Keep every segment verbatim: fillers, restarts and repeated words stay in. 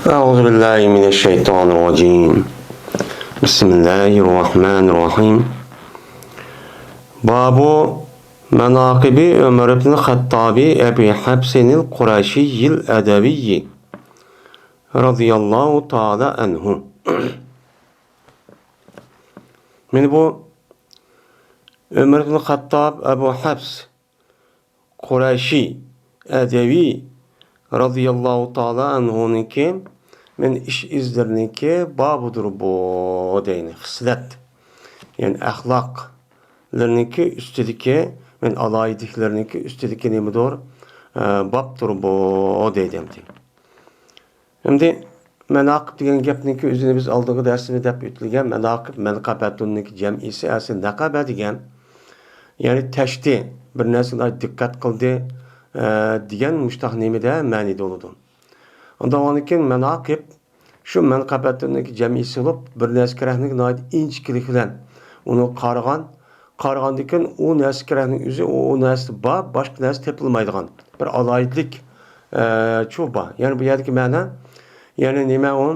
أعوذ بالله من الشيطان الرجيم. بسم الله الرحمن الرحيم. باب مناقب عمر بن الخطاب أبي حفص القرشي العدوي رضي الله تعالى عنه. مانا بۇ ئۆمەر ئىبن خەتتاب ئەبۇ ھەفس قۇرەيشى ئەدەۋى رازىياللاھۇ تائالا ئەنھۇنىڭكى مەن ئىش ئىزلىرىنىڭكى بابىدۇر بۇ دەينى خىسلەت، يەنى ئەخلاقلىرىنىڭكى ئۈستىدىكى، مەن ئالاھىدىلىكلىرىنىڭكى ئۈستىدىكى نېمىدۇر، ئە، بابتۇر بۇ دەيدۇ ئەمدى. ئەمدى مەناقىب دېگەن گەپنىڭكى ئۆزىنى بىز ئالدىنقى دەرسىمىزدە دەپ ئۆتۈلگەن، مەناقىب مەنقەبەتۇننىڭكى جەمئىسى ئەسلى نەقەبە دېگەن، يەنى تەشتى، بىر نەرسىگە دىققەت قىلدى، ئە، دېگەن مۇشتاق نېمىدە مەنىدە بولىدۇ. ئۇنداق بولغاندىن كېيىن مەناقىب شۇ مەنقەبەتۇننىڭكى جەمئىسى بولۇپ، بىر نەرسە كېرەكنى ناھايىتى ئىنچىكىلىك بىلەن ئۇنى قارىغان، قارىغاندىن كېيىن ئۇ نەرسە كېرەكنىڭ ئۆزى ئۇ، ئۇ نەرسىدە بار، باشقا نەرسە تېپىلمايدىغان بىر ئالاھىدىلىك، ئە، چۇ بار. يەنى بۇ يەردىكى مەنە، يەنى نېمە ئۇ؟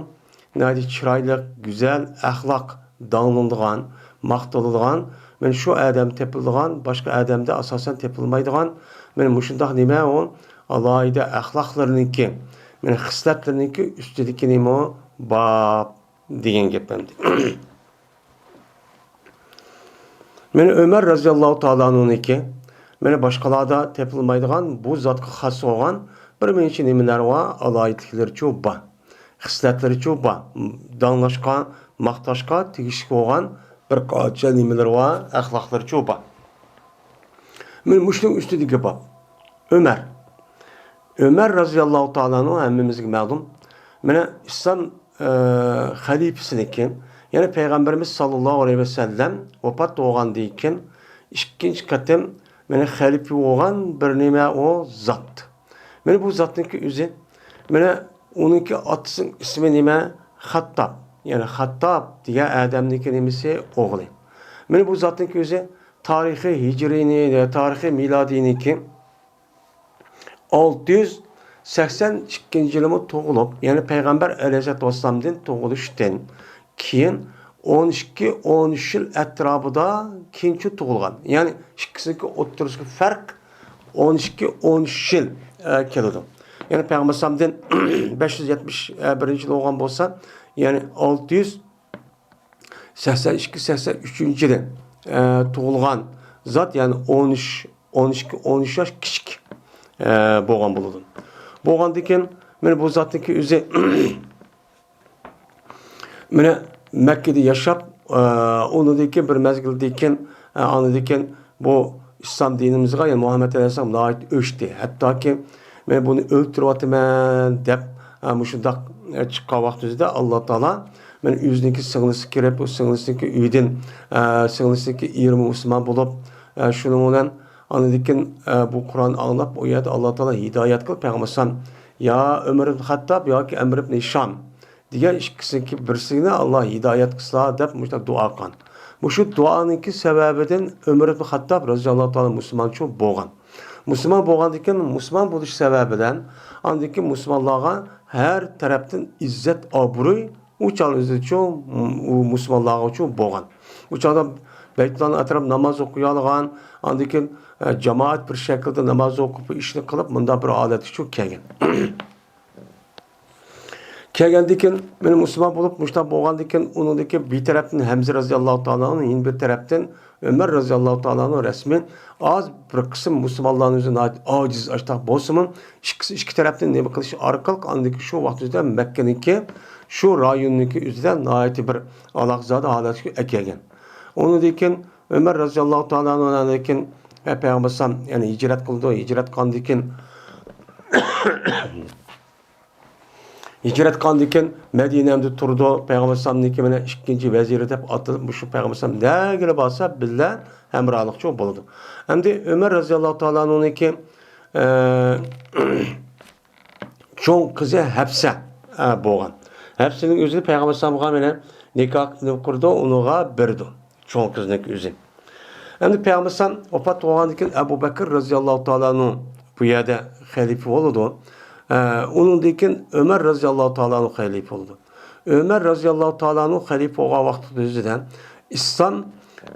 ناھايىتى چىرايلىق، گۈزەل، ئەخلاق داڭلىنىدىغان، ماختىلىدىغان، مانا شۇ ئادەم تېپىلىدىغان، باشقا ئادەمدە ئاساسەن تېپىلمايدىغان، مانا مۇشۇنداق نېمە ئۇ؟ ئالاھىدە ئەخلاقلىرىنىڭكى، مانا خىسلەتلىرىنىڭكى ئۈستىدىكى نېمە ئۇ؟ باب دېگەن گەپ ئەمدى. مانا ئۆمەر رازىياللاھۇ تائالا ئەنھۇنىڭكى، مانا باشقىلاردا تېپىلمايدىغان، بۇ زاتقا خاس بولغان بىر نەچچە نېمىلەر بار، ئالاھىدىلىكلىرىچۇ بار، خىسلەتلىرىچۇ بار، داڭلاشقا، ماختاشقا تېگىشلىك بولغان بىر قانچە نېمىلىرى بار، ئەخلاقلىرىچۇ بار. مانا مۇشۇنىڭ ئۈستىدىكى باب. ئۆمەر. ئۆمەر رازىياللاھۇ تائالا ئەنھۇ ھەممىمىزگە مەلۇم. مانا ئىسلام، ئە، خەلىپىسىنىڭكى، يەنى پەيغەمبىرىمىز ساللاللاھۇ ئەلەيھى ۋەسەللەم ۋاپات بولغاندىن كېيىن ئىككىنچى قېتىم مانا خەلىپە بولغان بىر نېمە ئۇ زات. مانا بۇ زاتنىڭكى ئۆزى، مانا ئۇنىڭكى ئاتىسىنىڭ ئىسمى نېمە؟ خاتتاب. يەنى خاتتاب دېگەن ئادەمنىڭكى نېمىسى؟ ئوغلى. مانا بۇ زاتنىڭكى ئۆزى تارىخى ھىجرىينى، تارىخى مىلادىينىڭكى ئالتە يۈز سەكسەن ئىككىنچى يىلىمۇ تۇغۇلۇپ، يەنى پەيغەمبەر ئەلەيھىسسالاتۇ ۋەسسالامدىن تۇغۇلۇشتىن كېيىن ئون ئىككى، ئون ئۈچ يىل ئەتراپىدا كېيىنچە تۇغۇلغان. يەنى ئىككىسىنىڭكى ئوتتۇرىسىدىكى پەرق ئون ئىككى، ئون ئۈچ يىل، ئە، كېلىدۇ. يەنى پەيغەمبەر ئەلەيھىسسالامدىن بەش يۈز يەتمىش بىرىنچى يىل بولغان بولسا، يەنى ئالتە يۈز سەكسەن ئىككى، سەكسەن ئۈچىنچى يىلى، ئە، تۇغۇلغان زات، يەنى ئون ئۈچ، ئون ئىككى، ئون ئۈچ ياش كىچىك، ئە، بولغان بولىدۇ. بولغاندىن كېيىن، مانا بۇ زاتنىڭكى ئۆزى مانا مەككىدە ياشاپ، ئە، ئۇنىڭدىن كېيىن بىر مەزگىلدىن كېيىن، ئە، ئاندىن كېيىن بۇ ئىسلام دىنىمىزغا، يەنى مۇھەممەد ئەلەيھىسسالام ناھايىتى ئۆچتى. ھەتتاكى، «مەن بۇنى ئۆلتۈرۈۋاتىمەن» دەپ، ئە، مۇشۇنداق، ئە، چىققان ۋاقتىمىزدا ئاللا تائالا، مانا ئۆزىنىڭكى سىڭلىسى كىرىپ، ئۇ سىڭلىسىنىڭكى ئۆيىدىن، ئە، سىڭلىسىنىڭكى ئېرىمۇ مۇسۇلمان بولۇپ، ئە، شۇنىڭ بىلەن ئاندىن كېيىن، ئە، بۇ قۇرئان ئاڭلاپ، ئۇ يەردە ئاللا تائالا ھىدايەت قىلىپ، پەيغەمبەر ئەلەيھىسسالام، «يا ئۆمەر ئىبن خەتتاب ياكى ئەمر ئىبن ھىشام» دېگەن ئىككىسىنىڭكى بىرسىنى ئاللا ھىدايەت قىلسا دەپ مۇشۇنداق دۇئا قىلغان. مۇشۇ دۇئانىڭكى سەۋەبىدىن ئۆمەر ئىبن خەتتاب رازىياللاھۇ تائالا مۇسۇلمانچۇ بولغان. مۇسۇلمان بولغاندىن كېيىن، مۇسۇلمان بولۇش سەۋەبىدىن ئاندىن كېيىن مۇسۇلمانلارغا ھەر تەرەپتىن ئىززەت، ئابرۇي ئۇ چاغلىرىدىچۇ، ئۇ مۇسۇلمانلارغىچۇ بولغان. ئۇ چاغدا بەيتۇللانىڭ ئەتراپىدا ناماز ئوقۇيالىغان، ئاندىن كېيىن، ئە، جامائەت بىر شەكىلدە ناماز ئوقۇپ، ئىشنى قىلىپ، مۇنداق بىر ھالەتكىچۇ كەلگەن. كەلگەندىن كېيىن، مانا مۇسۇلمان بولۇپ، مۇشۇنداق بولغاندىن كېيىن، ئۇنىڭدىن كېيىن بىر تەرەپتىن ھەمزە رازىياللاھۇ تائالا ئەنھۇ، يەنە بىر تەرەپتىن ئۆمەر رازىياللاھۇ تائالا ئەنھۇ رەسمىي ئاز بىر قىسىم مۇسۇلمانلارنىڭ ئۆزى ناھايىتى ئاجىز، ئاشتاق بولسىمۇ، ئىككىسى ئىككى تەرەپتىن نېمە قىلىش ئارقىلىق، ئاندىن كېيىن شۇ ۋاقىت ئۆزىدە مەككىنىڭكى شۇ رايوننىڭكى ئۆزىدە ناھايىتى بىر ئالاقىزادە ھالەتكە ئەكەلگەن. ئۇنىڭدىن كېيىن ئۆمەر رازىياللاھۇ تائالا ئەنھۇ ئاندىن كېيىن، ئە، پەيغەمبەر ئەلەيھىسسالام، يەنى ھىجرەت قىلىدۇ. ھىجرەت قىلغاندىن كېيىن، ھىجرەت قىلغاندىن كېيىن مەدىنەمدە تۇرىدۇ. پەيغەمبەر ئەلەيھىسسالامنىڭكى مانا ئىككىنچى ۋەزىرى دەپ ئاتىلىپ، مۇشۇ پەيغەمبەر ئەلەيھىسسالام نەگىلا بارسا بىللە ھەمراھلىقچۇ بولىدۇ. ئەمدى ئۆمەر رازىياللاھۇ تائالا ئەنھۇنىڭكى، ئە، چوڭ قىزى ھەپسە، ئە، بولغان. ھەپسىنىڭ ئۆزىنى پەيغەمبەر ئەلەيھىسسالامغا مانا نىكاھ قىلىپ قۇرىدۇ، ئۇنىڭغا بېرىدۇ. چوڭ قىزنىڭكى ئۆزى. ئەمدى پەيغەمبەر ئەلەيھىسسالام ۋاپات بولغاندىن كېيىن ئەبۇ بەكىر رازىياللاھۇ تائالا ئەنھۇ بۇ يەردە خەلىپە بولىدۇ. ئە، ئۇنىڭدىن كېيىن ئۆمەر رەزىياللاھۇ تائالا ئەنھۇ خەلىپە بولىدۇ. ئۆمەر رەزىياللاھۇ تائالا ئەنھۇ خەلىپە بولغان ۋاقىتتا ئۆزىدە ئىسلام،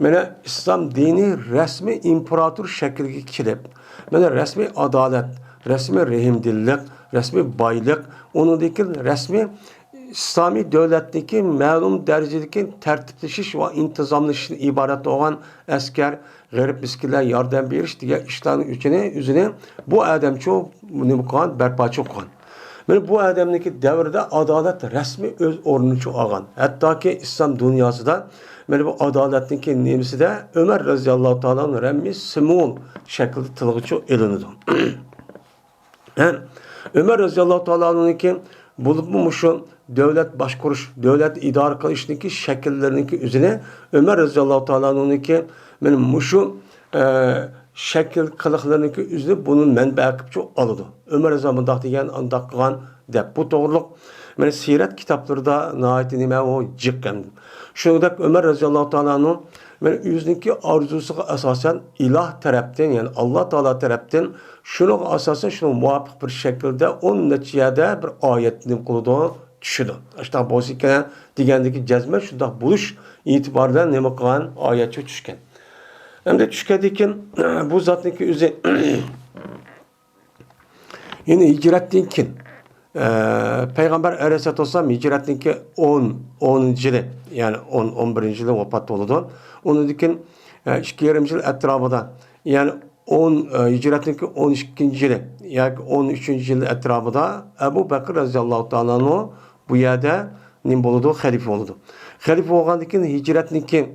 مانا ئىسلام دىنى رەسمىي ئىمپېراتور شەكلىگە كېلىپ، مانا رەسمىي ئادالەت، رەسمىي رەھىمدىللىق، رەسمىي بايلىق، ئۇنىڭدىن كېيىن رەسمىي ئىسلامىي دۆلەتنىڭكى مەلۇم دەرىجىدىكى تەرتىپلىشىش ۋە ئىنتىزاملىشىشتىن ئىبارەت بولغان ئەسكەر، غېرىب مىسكىنلەرگە ياردەم بېرىش دېگەن ئىشلارنىڭ ئۆزىنى، ئۆزىنى بۇ ئادەمچۇ نېمە قىلغان، بەرپاچۇ قىلغان. مانا بۇ ئادەمنىڭكى دەۋرىدە ئادالەت رەسمىي ئۆز ئورنىنى ئالغان. ھەتتاكى ئىسلام دۇنياسىدا مانا بۇ ئادالەتنىڭكى نېمىسىدە ئۆمەر رەزىياللاھۇ تائالانىڭ رەسمىي سىمۋول شەكلىدە تىلغىچۇ ئېلىنىدۇ. ھەم ئۆمەر رەزىياللاھۇ تائالانىڭكى بولۇپمۇ مۇشۇ دۆلەت باشقۇرۇش، دۆلەت ئىدارە قىلىشنىڭكى شەكىللىرىنىڭكى ئۆزىنى ئۆمەر رەزىياللاھۇ تائالانىڭكى مانا مۇشۇ، ئە، شەكىل قىلىقلىرىنىڭكى ئۆزىنى بۇنى مەنبە قىلىپچۇ ئالىدۇ. ئۆمەر رەزىياللاھۇ مۇنداق دېگەن، ئانداق قىلغان دەپ. بۇ توغرۇلۇق مانا سىيرەت كىتابلىرىدا ناھايىتى نېمە ئۇ جىق ئەمدى. شۇنىڭدەك ئۆمەر رەزىياللاھۇ تائالانىڭ مانا ئۆزىنىڭكى ئارزۇسىغا ئاساسەن ئىلاھ تەرەپتىن، يەنى ئاللا تائالا تەرەپتىن شۇنىڭغا ئاساسەن شۇنىڭغا مۇۋاپىق بىر شەكىلدە ئون نەچچە يەردە بىر ئايەت نېمە قىلىدۇ، چۈشىدۇ. ئاشۇنداق بولسا ئىكەن دېگەندىكى جەزمەن شۇنداق بولۇش ئېتىبارى بىلەن نېمە قىلغان، ئايەتچۇ چۈشكەن. ئەمدى چۈشكەندىن كېيىن بۇ زاتنىڭكى ئۆزى يەنى ھىجرەتتىن كېيىن، ئە، پەيغەمبەر ئەلەيھىسسالاتۇ ۋەسسالام ھىجرەتتىن كېيىن ئون، ئونىنچى يىلى، يەنى ئون، ئون بىرىنچى يىلى ۋاپات بولىدۇ. ئۇنىڭدىن كېيىن، ئە، ئىككى يېرىم يىل ئەتراپىدا، يەنى ئون، ئە، ھىجرەتتىن كېيىن ئون ئىككىنچى يىلى ياكى ئون ئۈچىنچى يىل ئەتراپىدا ئەبۇ بەكىر رەزىياللاھۇ تائالا ئەنھۇ بۇ يەردە نېمە بولىدۇ؟ خەلىپە بولىدۇ. خەلىپە بولغاندىن كېيىن ھىجرەتتىن كېيىن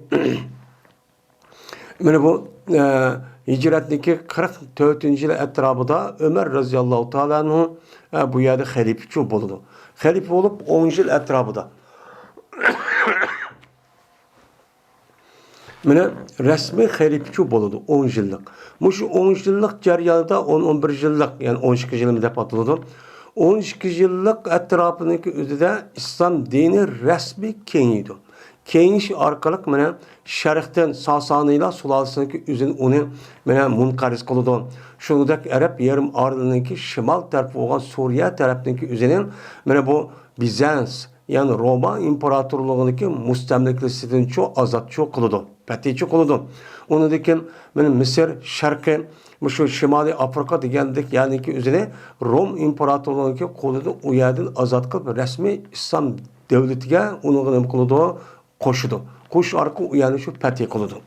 مانا بۇ، ئە، ھىجرەتنىڭكى قىرىق تۆتىنچى يىل ئەتراپىدا ئۆمەر رەزىياللاھۇ تائالا ئەنھۇ، ئە، بۇ يەردە خەلىپىچۇ بولىدۇ. خەلىپە بولۇپ ئون يىل ئەتراپىدا. مانا رەسمىي خەلىپىچۇ بولىدۇ، ئون يىللىق. مۇشۇ ئون يىللىق جەريانىدا ئون، ئون بىر يىللىق، يەنى ئون ئىككى يىلمۇ دەپ ئاتىلىدۇ. ئون ئىككى يىللىق ئەتراپىنىڭكى ئۆزىدە ئىسلام دىنى رەسمىي كېڭىيىدۇ. كېڭىيىش ئارقىلىق مانا شەرقتىن ساسانىيلار سۇلالىسىنىڭكى ئۆزىنى ئۇنى مانا مۇنقەرز قىلىدۇ. شۇنىڭدەك ئەرەب يېرىم ئارىلىنىڭكى شىمال تەرىپى بولغان سۇرىيە تەرەپنىڭكى ئۆزىنى مانا بۇ بىزانس، يەنى روما ئىمپېراتورلۇقىنىڭكى مۇستەملىكىسىدىنچۇ ئازادچۇ قىلىدۇ، پەتھىچۇ قىلىدۇ. ئۇنىڭدىن كېيىن مانا مىسىر، شەرقىي، مۇشۇ شىمالىي ئافرىقا دېگەندەك يەرنىڭكى ئۆزىنى روم ئىمپېراتورلۇقىنىڭكى قولىدىن ئۇ يەردىن ئازاد قىلىپ، رەسمىي ئىسلام دۆلىتىگە ئۇنىڭغا نېمە قىلىدۇ؟ قوشىدۇ. قوشۇش ئارقىلىق ئۇ يەرنى شۇ پەتھى قىلىدۇ.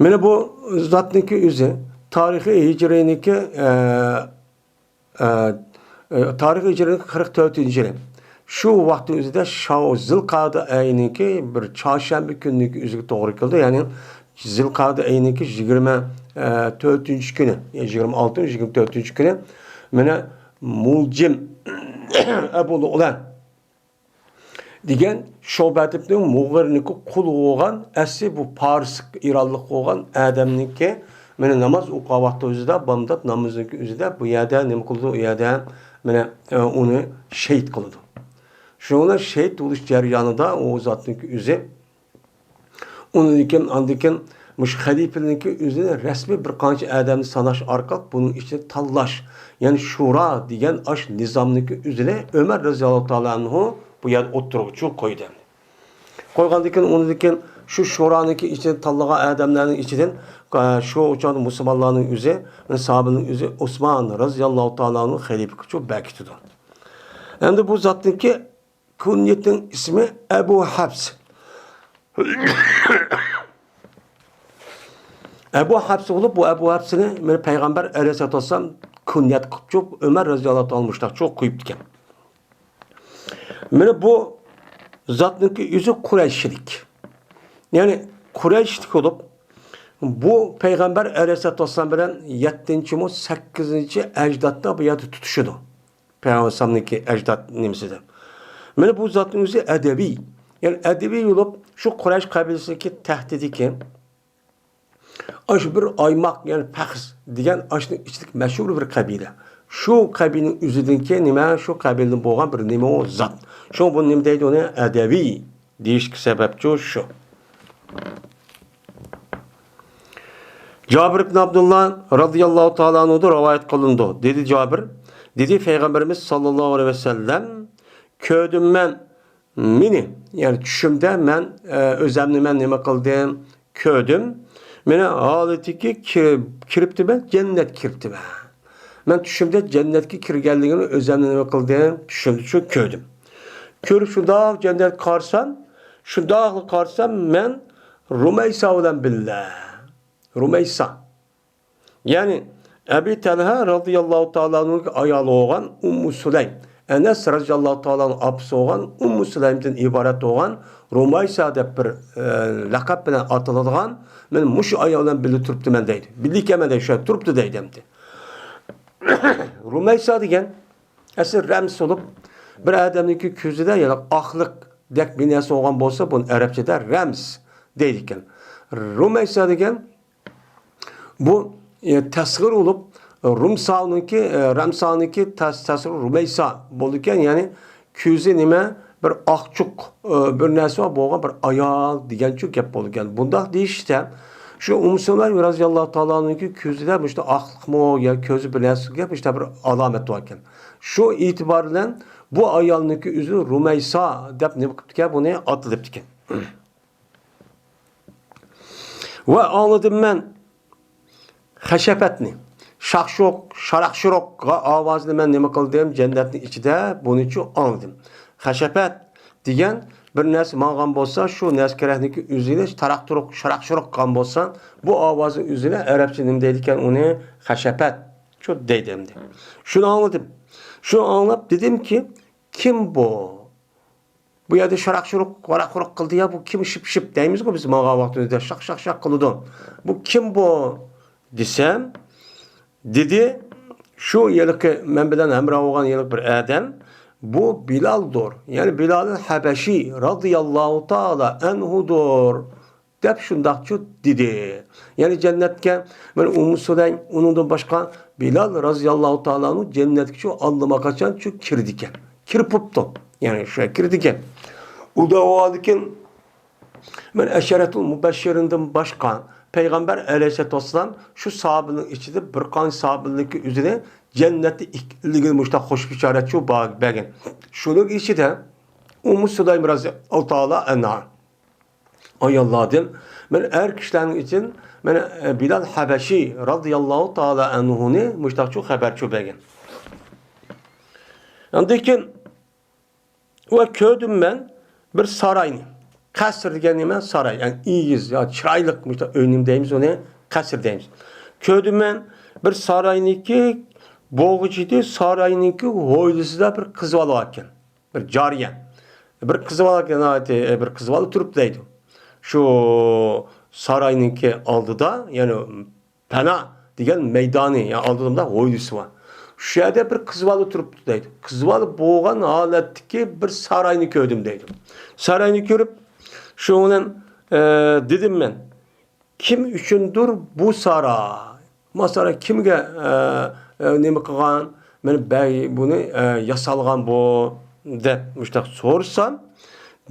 مانا بۇ زاتنىڭكى ئۆزى تارىخىي ھىجرىينىڭكى، ئە، ئە، ئە، تارىخىي ھىجرىينىڭكى قىرىق تۆتىنچى يىلى. شۇ ۋاقىتنىڭ ئۆزىدە شاۋ-، زىلقەدە ئېيىنىڭكى بىر چارشەنبە كۈنىنىڭكى ئۆزىگە توغرا كېلىدۇ. يەنى زىلقەدە ئېيىنىڭكى يىگىرمە تۆتىنچى كۈنى، يا يىگىرمە ئالتىنچى، يىگىرمە تۆتىنچى كۈنى مانا مۇلجىم ئەبۇ لۇئلۇئە دېگەن شۇبەتىبنىڭ مۇغىرنىڭكى قۇلى بولغان، ئەسلى بۇ پارس ئىرانلىق بولغان ئادەمنىڭكى مانا ناماز ئوقۇغان ۋاقتى ئۆزىدە بامدات نامىزىنىڭكى ئۆزىدە بۇ يەردە نېمە قىلىدۇ؟ ئۇ يەردە مانا، ئە، ئۇنى شېھىت قىلىدۇ. شۇنىڭ بىلەن شېھىت بولۇش جەريانىدا ئۇ زاتنىڭكى ئۆزى ئۇنىڭدىن كېيىن، ئاندىن كېيىن مۇشۇ خەلىپىنىڭكى ئۆزىنى رەسمىي بىر قانچە ئادەمنى ساناش ئارقىلىق بۇنىڭ ئىچىدە تاللاش، يەنى شۇرا دېگەن ئاش نىزامنىڭكى ئۆزىنى ئۆمەر رەزىياللاھۇ تائالا ئەنھۇ بۇ يەردە ئوتتۇرىغا چۈشۈرۈپ قويدى. قويغاندىن كېيىن، ئۇنىڭدىن كېيىن شۇ شۇرانىڭكى ئىچىدىن تاللىغان ئادەملەرنىڭ ئىچىدىن، ئە، شۇ چاغدا مۇسۇلمانلارنىڭ ئۆزى، ساھابىنىڭ ئۆزى ئوسمان رەزىياللاھۇ تائالا ئەنھۇ خەلىپىگە بېكىتىدۇ. ئەمدى بۇ زاتنىڭكى كۇنيىتىنىڭ ئىسمى ئەبۇ ھەپس. ئەبۇ ھەپس بولۇپ، بۇ ئەبۇ ھەپسنى مانا پەيغەمبەر ئەلەيھىسسالاتۇ ۋەسسالام كۇنيەت قىلىپچۇ، ئۆمەر رەزىياللاھۇ تائالا مۇشتاقچۇ قويۇپتىكەن. مانا بۇ زاتنىڭكى ئۆزى قۇرەيشلىك. يەنى قۇرەيشلىك بولۇپ، بۇ پەيغەمبەر ئەلەيھىسسالاتۇ ۋەسسالام بىلەن يەتتىنچىمۇ، سەككىزىنچى ئەجدادتا بۇ يەردە تۇتۇشىدۇ. پەيغەمبەر ئەلەيھىسسالامنىڭكى ئەجداد نېمىسىدە. مانا بۇ زاتنىڭ ئۆزى ئەدەۋىي. يەنى ئەدەۋىي بولۇپ، شۇ قۇرەيش قەبىلىسىنىڭكى تەھتىدىكى ئاشۇ بىر ئايماق، يەنى پەخس دېگەن ئاشۇنىڭ ئىچىدىكى مەشھۇر بىر قەبىلە. شۇ قەبىلىنىڭ ئۆزىدىنكى نېمە، شۇ قەبىلىدىن بولغان بىر نېمە ئۇ زات. شۇڭا بۇ نېمە دەيدۇ ئۇنى؟ ئەدەۋىي دېيىشكە سەۋەبچۇ شۇ. جابىر ئىبن ئابدۇللا رازىياللاھۇ تائالا ئەنھۇدىن رىۋايەت قىلىنىدۇ. دېدى جابىر، دېدى پەيغەمبىرىمىز ساللاللاھۇ ئەلەيھى ۋەسەللەم، كۆردۈم مەن مېنى، يەنى چۈشۈمدە مەن، ئە، ئۆزەمنى مەن نېمە قىلدىم؟ كۆردۈم. مېنى ھالىتىكى كىر-، كىرىپتىمەن، جەننەتكە كىرىپتىمەن. مەن چۈشۈمدە جەننەتكە كىرگەنلىكىنى ئۆزەمنى نېمە قىلدىم؟ چۈشۈمدە شۇ كۆردۈم. كۆرۈپ شۇنداق جەننەتكە قارىسام، شۇنداقلا قارىسام، مەن رۇمەيسا بىلەن بىللە. رۇمەيسا. يەنى ئەبى تەلھە رازىياللاھۇ تائالا ئەنھۇنىڭ ئايالى بولغان ئۇممۇ سۇلەيم. ئەنەس رازىياللاھۇ تائالا ئەنھۇ ئاپىسى بولغان ئۇممۇ سۇلەيمدىن ئىبارەت بولغان رۇمەيسا دەپ بىر، ئە، لەقەپ بىلەن ئاتىلىدىغان، مەن مۇشۇ ئايال بىلەن بىللە تۇرۇپتىمەن دەيدۇ. بىللە ئىكەنمەن دەيدۇ، شۇ تۇرۇپتۇ دەيدۇ ئەمدى. رۇمەيسا دېگەن ئەسلى رەمز بولۇپ، بىر ئادەمنىڭكى كۆزىدە يەنى ئاقلىقتەك بىر نەرسە بولغان بولسا، بۇنى ئەرەبچىدە رەمز دەيدىكەن. رۇمەيسا دېگەن بۇ، ئە، تەسغىر بولۇپ، رۇمسانىڭكى، ئە، رەمسانىڭكى تەس-، تەسغىر رۇمەيسا بولىدىكەن، يەنى كۆزى نېمە، بىر ئاقچۇق، ئە، بىر نەرسە بار بولغان بىر ئايال دېگەنچۇ گەپ بولىدىكەن. بۇنداق دېيىشتە، شۇ ئۇممۇ سۇلەيم رازىياللاھۇ تائالا ئەنھۇنىڭكى كۆزىدە مۇشۇنداق ئاقلىقمۇ يا كۆزى بىر نەرسىگە مۇشۇنداق بىر ئالامەت باركەن. شۇ ئېتىبار بىلەن بۇ ئايالنىڭكى ئۆزى رۇمەيسا دەپ نېمە قىپتىكەن، بۇنى ئاتىلىپتىكەن. ۋە ئاڭلىدىم مەن خەشەپەتنى، شاقشۇق، شاراقشۇرۇق ئاۋازىنى مەن نېمە قىلدىم؟ جەننەتنىڭ ئىچىدە بۇنىچۇ ئاڭلىدىم. خەشەپەت دېگەن بىر نەرسە ماڭغان بولسا، شۇ نەرسە كېرەكنىكى ئۆزىنى تاراق-تۇرۇق، شاراق-شۇرۇق قىلغان بولسا، بۇ ئاۋازنىڭ ئۆزىنى ئەرەبچە نېمە دەيدىكەن؟ ئۇنى خەشەپەت شۇ دەيدۇ ئەمدى. شۇنى ئاڭلىدىم. شۇنى ئاڭلاپ دېدىمكى، كىم بۇ؟ بۇ يەردە شاراق-شۇرۇق، ۋاراق-غۇرۇق قىلدى يا، بۇ كىم شىپ-شىپ دەيمىزغۇ بىز ماڭغان ۋاقتىمىزدا، شاق-شاق-شاق قىلىدۇ. بۇ كىم بۇ؟ دېسەم، دېدى، شۇ ھېلىقى مەن بىلەن ھەمراھ بولغان ھېلىقى بىر ئادەم، بۇ بىلالدۇر. يەنى بىلالىل ھەبەشى رازىياللاھۇ تائالا ئەنھۇدۇر. دەپ شۇنداقچۇ دېدى. يەنى جەننەتكە، مانا ئۇممۇ سۇلەيم، ئۇنىڭدىن باشقا بىلال رازىياللاھۇ تائالا ئەنھۇ جەننەتكىچۇ ئاللىماقاچانچۇ كىردىكەن. كىرىپ بوپتۇ. يەنى شۇ كىردىكەن. ئۇ دەۋالىكىن، مانا ئەشەرەتۇل مۇبەششىرىندىن باشقا پەيغەمبەر ئەلەيھىسسالاتۇ ۋەسسالام شۇ ساھابىنىڭ ئىچىدە بىر قانچە ساھابىنىڭكى ئۆزىنى جەننەتتە ئىككىلىكىنى مۇشۇنداق خوش بېشارەتچۇ بەرگەن. شۇنىڭ ئىچىدە ئۇممۇ سۇلەيم رازىياللاھۇ تائالا ئەنھا. ئاياللاردىن، مانا ئەر كىشىلەرنىڭ ئىچىدىن، مانا، ئە، بىلال ھەبەشى رازىياللاھۇ تائالا ئەنھۇنى مۇشتاقچۇ خەۋەرچۇ بەرگەن. ئاندىن كېيىن، ۋە كۆردۈم مەن بىر ساراينى. قەسىر دېگەن نېمە؟ ساراي. يەنى ئېگىز، يا چىرايلىق، مۇشتاق ئۆي نېمە دەيمىز ئۇنى؟ قەسىر دەيمىز. كۆردۈم مەن بىر ساراينىڭكى بوغۇچىدى، ساراينىڭكى ھويلىسىدا بىر قىز بالا بار ئىكەن. بىر جارىيە. بىر قىز بالا، بىر قىز بالا تۇرۇپتۇ دەيدۇ. شۇ ساراينىڭكى ئالدىدا، يەنى پەنا دېگەن مەيدانى، يەنى ئالدىدا مۇنداق ھويلىسى بار. شۇ يەردە بىر قىز بالا تۇرۇپتۇ دەيدۇ. قىز بالا بولغان ھالەتتىكى بىر ساراينى كۆردۈم دەيدۇ. ساراينى كۆرۈپ، شۇنىڭ بىلەن، ئە، دېدىم مەن، كىم ئۈچۈندۇر بۇ ساراي؟ ما ساراي كىمگە، ئە، ئە، نېمە قىلغان؟ مانا بەگ بۇنى، ئە، ياسالغان بۇ، دەپ مۇشتاق سورىسام،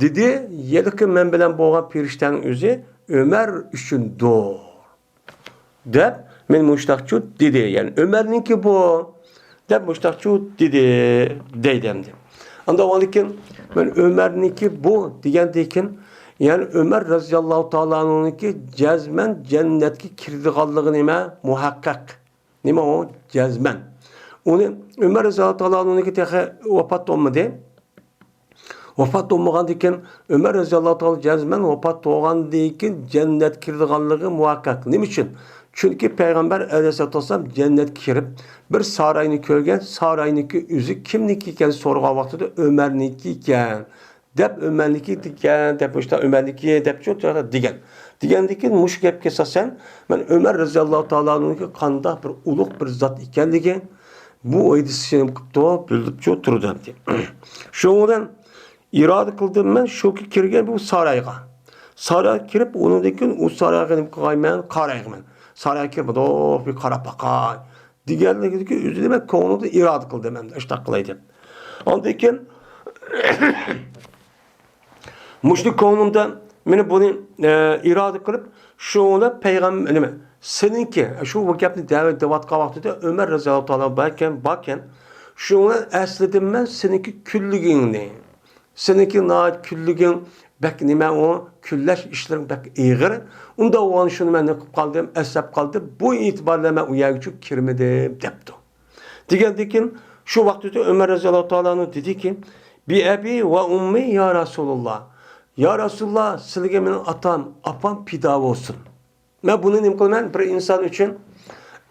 دېدى، ھېلىقى مەن بىلەن بولغان پېرىشتەنىڭ ئۆزى ئۆمەر ئۈچۈندۇر، دەپ مەن مۇشتاقچۇ دېدى. يەنى ئۆمەرنىڭكى بۇ، دەپ مۇشتاقچۇ دېدى، دەيدۇ ئەمدى. ئاندا ئۇنىڭدىن كېيىن مەن ئۆمەرنىڭكى بۇ دېگەندىن كېيىن، يەنى ئۆمەر رەزىياللاھۇ تائالا ئەنھۇنىڭكى جەزمەن جەننەتكە كىرىدىغانلىقى نېمە؟ مۇھەققەق. نېمە ئۇ؟ جەزمەن. ئۇنى ئۆمەر رەزىياللاھۇ تائالا ئەنھۇنىڭكى تېخى ۋاپات بولمىدى. ۋاپات بولمىغاندىن كېيىن ئۆمەر رەزىياللاھۇ تائالا جەزمەن ۋاپات بولغاندىن كېيىن جەننەتكە كىرىدىغانلىقى مۇھەققەق. نېمە ئۈچۈن؟ چۈنكى پەيغەمبەر ئەلەيھىسسالاتۇ ۋەسسالام جەننەتكە كىرىپ، بىر ساراينى كۆرگەن، ساراينىڭكى ئۆزى كىمنىڭكى ئىكەن سورىغان ۋاقتىدا ئۆمەرنىڭكى ئىكەن، دەپ ئۆمەرنىكى دېگەن، دەپ مۇشۇنداق ئۆمەرنىكى دەپ شۇ دېگەن. دېگەندىن كېيىن مۇشۇ گەپكە ئاساسەن مەن ئۆمەر رەزىياللاھۇ تائالا ئەنھۇنىڭكى قانداق بىر ئۇلۇغ بىر زات ئىكەنلىكى بۇ ھەدىسنى قىپتۇ بىلدۈرۈپچۇ تۇرىدۇ ئەمدى. شۇنىڭ بىلەن ئىرادە قىلدىم مەن شۇكى كىرگەن بۇ سارايغا. سارايغا كىرىپ ئۇنىڭدىن كېيىن ئۇ سارايغا نېمە قىلغايمەن؟ قارايغىمەن. سارايغا كىرىپ مۇنداق بىر قاراپ باقاي. دېگەنلىكىدىكى ئۆزىنى مەن كۆڭلۈمدە ئىرادە قىلدىم ئەمدى ئىشتاق قىلاي دەپ. ئاندىن كېيىن مۇشۇنى كۆڭلۈمدە مانا بۇنى، ئە، ئىرادە قىلىپ، شۇنى پەيغەم-، نېمە، سېنىڭكى، شۇ، بۇ گەپنى دەۋ-، دەۋاتقان ۋاقتىدا ئۆمەر رەزىياللاھۇ تائالا باركەن، باركەن، شۇنى ئەسلىدىم مەن سېنىڭكى كۈنلۈكۈڭنى. سېنىڭكى ناھايىتى كۈنلۈكۈڭ بەك نېمە ئۇ، كۈنلەش ئىشلىرىڭ بەك ئېغىر. ئۇنداق بولغان شۇنى مەن نېمە قىلىپ قالدىم، ئەسلەپ قالدىم. بۇ ئېتىبار بىلەن مەن ئۇ يەرگىچۇ كىرمىدىم، دەپتۇ. دېگەندىن كېيىن شۇ ۋاقىتتا ئۆمەر رەزىياللاھۇ تائالا ئەنھۇ دېدىكى، بىئەبى ۋە ئۇممى يا رەسۇلاللا. يا رەسۇلاللا، سىلىگە مېنىڭ ئاتام، ئاپام پىدا بولسۇن. مەن بۇنى نېمە قىلىمەن؟ بىر ئىنسان ئۈچۈن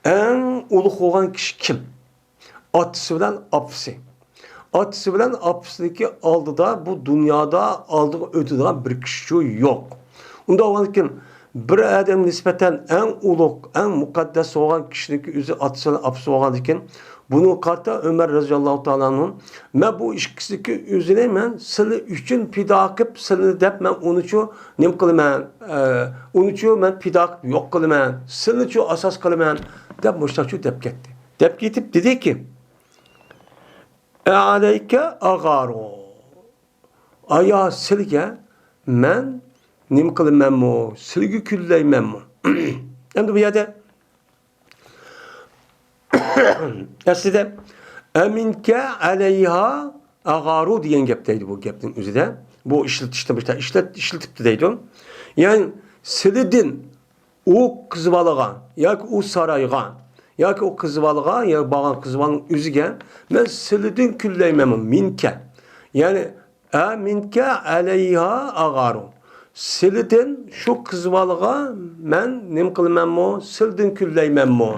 ئەڭ ئۇلۇغ بولغان كىشى كىم؟ ئاتىسى بىلەن ئاپىسى. ئاتىسى بىلەن ئاپىسىنىڭكى ئالدىدا بۇ دۇنيادا ئالدىغا ئۆتىدىغان بىر كىشىچۇ يوق. ئۇنداق بولغاندىكىن بىر ئادەمگە نىسبەتەن ئەڭ ئۇلۇغ، ئەڭ مۇقەددەس بولغان كىشىنىڭكى ئۆزى ئاتىسى بىلەن ئاپىسى بولغاندىكىن، بۇنىڭغا قارىتا ئۆمەر رەزىياللاھۇ تائالا ئەنھۇ، مەن بۇ ئىككىسىنىڭكى ئۆزىنى مەن سىلى ئۈچۈن پىدا قىلىپ، سىلىنى دەپ مەن ئۇنىچۇ نېمە قىلىمەن؟ ئە، ئۇنىچۇ مەن پىدا قىلىپ يوق قىلىمەن، سىلىنىچۇ ئاساس قىلىمەن، دەپ مۇشتاقچۇ دەپ كەتتى. دەپ كېتىپ دېدىكى، ئەلەيكە ئاغارۇ. ئايا سىلگە مەن نېمە قىلىمەنمۇ؟ سىلگە كۈنلەيمەنمۇ؟ ئەمدى بۇ يەردە ئەسلىدە ئەمىنكە ئەلەيھا ئاغارۇ دېگەن گەپ دەيدۇ بۇ گەپنىڭ ئۆزىدە. بۇ ئىشلىتىشتە مۇشتا ئىشلەت-، ئىشلىتىپتۇ دەيدۇ. يەنى سىلىدىن ئۇ قىز بالىغا ياكى ئۇ سارايغا ياكى ئۇ قىز بالىغا يا بارغان قىز بالىنىڭ ئۆزىگە مەن سىلىدىن كۈنلەيمەنمۇ؟ مىنكە. يەنى ئە مىنكە ئەلەيھا ئاغارۇ. سىلىدىن شۇ قىز بالىغا مەن نېمە قىلىمەنمۇ؟ سىلىدىن كۈنلەيمەنمۇ؟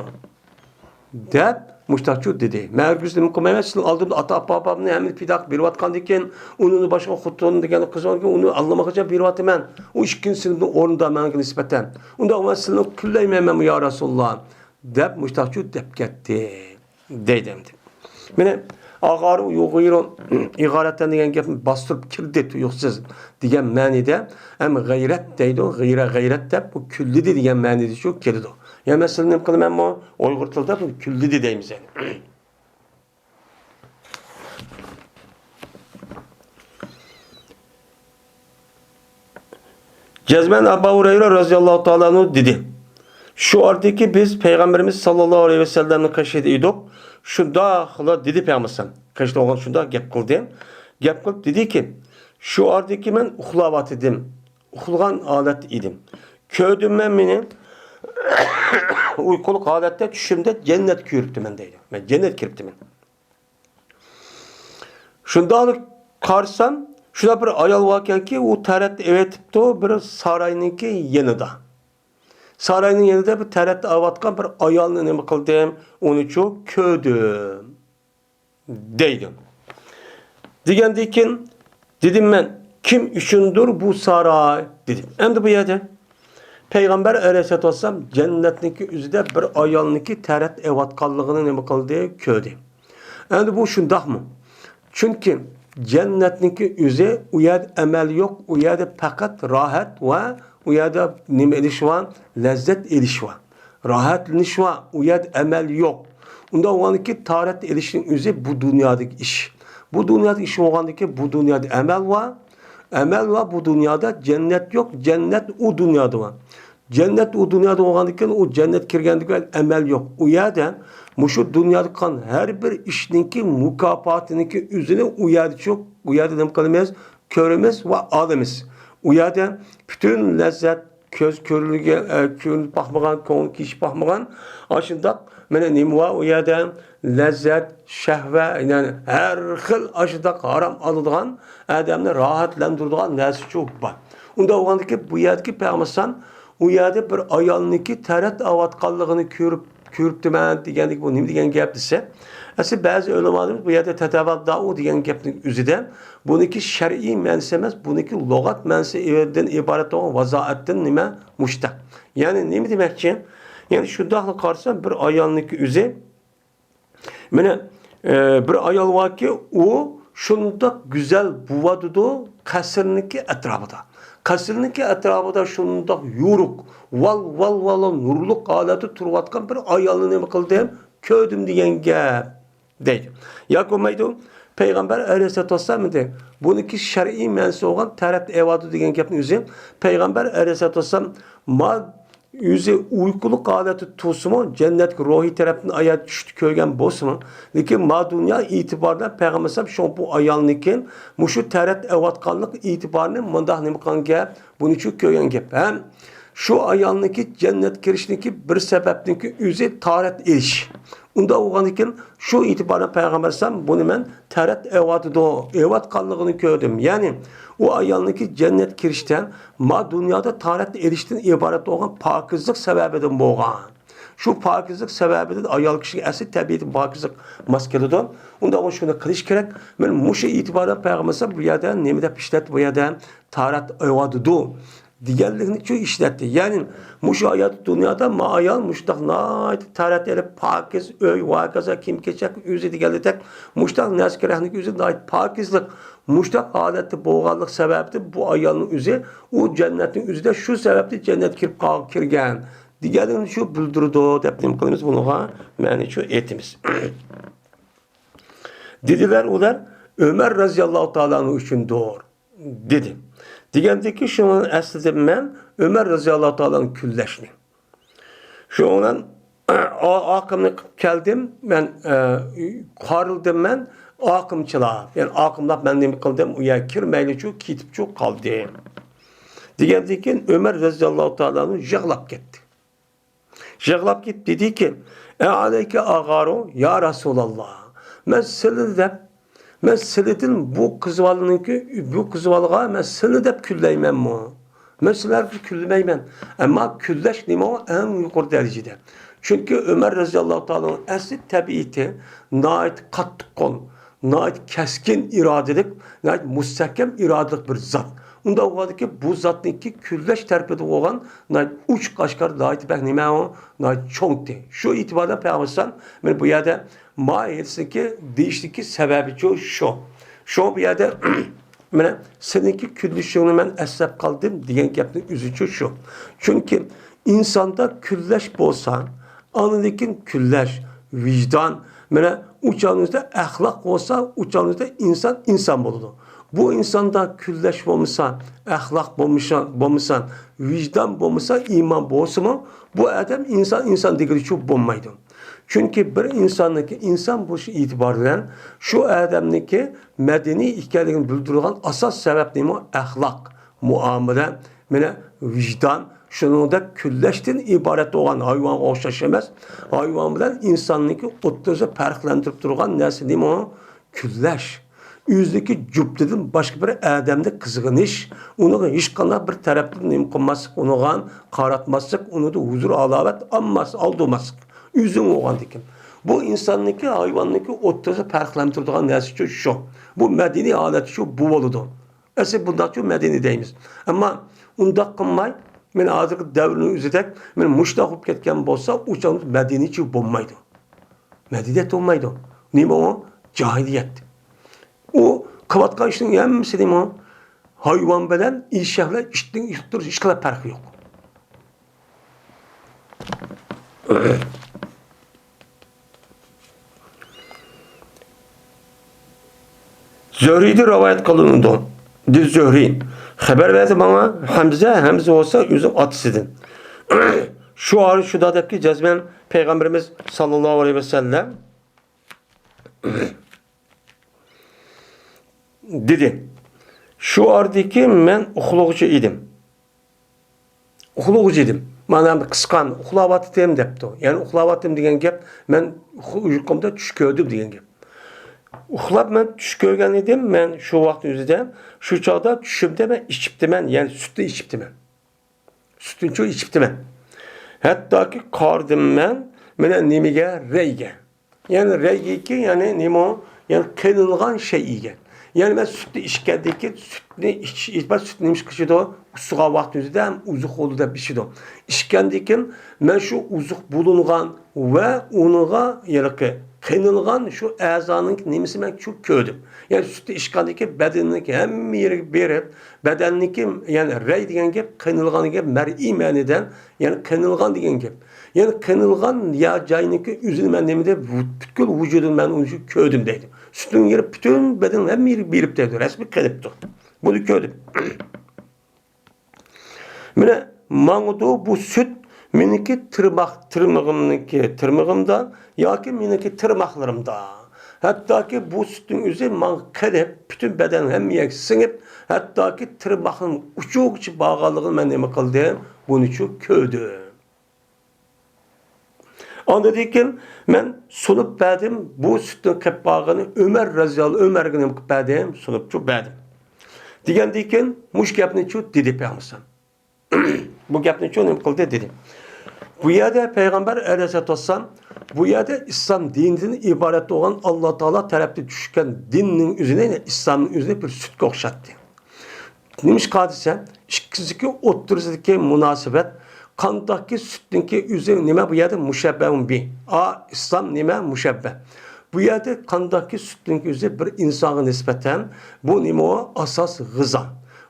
دەپ مۇشتاقچۇ دېدى. مەن ھەرگىز نېمە قىلمايمەن، سىزنىڭ ئالدىمدا ئاتا-ئاپامنى ھەممىنى پىدا قىلىپ بېرىۋاتقاندىكىن، ئۇنىڭ باشقا خوتۇن دېگەن قىز باركەن، ئۇنى ئاللىماغىچە بېرىۋاتىمەن. ئۇ ئىككىنچىسىنىڭ ئورنىدا ماڭا نىسبەتەن. ئۇنداق مەن سىلىنى كۈنلەيمەنمۇ يا رەسۇلاللا؟ دەپ مۇشتاقچۇ دەپ كەتتى. دەيدۇ ئەمدى. مانا، ئاغارۇ يۇغىرۇ ئىغارەتەن دېگەن گەپنى باستۇرۇپ كىردى تۇيۇقسىز دېگەن مەنىدە، ھەم غەيرەت دەيدۇ، غەيرە، غەيرەت دەپ بۇ كۈنلىدى دېگەن مەنىدىچۇ كېلىدۇ. يا مەن سىلىنى نېمە قىلىمەنمۇ؟ ئۇيغۇر تىلىدا بۇ كۈنلىدى دەيمىز يەنى. جەزمەن ئەبۇ ھۇرەيرە رەزىياللاھۇ تائالا ئەنھۇ دېدى، شۇ ئارىدىكى بىز پەيغەمبىرىمىز ساللاللاھۇ ئەلەيھى ۋەسەللەمنىڭ قېشىدا ئىدۇق، شۇنداقلا دېدى پەيغەمبەر، قېشىدا بولغان شۇنداق گەپ قىلدى. گەپ قىلىپ دېدىكى، شۇ ئارىدىكى مەن ئۇخلاۋاتىدىم، ئۇخلىغان ھالەتتە ئىدىم. كۆردۈممەن مېنى ئۇيقۇلۇق ھالەتتە چۈشۈمدە جەننەت كۆرۈپتىمەن دەيدۇ. مەن جەننەت كىرىپتىمەن. شۇنداقلا قارىسام، شۇنداق بىر ئايال باركەنكى، ئۇ تەرەت ئېۋەتىپتۇ بىر ساراينىڭكى يېنىدا. ساراينىڭ يېنىدا بىر تەرەت ئاۋاتقان بىر ئايالنى نېمە قىلدىم؟ ئۇنىچۇ كۆردۈم، دەيدۇ. دېگەندىن كېيىن دېدىم مەن، كىم ئۈچۈندۇر بۇ ساراي؟ دېدىم. ئەمدى بۇ يەردە پەيغەمبەر ئەلەيھىسسالاتۇ ۋەسسالام جەننەتنىڭكى ئۆزىدە بىر ئايالنىڭكى تەرەت ئېۋاتقانلىقىنى نېمە قىلدى؟ كۆردى. ئەمدى بۇ شۇنداقمۇ؟ چۈنكى جەننەتنىڭكى ئۆزى، ئۇ يەردە ئەمەل يوق، ئۇ يەردە پەقەت راھەت ۋە ئۇ يەردە نېمە ئېلىش بار؟ لەززەت ئېلىش بار. راھەتلىنىش بار، ئۇ يەردە ئەمەل يوق. ئۇنداق بولغاندىكىن تەرەت ئېلىشنىڭ ئۆزى بۇ دۇنيادىكى ئىش. بۇ دۇنيادىكى ئىش بولغاندىكىن بۇ دۇنيادا ئەمەل بار. ئەمەل بار بۇ دۇنيادا، جەننەت يوق، جەننەت ئۇ دۇنيادا بار. جەننەت ئۇ دۇنيادا بولغاندىكىن ئۇ جەننەت كىرگەندىكىن ئەمەل يوق. ئۇ يەردە مۇشۇ دۇنيادا قىلغان ھەر بىر ئىشنىڭكى مۇكاپاتىنىڭكى ئۆزىنى ئۇ يەردىچۇ، ئۇ يەردە نېمە قىلىمىز؟ كۆرىمىز ۋە ئالىمىز. ئۇ يەردە پۈتۈن لەززەت، كۆز كۆرۈلگە-، ئە، كۆرۈنۈپ باقمىغان، كۆڭۈل كېچىپ باقمىغان، ئاشۇنداق مانا نېمە بار ئۇ يەردە؟ لەززەت، شەھۋە، يەنى ھەر خىل ئاشۇنداق ھارام ئالىدىغان، ئادەمنى راھەتلەندۈرىدىغان نەرسىچۇ بار. ئۇنداق بولغاندىكىن بۇ يەردىكى پەيغەمبەر ئۇ يەردە بىر ئايالنىڭكى تەرەت ئاۋاتقانلىقىنى كۆرۈپ، كۆرۈپتىمەن دېگەندىكى بۇ نېمە دېگەن گەپ دېسە، ئەسلى بەزى ئۆلىمالىرىمىز بۇ يەردە تەتەۋەددائۇ دېگەن گەپنىڭ ئۆزىدە بۇنىڭكى شەرئىي مەنىسى ئەمەس، بۇنىڭكى لۇغەت مەنىسىدىن ئىبارەت بولغان ۋازائەتتىن نېمە؟ مۇشتەق. يەنى نېمە دېمەكچى؟ يەنى شۇنداقلا قارىسا بىر ئايالنىڭكى ئۆزى مانا، ئە، بىر ئايال باركى، ئۇ شۇنداق گۈزەل بولۇۋاتىدۇ قەسىرنىڭكى ئەتراپىدا. قەسىرنىڭكى ئەتراپىدا شۇنداق يورۇق، ۋال، ۋال، ۋال، نۇرلۇق ھالەتتە تۇرۇۋاتقان بىر ئايالنى نېمە قىلدىم؟ كۆردۈم دېگەن گەپ، دەيدۇ. ياكى بولمايدۇ، پەيغەمبەر ئەلەيھىسسالاتۇ ۋەسسالام دېدى. بۇنىڭكى شەرئىي مەنىسى بولغان تەرەت ئەۋاتىدۇ دېگەن گەپنىڭ ئۆزى پەيغەمبەر ئەلەيھىسسالاتۇ ۋەسسالام ما ئۆزى ئۇيقۇلۇق ھالەتتە تۇرسىمۇ، جەننەتكە روھىي تەرەپتىن ئايال چۈشتە كۆرگەن بولسىمۇ، لېكىن ما دۇنيا ئېتىبارىدا پەيغەمبەر ئەلەيھىسسالام شۇڭا بۇ ئايالنىڭكى مۇشۇ تەرەت ئەۋاتقانلىق ئېتىبارىنى مۇنداق نېمە قىلغان گەپ، بۇنى شۇ كۆرگەن گەپ. ھەم شۇ ئايالنىڭكى جەننەتكە كىرىشنىڭكى بىر سەۋەبنىڭكى ئۆزى تارەت ئېلىش. ئۇنداق بولغاندىكىن شۇ ئېتىباردا پەيغەمبەر ئەلەيھىسسالام بۇنى مەن تارەت ئەۋاتىدۇ، ئەۋاتقانلىقىنى كۆردۈم. يەنى ئۇ ئايالنىڭكى جەننەتكە كىرىشتە ما دۇنيادا تارەت ئېلىشتىن ئىبارەت بولغان پاكىزلىق سەۋەبىدىن بولغان. شۇ پاكىزلىق سەۋەبىدىن ئايال كىشىگە ئەسلى تەبىئىتى پاكىزلىق ماس كېلىدۇ. ئۇنداق بولسا شۇنى قىلىش كېرەك. مەن مۇشۇ ئېتىباردا پەيغەمبەر ئەلەيھىسسالام بۇ يەردە نېمە دەپ ئىشلەتتى بۇ يەردە؟ تارەت ئەۋاتىدۇ دېگەنلىكنى شۇ ئىشلەتتى. يەنى مۇشۇ ھايات دۇنيادا ما ئايال مۇشۇنداق ناھايىتى تارەت ئېلىپ، پاكىز ئۆي، ۋاكازا، كىيىم-كېچەك، ئۆزى دېگەنلىدەك مۇشۇنداق نەرسە كېرەكلىك ئۆزى ناھايىتى پاكىزلىق، مۇشۇنداق ھالەتتە بولغانلىق سەۋەبىدىن بۇ ئايالنىڭ ئۆزى ئۇ جەننەتنىڭ ئۆزىدە شۇ سەۋەبتىن جەننەتكە كىرىپ قال-، كىرگەن دېگەنلىكنى شۇ بىلدۈرىدۇ دەپ نېمە قىلىمىز بۇنىڭغا؟ مەنى شۇ ئېيتىمىز. دېدىلەر ئۇلار، ئۆمەر رەزىياللاھۇ تائالا ئەنھۇ ئۈچۈندۇر، دېدى. دېگەندىكى، شۇنى ئەسلىدىم مەن ئۆمەر رەزىياللاھۇ تائالا ئەنھۇ كۈنلەشنى. شۇنىڭ بىلەن ئا-، ئاقىمنى قىلىپ كەلدىم، مەن، ئە، قارىلدىم مەن ئاقىمچىلاپ. يەنى ئاقىملاپ مەن نېمە قىلدىم؟ ئۇ يەرگە كىرمەيلىچۇ، كېتىپچۇ قالدىم. دېگەندىن كېيىن ئۆمەر رەزىياللاھۇ تائالا ئەنھۇ يىغلاپ كەتتى. يىغلاپ كېتىپ دېدىكى، ئەئەلەيكە ئاغارۇ يا رەسۇلاللا، مەن سىلىنى دەپ، مەن سىلىدىن بۇ قىز بالىنىڭكى، بۇ قىز بالىغا مەن سىلىنى دەپ كۈنلەيمەنمۇ؟ مەن سىلەرگە كۈنلىمەيمەن. ئەمما كۈنلەش نېمە ئۇ؟ ئەڭ يۇقىرى دەرىجىدە. چۈنكى ئۆمەر رەزىياللاھۇ تائالا ئەنھۇنىڭ ئەسلى تەبىئىتى ناھايىتى قاتتىق قول، ناھايىتى كەسكىن ئىرادىلىك، ناھايىتى مۇستەھكەم ئىرادىلىك بىر زات. ئۇنداق بولغاندىكىن بۇ زاتنىڭكى كۈنلەش تەرىپىدە بولغان ناھايىتى ئوچۇق ئاشكارا، ناھايىتى بەك نېمە ئۇ؟ ناھايىتى چوڭتى. شۇ ئېتىباردا پەيغەمبەر ئەلەيھىسسالام مانا بۇ يەردە ما ھېدىسىنىڭكى دېيىشتىكى سەۋەبىچۇ شۇ. شۇ بۇ يەردە مانا سېنىڭكى كۈنلىشىڭنى مەن ئەسلەپ قالدىم دېگەن گەپنىڭ ئۆزىچۇ شۇ. چۈنكى ئىنساندا كۈنلەش بولسا، ئاندىن كېيىن كۈنلەش، ۋىجدان، مانا ئۇ چاغنىڭىزدا ئەخلاق بولسا، ئۇ چاغنىڭىزدا ئىنسان ئىنسان بولىدۇ. بۇ ئىنساندا كۈنلەش بولمىسا، ئەخلاق بولمىسا، بولمىسا، ۋىجدان بولمىسا، ئىمان بولسىمۇ، بۇ ئادەم ئىنسان ئىنسان دېگىلىچۇ بولمايدۇ. چۈنكى بىر ئىنساننىڭكى ئىنسان بولۇش ئېتىبارى بىلەن شۇ ئادەمنىڭكى مەدەنىي ئىكەنلىكىنى بىلدۈرىدىغان ئاساس سەۋەب نېمە؟ ئەخلاق، مۇئامىلە، مانا ۋىجدان، شۇنىڭدەك كۈنلەشتىن ئىبارەت بولغان ھايۋانغا ئوخشاش ئەمەس. ھايۋان بىلەن ئىنساننىڭكى ئوتتۇرىسىدا پەرقلەندۈرۈپ تۇرغان نەرسە نېمە؟ كۈنلەش. ئۆزىدىكى جۈپتىدىن باشقا بىر ئادەمدە قىزغىنىش، ئۇنىڭغا ھېچقانداق بىر تەرەپتىن نېمە قىلماسلىق، ئۇنىڭغا قاراتماسلىق، ئۇنىڭدا ھۇزۇر ھالاۋەت ئالماس-، ئالدۇرماسلىق. ئۆزۈڭ بولغاندىكىن. بۇ ئىنساننىڭكى، ھايۋاننىڭكى ئوتتۇرىسىدا پەرقلەندۈرىدىغان نەرسىچۇ شۇ. بۇ مەدەنىي ھالەتچۇ بۇ بولىدۇ. ئەسلى بۇنداقچۇ مەدەنىي دەيمىز. ئەمما ئۇنداق قىلماي، مانا ھازىرقى دەۋرنىڭ ئۆزىدەك، مانا مۇشۇنداق بولۇپ كەتكەن بولسا، ئۇ چاغدا مەدەنىيچۇ بولمايدۇ. مەدەنىيەت بولمايدۇ. نېمە ئۇ؟ جاھىلىيەت. ئۇ قىلىۋاتقان ئىشنىڭ ھەممىسى نېمە ئۇ؟ ھايۋان بىلەن ئېشەك بىلەن ئىتنىڭ ئىتتىرىش ئىشقىلار پەرقى يوق. زۆھرىدىن رىۋايەت قىلىنىدۇ. دېدى زۆھرى، خەۋەر بەردى ماڭا ھەمزە، ھەمزە بولسا ئۆزىنىڭ ئاتىسىدىن. شۇ ئارا شۇدا دەپكى جەزمەن پەيغەمبىرىمىز ساللاللاھۇ ئەلەيھى ۋەسەللەم دېدى. شۇ ئارىدىكى مەن ئۇخلىغۇچى ئىدىم. ئۇخلىغۇچى ئىدىم. مانا قىسقان، ئۇخلاۋاتىتىم دەپتۇ. يەنى ئۇخلاۋاتىتىم دېگەن گەپ، مەن ئۇخ-، يۇقۇمدا چۈش كۆردۈم دېگەن گەپ. ئۇخلاپ مەن چۈش كۆرگەن ئىدىم، مەن شۇ ۋاقىت ئۆزىدە، شۇ چاغدا چۈشۈمدە مەن ئىچىپتىمەن، يەنى سۈتنى ئىچىپتىمەن. سۈتنىچۇ ئىچىپتىمەن. ھەتتاكى قارىدىم مەن، مانا نېمىگە، رەيگە. يەنى رەيگىكى، يەنى نېمە ئۇ؟ يەنى قېنىلغان شەيئىگە. يەنى مەن سۈتنى ئىچكەندىن كېيىن، سۈتنى ئىچىش، ئېتىبار سۈتنى نېمە قىلىشىدۇ؟ ئۇسسۇغان ۋاقتىمىزدا ھەم ئوزۇق بولىدۇ دەپ ئىچىدۇ. ئىچكەندىن كېيىن، مەن شۇ ئوزۇق بولۇنغان ۋە ئۇنىڭغا ھېلىقى قېنىلغان شۇ ئەزانىڭ نېمىسى مەن شۇ كۆردۈم. يەنى سۈتنى ئىچكەندىن كېيىن بەدىنىڭ ھەممە يېرىگە بېرىپ، بەدەننىڭكى، يەنى رەي دېگەن گەپ قېنىلغان دېگەن گەپ، مەرئىي مەنىدە، يەنى قېنىلغان دېگەن گەپ. يەنى قېنىلغان يا جاينىڭكى ئۆزىنى مەن نېمە دەپ، پۈتكۈل ۋۇجۇدىنى مەن ئۇنى كۆردۈم دەيدۇ. سۈتۈڭ يېرى پۈتۈن بەدەن ھەممە يېرىگە بېرىپ دەيدۇ. رەسمىي قېنىپتۇ. بۇنى كۆردۈم. مانا ماڭىدۇ بۇ سۈت مېنىڭكى تىرماق، تىرمىغىمنىڭكى، تىرمىغىمدا ياكى مېنىڭكى تىرماقلىرىمدا. ھەتتاكى بۇ سۈتنىڭ ئۆزى ماڭا قېنىپ، پۈتۈن بەدەن ھەممە يەرگە سىڭىپ، ھەتتاكى تىرماقنىڭ ئۇچىغىچە بارغانلىقىنى مەن نېمە قىلدىم؟ بۇنىچۇ كۆردۈم. ئاندىن كېيىن مەن سۇنۇپ بەردىم، بۇ سۈتنىڭ قېپىپ قالغىنى ئۆمەر رەزىياللاھۇ ئۆمەرگە نېمە قىلىپ بەردىم؟ سۇنۇپچۇ بەردىم. دېگەندىن كېيىن مۇشۇ گەپنىچۇ دېدى پەيغەمبەر. بۇ گەپنىچۇ نېمە قىلدى دېدى. بۇ يەردە پەيغەمبەر ئەلەيھىسسالاتۇ ۋەسسالام، بۇ يەردە ئىسلام دىنىدىن ئىبارەت بولغان ئاللا تائالا تەرەپتىن چۈشكەن دىننىڭ ئۆزىنى، ئىسلامنىڭ ئۆزىنى بىر سۈتكە ئوخشاتتى. نېمىشقا دېسە، ئىككىسىنىڭكى ئوتتۇرىسىدىكى مۇناسىۋەت، قانداقكى سۈتنىڭكى ئۆزى نېمە بۇ يەردە مۇشەببەھۇن بى. ئا، ئىسلام نېمە؟ مۇشەببە. بۇ يەردە قانداقكى سۈتنىڭكى ئۆزى بىر ئىنسانغا نىسبەتەن بۇ نېمە ئۇ؟ ئاساس غىزا.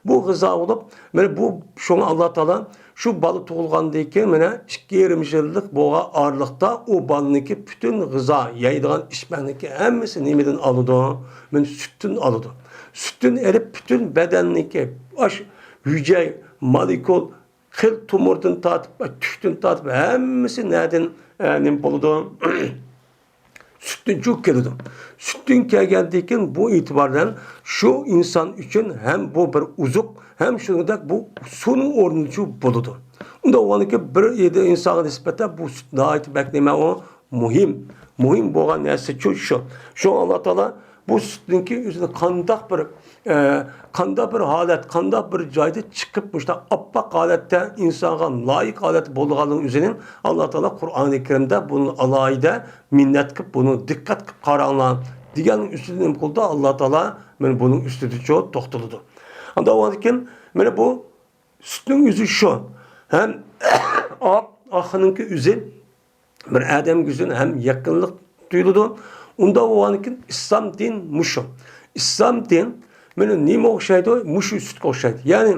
بۇ غىزا بولۇپ، مانا بۇ شۇڭا ئاللا تائالا شۇ بالا تۇغۇلغاندىن كېيىن مانا ئىككى يېرىم يىللىق بولغان ئارىلىقتا ئۇ بالىنىڭكى پۈتۈن غىزا، يەيدىغان ئىچمەكنىڭكى ھەممىسى نېمىدىن ئالىدۇ؟ مانا سۈتتىن ئالىدۇ. سۈتتىن ئېلىپ پۈتۈن بەدەننىڭكى ئاش ھۈجەي، مولېكۇل، قىل تومۇردىن تارتىپ، تۈكتىن تارتىپ ھەممىسى نەدىن، ئە، نېمە بولىدۇ؟ سۈتتىنچۇ كېلىدۇ. سۈتتىن كەلگەندىن كېيىن بۇ ئېتىبار بىلەن شۇ ئىنسان ئۈچۈن ھەم بۇ بىر ئوزۇق، ھەم شۇنىڭدەك بۇ سۇنىڭ ئورنىچۇ بولىدۇ. ئۇنداق بولغاندىكىن بىر ئىنسانغا نىسبەتەن بۇ سۈت ناھايىتى بەك نېمە ئۇ؟ مۇھىم. مۇھىم بولغان نەرسە شۇ، شۇ. شۇڭا ئاللا تائالا بۇ سۈتنىڭكى ئۆزىنى قانداق بىر، ئە، قانداق بىر ھالەت، قانداق بىر جايدا چىقىپ، مۇشۇنداق ئاپئاق ھالەتتە، ئىنسانغا لايىق ھالەتتە بولىدىغانلىقىنىڭ ئۆزىنى ئاللا تائالا قۇرئانى كەرىمدە بۇنى ئالاھىدە مىننەت قىلىپ، بۇنى دىققەت قىلىپ قاراڭلار دېگەننىڭ ئۈستىدە نېمە قىلىدۇ؟ ئاللا تائالا مانا بۇنىڭ ئۈستىدىچۇ توختىلىدۇ. ئاندىن كېيىن مانا بۇ سۈتنىڭ ئۆزى شۇ. ھەم ئاق، ئاقنىڭكى ئۆزى بىر ئادەمگە ئۆزىنى ھەم يېقىنلىق تۇيۇلىدۇ. ئۇنداق بولغاندىكىن ئىسلام دىن مۇشۇ. ئىسلام دىن مانا نېمە ئوخشايدۇ؟ مۇشۇ سۈتكە ئوخشايدۇ. يەنى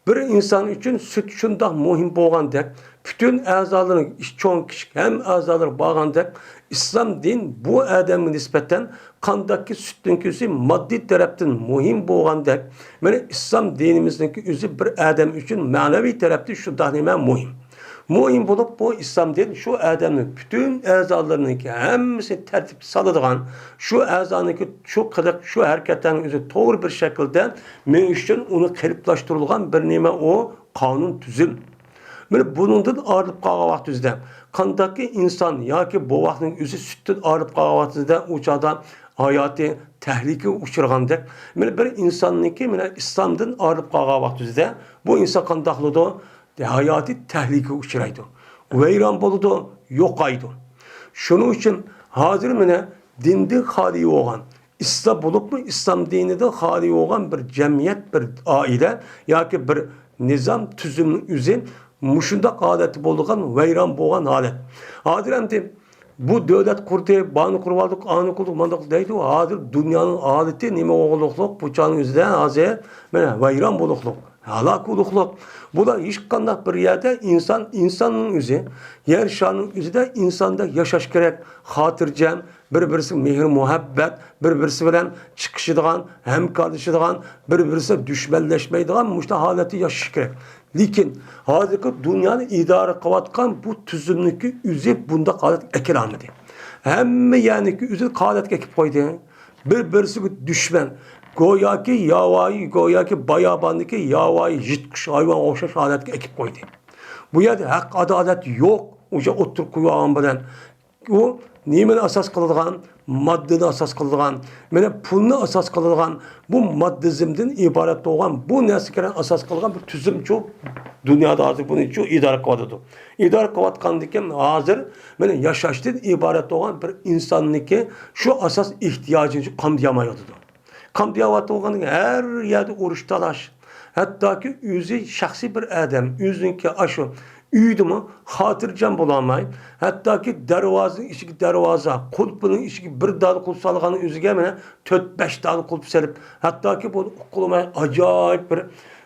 بىر ئىنسان ئۈچۈن سۈت شۇنداق مۇھىم بولغاندەك، پۈتۈن ئەزالىرىنىڭ چوڭ، كىچىك ھەممە ئەزالىرى بارغاندەك، ئىسلام دىن بۇ ئادەمگە نىسبەتەن قانداقكى سۈتنىڭكى ئۆزى ماددىي تەرەپتىن مۇھىم بولغاندەك، مانا ئىسلام دىنىمىزنىڭكى ئۆزى بىر ئادەم ئۈچۈن مەنىۋى تەرەپتىن شۇنداق نېمە مۇھىم. مۇھىم بولۇپ، بۇ ئىسلام دىنى شۇ ئادەمنىڭ پۈتۈن ئەزالىرىنىڭكى ھەممىسىنى تەرتىپكە سالىدىغان، شۇ ئەزانىڭكى شۇ قىلىق، شۇ ھەرىكەتلەرنىڭ ئۆزى توغرا بىر شەكىلدە مېڭىش ئۈچۈن ئۇنى قېلىپلاشتۇرۇلغان بىر نېمە ئۇ قانۇن تۈزۈم. مانا بۇنىڭدىن ئايرىلىپ قالغان ۋاقتىمىزدا، قانداقكى ئىنسان ياكى بوۋاقنىڭ ئۆزى سۈتتىن ئايرىلىپ قالغان ۋاقتىمىزدا، ئۇ چاغدا ھاياتى تەھلىكىگە ئۇچرىغاندەك، مانا بىر ئىنساننىڭكى مانا ئىسلامدىن ئايرىلىپ قالغان ۋاقتىمىزدا، بۇ ئىنسان قانداق بولىدۇ؟ ھاياتى تەھلىكىگە ئۇچرايدۇ، ۋەيران بولىدۇ، يوقايدۇ. شۇنىڭ ئۈچۈن ھازىر مانا دىندىن خالىي بولغان، ئىسلام بولۇپمۇ ئىسلام دىنىدىن خالىي بولغان بىر جەمئىيەت، بىر ئائىلە ياكى بىر نىزام تۈزۈمنىڭ ئۆزى مۇشۇنداق ھالەتتە بولىدىغان، ۋەيران بولغان ھالەت. ھازىر ئەمدى بۇ دۆلەت قۇردى، بانى قۇرۇۋالدۇق، ئانى قۇردۇق، مانداق دەيدۇ. ھازىر دۇنيانىڭ ھالىتى نېمە بولغۇلۇقلۇق؟ بۇ چاغنىڭ ئۆزىدە ھازىر مانا ۋەيران بولۇقلۇق، ھالاك بولۇقلۇق. بۇلار ھېچقانداق بىر يەردە ئىنسان، ئىنساننىڭ ئۆزى، يەر شارنىڭ ئۆزىدە ئىنساندەك ياشاش كېرەك، خاتىرجەم، بىر-بىرسىگە مېھىر-مۇھەببەت، بىر-بىرسى بىلەن چىقىشىدىغان، ھەمكارلىشىدىغان، بىر-بىرسىگە دۈشمەنلەشمەيدىغان مۇشۇنداق ھالەتتە ياشىشى كېرەك. لېكىن ھازىرقى دۇنيانى ئىدارە قىلىۋاتقان بۇ تۈزۈمنىڭكى ئۆزى بۇنداق ھالەتكە ئەكېلەلمىدى. ھەممە يەرنىڭكى ئۆزى ھالەتكە ئەكىپ قويدى. بىر-بىرسىگە دۈشمەن. گوياكى ياۋايى، گوياكى باياباندىكى ياۋايى يىرتقۇچ ھايۋانغا ئوخشاش ھالەتكە ئەكىپ قويدى. بۇ يەردە ھەق، ئادالەت يوق. ئۇ يەر ئوتتۇرىغا قويۇۋالغان بىلەن ئۇ نېمىنى ئاساس قىلىدىغان؟ ماددىنى ئاساس قىلىدىغان، مانا پۇلنى ئاساس قىلىدىغان، بۇ ماددىزمدىن ئىبارەت بولغان، بۇ نەرسىگە ئاساس قىلغان بىر تۈزۈمچۇ دۇنيادا ھازىر بۇنىچۇ ئىدارە قىلىۋاتىدۇ. ئىدارە قىلىۋاتقاندىكىن ھازىر مانا ياشاشتىن ئىبارەت بولغان بىر ئىنساننىڭكى شۇ ئاساس ئېھتىياجىنى قامدىيالمايۋاتىدۇ. قامدىيالمايۋاتىدىغان ھەر يەردە ئۇرۇش تالاش. ھەتتاكى ئۆزى شەخسىي بىر ئادەم، ئۆزىنىڭكى ئاشۇ ئۆيىدىمۇ خاتىرجەم بولالماي، ھەتتاكى دەرۋازىنىڭ ئىچىگە دەرۋازا، قۇلپىنىڭ ئىچىگە بىر دانە قۇلپ سالغان ئۆزىگە مانا تۆت، بەش دانە قۇلپ سېلىپ، ھەتتاكى بۇنى ئۇقۇلماي ئاجايىپ بىر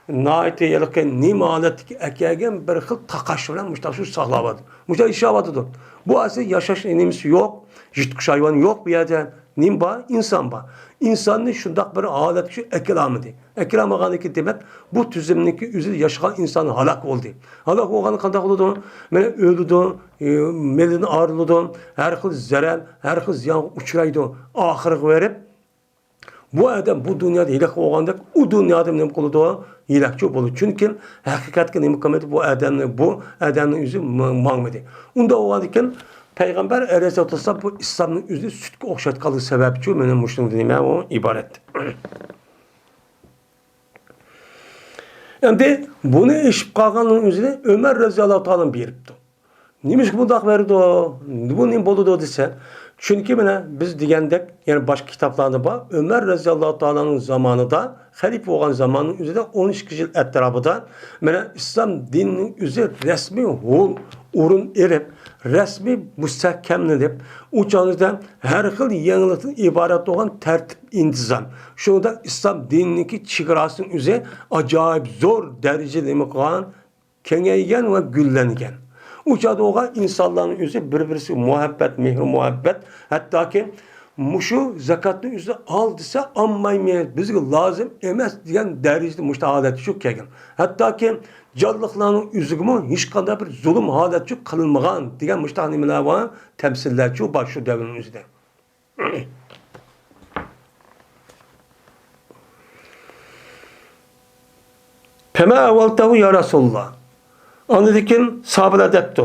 ناھايىتى ھېلىقى نېمە ھالەتتىكى ئەكەلگەن بىر خىل تاقاش بىلەن مۇشۇنداق شۇ ساقلاۋاتىدۇ. مۇشۇنداق ياشاۋاتىدۇ. بۇ ئەسلى ياشاش نېمىسى يوق، يىرتقۇچ ھايۋان يوق بۇ يەردە. نېمە بار؟ ئىنسان بار. ئىنساننى شۇنداق بىر ھالەتكە شۇ ئەكىلالمىدى. ئەكىلالمىغاندىكىن دېمەك، بۇ تۈزۈمنىڭكى ئۆزىدە ياشىغان ئىنسان ھالاك بولدى. ھالاك بولغاندا قانداق بولىدۇ؟ مانا ئۆلىدۇ، ئى، مېلىدىن ئايرىلىدۇ، ھەر خىل زەرەر، ھەر خىل زىيانغا ئۇچرايدۇ. ئاخىرىغا بېرىپ، بۇ ئادەم بۇ دۇنيادا ھېلىقى بولغاندەك، ئۇ دۇنيادا نېمە قىلىدۇ؟ ھېلەكچى بولىدۇ. چۈنكى ھەقىقەتكە نېمە قىلمىدى؟ بۇ ئادەمنى، بۇ ئادەمنىڭ ئۆزى م-، ماڭمىدى. ئۇنداق بولغاندىكىن، پەيغەمبەر ئەلەيھىسسالاتۇ ۋەسسالام بۇ ئىسلامنىڭ ئۆزىنى سۈتكە ئوخشاتقانلىقى سەۋەبچۇ، مانا مۇشۇنىڭدىن نېمە ئۇ ئىبارەت. ئەمدى بۇنى ئېشىپ قالغاننىڭ ئۆزىنى ئۆمەر رەزىياللاھۇ تائالا بېرىپتۇ. نېمىشقا بۇنداق بېرىدۇ؟ بۇ نېمە بولىدۇ دېسە، چۈنكى مانا بىز دېگەندەك، يەنە باشقا كىتابلاردا بار، ئۆمەر رەزىياللاھۇ تائالانىڭ زامانىدا، خەلىپە بولغان زاماننىڭ ئۆزىدە ئون ئىككى يىل ئەتراپىدا مانا ئىسلام دىنىنىڭ ئۆزى رەسمىي ھول ئورۇن ئېلىپ، رەسمىي مۇستەھكەملىنىپ، ئۇ چاغدا ھەر خىل يېڭىلىقتىن ئىبارەت بولغان تەرتىپ ئىنتىزام، شۇنىڭدەك ئىسلام دىنىنىڭكى چېگراسىنىڭ ئۆزى ئاجايىپ زور دەرىجىدە نېمە قىلغان؟ كېڭەيگەن ۋە گۈللەنگەن. ئۇ چاغدا بولغان ئىنسانلارنىڭ ئۆزى بىر-بىرسىگە مۇھەببەت، مېھرى-مۇھەببەت، ھەتتاكى مۇشۇ زاكاتنى ئۆزى ئال دېسە، ئالمايمىز، بىزگە لازىم ئەمەس دېگەن دەرىجىدە مۇشۇنداق ھالەتكە چۈشۈپ كەلگەن. ھەتتاكى جانلىقلارنىڭ ئۆزىگىمۇ ھېچقانداق بىر زۇلۇم ھالەتچۇ قىلىنمىغان دېگەن مۇشۇنداق نېمىلەر بار، تەمسىللەرچۇ بار شۇ دەۋرنىڭ ئۆزىدە. پەمە ئەۋۋەلتەھۇ يا رەسۇلاللا. ئاندىن كېيىن ساھابىلەر دەپتۇ،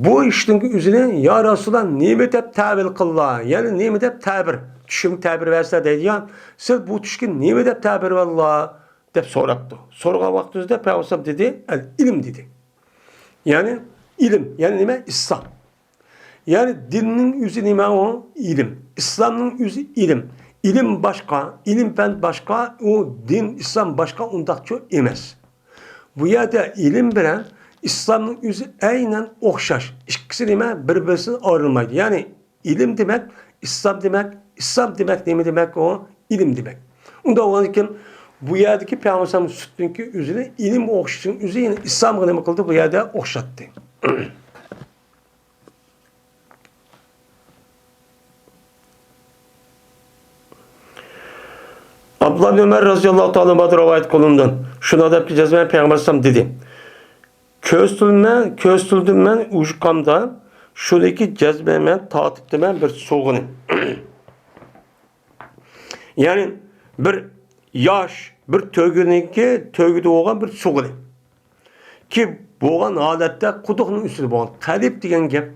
بۇ ئىشنىڭ ئۆزىنى يا رەسۇلاللا نېمە دەپ تەۋىل قىللا؟ يەنى نېمە دەپ تەبىر؟ چۈشۈمگە تەبىر بەرسىلە دەيدىغان. سىز بۇ چۈشكە نېمە دەپ تەبىر بەرلا؟ دەپ سوراپتۇ. سورىغان ۋاقتىمىزدا پەيغەمبەر دېدى، ئەل ئىلم دېدى. يەنى ئىلىم، يەنى نېمە؟ ئىسلام. يەنى دىننىڭ ئۆزى نېمە ئۇ؟ ئىلىم. ئىسلامنىڭ ئۆزى ئىلىم. ئىلىم باشقا، ئىلىم پەن باشقا، ئۇ دىن، ئىسلام باشقا، ئۇنداقچۇ ئەمەس. بۇ يەردە ئىلىم بىلەن ئىسلامنىڭ ئۆزى ئەينەن ئوخشاش. ئىككىسى نېمە؟ بىر-بىرسىدىن ئايرىلمايدۇ. يەنى ئىلىم دېمەك، ئىسلام دېمەك، ئىسلام دېمەك نېمە دېمەك ئۇ؟ ئىلىم دېمەك. ئۇنداق بولغاندىكىن بۇ يەردىكى پەيغەمبەر سۈتنىڭكى ئۆزىنى ئىلىم ئوخشىشىنىڭ ئۆزى يەنى ئىسلامغا نېمە قىلدى؟ بۇ يەردە ئوخشاتتى. ئابدۇللا ئىبن ئۆمەر رەزىياللاھۇ تائالا ئەنھۇدىن رىۋايەت قىلىنىدۇ. شۇنداق دەپتۇ، جەزمەن پەيغەمبەر ئەلەيھىسسالام دېدى، كۆرسىتىلمە-، كۆرسىتىلدىم مەن ئۇجۇقامدا، شۇنىڭكى جەزمەن مەن تارتىپتىمەن بىر سوغىنى. يەنى بىر ياش، بىر تۆگىنىڭكى، تۆگىدە بولغان بىر سوغىنى. كى بولغان ھالەتتە قۇدۇقنىڭ ئۈستىدە بولغان. قەلب دېگەن گەپ،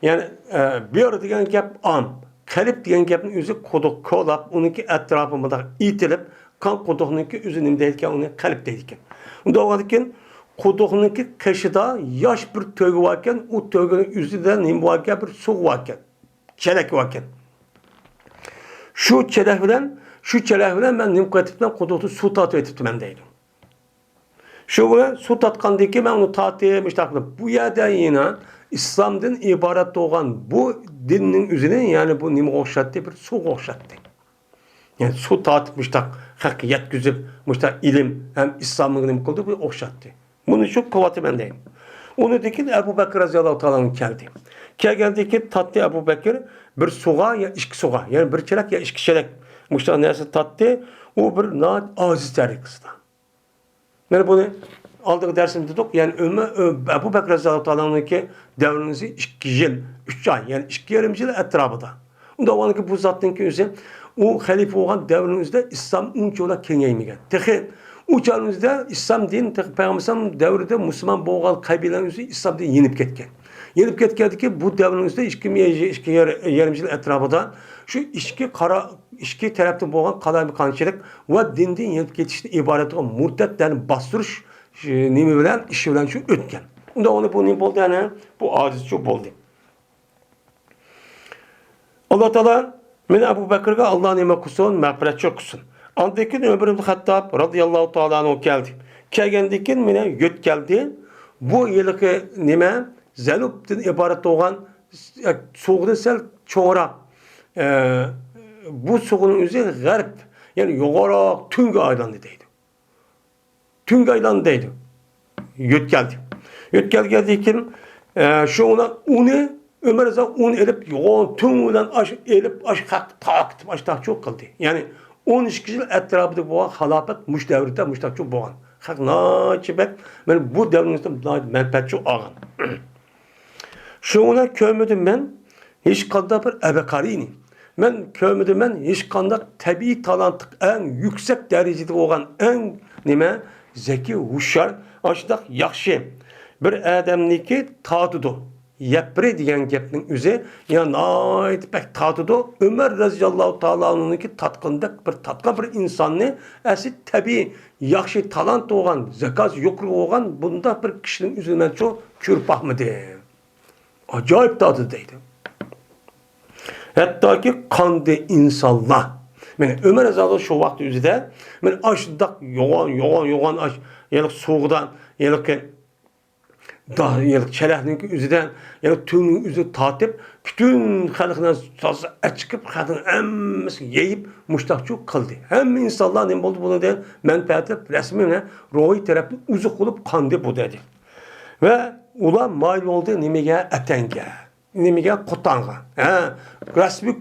يەنى، ئە، بىر دېگەن گەپ ئام. قەلب دېگەن گەپنىڭ ئۆزى قۇدۇق كولاپ، ئۇنىڭكى ئەتراپى مۇنداق ئېتىلىپ، قان قۇدۇقنىڭكى ئۆزى نېمە دەيدىكەن؟ ئۇنى قەلب دەيدىكەن. ئۇنداق بولغاندىكىن، قۇدۇقنىڭكى قېشىدا ياش بىر تۆگە باركەن، ئۇ تۆگىنىڭ ئۆزىدە نېمە باركەن؟ بىر سۇ باركەن. چېلەك باركەن. شۇ چېلەك بىلەن، شۇ چېلەك بىلەن مەن نېمە قىلىۋېتىپتىمەن؟ قۇدۇقتا سۇ تارتىۋېتىپتىمەن دەيدۇ. شۇ بىلەن سۇ تارتقاندىن كېيىن مەن ئۇنى تارتىپ، مۇشۇنداق قىلىپ، بۇ يەردە يەنە ئىسلامدىن ئىبارەت بولغان بۇ دىننىڭ ئۆزىنى، يەنى بۇ نېمىگە ئوخشاتتى؟ بىر سۇغا ئوخشاتتى. يەنى سۇ تارتىپ، مۇشۇنداق خەققە يەتكۈزۈپ، مۇشۇنداق ئىلىم ھەم ئىسلامنى نېمە قىلدى؟ بۇ ئوخشاتتى. بۇنى شۇ قىلىۋاتىمەن دەيمەن. ئۇنىڭدىن كېيىن ئەبۇ بەكرى رەزىياللاھۇ تائالا ئەنھۇ كەلدى. كەلگەندىن كېيىن تارتتى ئەبۇ بەكرى بىر سۇغا يا ئىككى سۇغا، يەنى بىر چېلەك يا ئىككى چېلەك مۇشۇنداق نەرسە تارتتى. ئۇ بىر ناھايىتى ئاجىز تەرىقىسىدا. مانا بۇنى ئالدىنقى دەرسىمىزدە دېدۇق، يەنى ئۆمە-، ئۆ-، ئەبۇ بەكرى رەزىياللاھۇ تائالا ئەنھۇنىڭكى دەۋرىنىڭ ئىككى يىل، ئۈچ ئاي، يەنى ئىككى يېرىم يىل ئەتراپىدا. ئۇنداق بولغاندىكىن بۇ زاتنىڭكى ئۆزى، ئۇ خەلىپە بولغان دەۋرنىڭ ئۆزىدە ئىسلام ئۇنچىۋالا كېڭەيمىگەن. تېخى ئۇ چاغنىڭ ئۆزىدە ئىسلام دىنى، تېخى پەيغەمبەر ئەلەيھىسسالام دەۋرىدە مۇسۇلمان بولغان قەبىلىلەرنىڭ ئۆزى ئىسلام دىنى يېنىپ كەتكەن. يېنىپ كەتكەندىكىن بۇ دەۋرنىڭ ئۆزىدە ئىككى، ئىككى يېرىم يىل ئەتراپىدا شۇ ئىچكى قارا-، ئىچكى تەرەپتە بولغان قالايمىقانچىلىق ۋە دىندىن يېنىپ كېتىشتىن ئىبارەت بولغان مۇرتەتلەرنى باستۇرۇش، شۇ نېمە بىلەن، ئىشى بىلەن شۇ ئۆتكەن. ئۇنداق بولغاندا بۇ نېمە بولدى؟ يەنە بۇ ئاجىزچۇ بولدى. ئاللا تائالا، مانا ئەبۇ بەكرگە ئاللا نېمە قىلسۇن؟ مەغپىرەتچى قىلسۇن. ئاندىن كېيىن ئۆمەر ئىبن خەتتاب رازىياللاھۇ تائالا ئەنھۇ كەلدى. كەلگەندىن كېيىن مانا يۆتكەلدى. بۇ ھېلىقى نېمە؟ زەنۇبتىن ئىبارەت بولغان سۇغىدىن سەل چوڭراق، ئە، بۇ سۇغىنىڭ ئۆزى غەرب، يەنى يۇقىرىراق تۈنگە ئايلاندى دەيدۇ. تۈڭگە ئايلاندى دەيدۇ. يۆتكەلدى. يۆتكەلگەندىن كېيىن، ئە، شۇ ئۇنى ئۆمەر رەزىياللاھۇ ئۇنى ئېلىپ، يوغان تۈڭ بىلەن ئاش ئېلىپ، ئاش خەق تارقىتىپ، ئاش تاقچۇ قىلدى. يەنى ئون ئىككى يىل ئەتراپىدا بولغان خىلاپەت مۇشۇ دەۋردە مۇشۇنداقچۇ بولغان. خەق ناھايىتى بەك، مانا بۇ دەۋرنىڭ ناھايىتى مەنپەئەتچۇ ئالغان. شۇڭا كۆرمىدىم مەن ھېچقانداق بىر ئەبقارىنى. مەن كۆرمىدىم مەن ھېچقانداق تەبىئىي تالانتلىق، ئەڭ يۈكسەك دەرىجىدە بولغان، ئەڭ نېمە، زەكىي، ھوشيار، ئاشۇنداق ياخشى بىر ئادەمنىكى تارتىدۇ. يەپرى دېگەن گەپنىڭ ئۆزى، يا ناھايىتى بەك تارتىدۇ. ئۆمەر رەزىياللاھۇ تائالا ئەنھۇنىڭكى تارتقىنىدەك بىر تارتقان بىر ئىنساننى، ئەسلى تەبىئىي ياخشى تالانت بولغان، زاكاز يۇقىرى بولغان بۇنداق بىر كىشىنىڭ ئۆزىنى مەن چوڭ كۆرۈپ باقمىدىم. ئاجايىپ تارتىدۇ دەيدۇ. ھەتتاكى قاندى ئىنسانلار. مانا ئۆمەر رەزىياللاھۇ شۇ ۋاقىت ئۆزىدە، مانا ئاشۇنداق يوغان، يوغان، يوغان ئاش، ھېلىقى سوغدان، ھېلىقى دا-، ھېلىقى چەلەكنىڭكى ئۆزىدە، ھېلىقى تۈڭنىڭ ئۆزىدە تارتىپ، پۈتۈن خەلقنى تازا ئەچىقىپ، خەلقنىڭ ھەممىسىگە يېيىپ، مۇشتاقچۇ قىلدى. ھەممە ئىنسانلار نېمە بولدى بۇنىڭدىن؟ مەنپەئەتلىنىپ، رەسمىي ۋە روھىي تەرەپتىن ئوزۇق بولۇپ قاندى بۇ دەيدۇ. ۋە ئۇلار مايىل بولدى نېمىگە؟ ئەتەڭگە. نېمىگە؟ قوتانغا. ھە، رەسمىي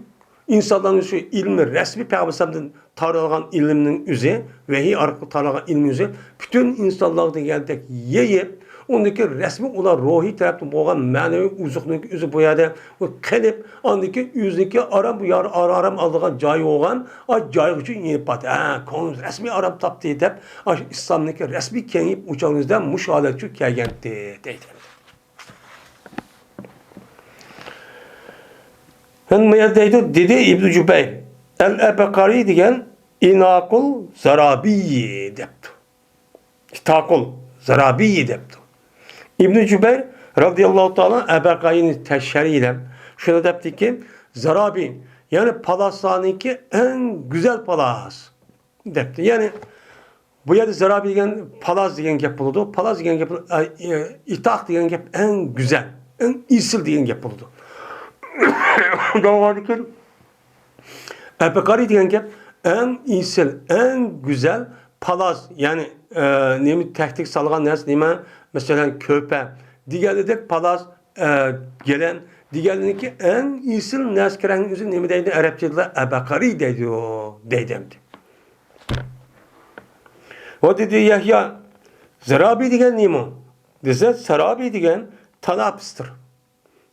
ئىنسانلارنىڭ شۇ ئىلمى، رەسمىي پەيغەمبەر ئەلەيھىسسالامدىن تارالغان ئىلىمنىڭ ئۆزى، ۋەھىي ئارقىلىق تارالغان ئىلىم ئۆزى پۈتۈن ئىنسانلارغا دېگەندەك يېيىپ، ئۇندىكى رەسمىي ئۇلار روھىي تەرەپتىن بولغان مەنىۋى ئوزۇقنىڭ ئۆزى بۇ يەردە ئۇ قېلىپ، ئاندىكى ئۆزىنىڭكى ئارام، بۇ يار-، ئارام ئالىدىغان جايى بولغان، ئا، جايغىچۇ يېنىپ باردى. ھە، كۆڭلىمىز رەسمىي ئارام تاپتى دەپ، ئاشۇ ئىسلامنىڭكى رەسمىي كېڭىيىپ، ئۇ چاغىمىزدا مۇشۇ ھالەتچۇ كەلگەنتى، دەيدۇ. مانا بۇ يەردە دەيدۇ، دېدى ئىبنى جۇبەير، ئەل ئەبقارى دېگەن ئىناقۇل زارابىي دەپتۇ. ئىتاقۇل زارابىي دەپتۇ. ئىبنى جۇبەير رازىياللاھۇ تائالا ئەبقارىنى تەشەرىيلەپ شۇنى دەپتىكى، زارابىي، يەنى پالاسلارنىڭكى ئەڭ گۈزەل پالاس دەپتۇ. يەنى بۇ يەردە زارابىي دېگەن پالاس دېگەن گەپ بولىدۇ. پالاس دېگەن گەپ، ئە، ئە، ئىتاق دېگەن گەپ ئەڭ گۈزەل، ئەڭ ئېسىل دېگەن گەپ بولىدۇ. داۋادىكىن ئەبقارى دېگەن گەپ ئەڭ ئېسىل، ئەڭ گۈزەل پالاس، يەنى، ئە، نېمە تەكتىك سالغان نەرسە نېمە؟ مەسىلەن، كۆپە دېگەنلىدەك پالاس، ئە، گېلەن دېگەنلىكى ئەڭ ئېسىل نەرسە كېرەكنىڭ ئۆزى نېمە دەيدۇ؟ ئەرەبچىدە ئەبقارى دەيدۇ، دەيدۇ ئەمدى. ۋە دېدى يەھيا، زارابى دېگەن نېمە؟ دېسە، سارابى دېگەن تاناپىستۇر.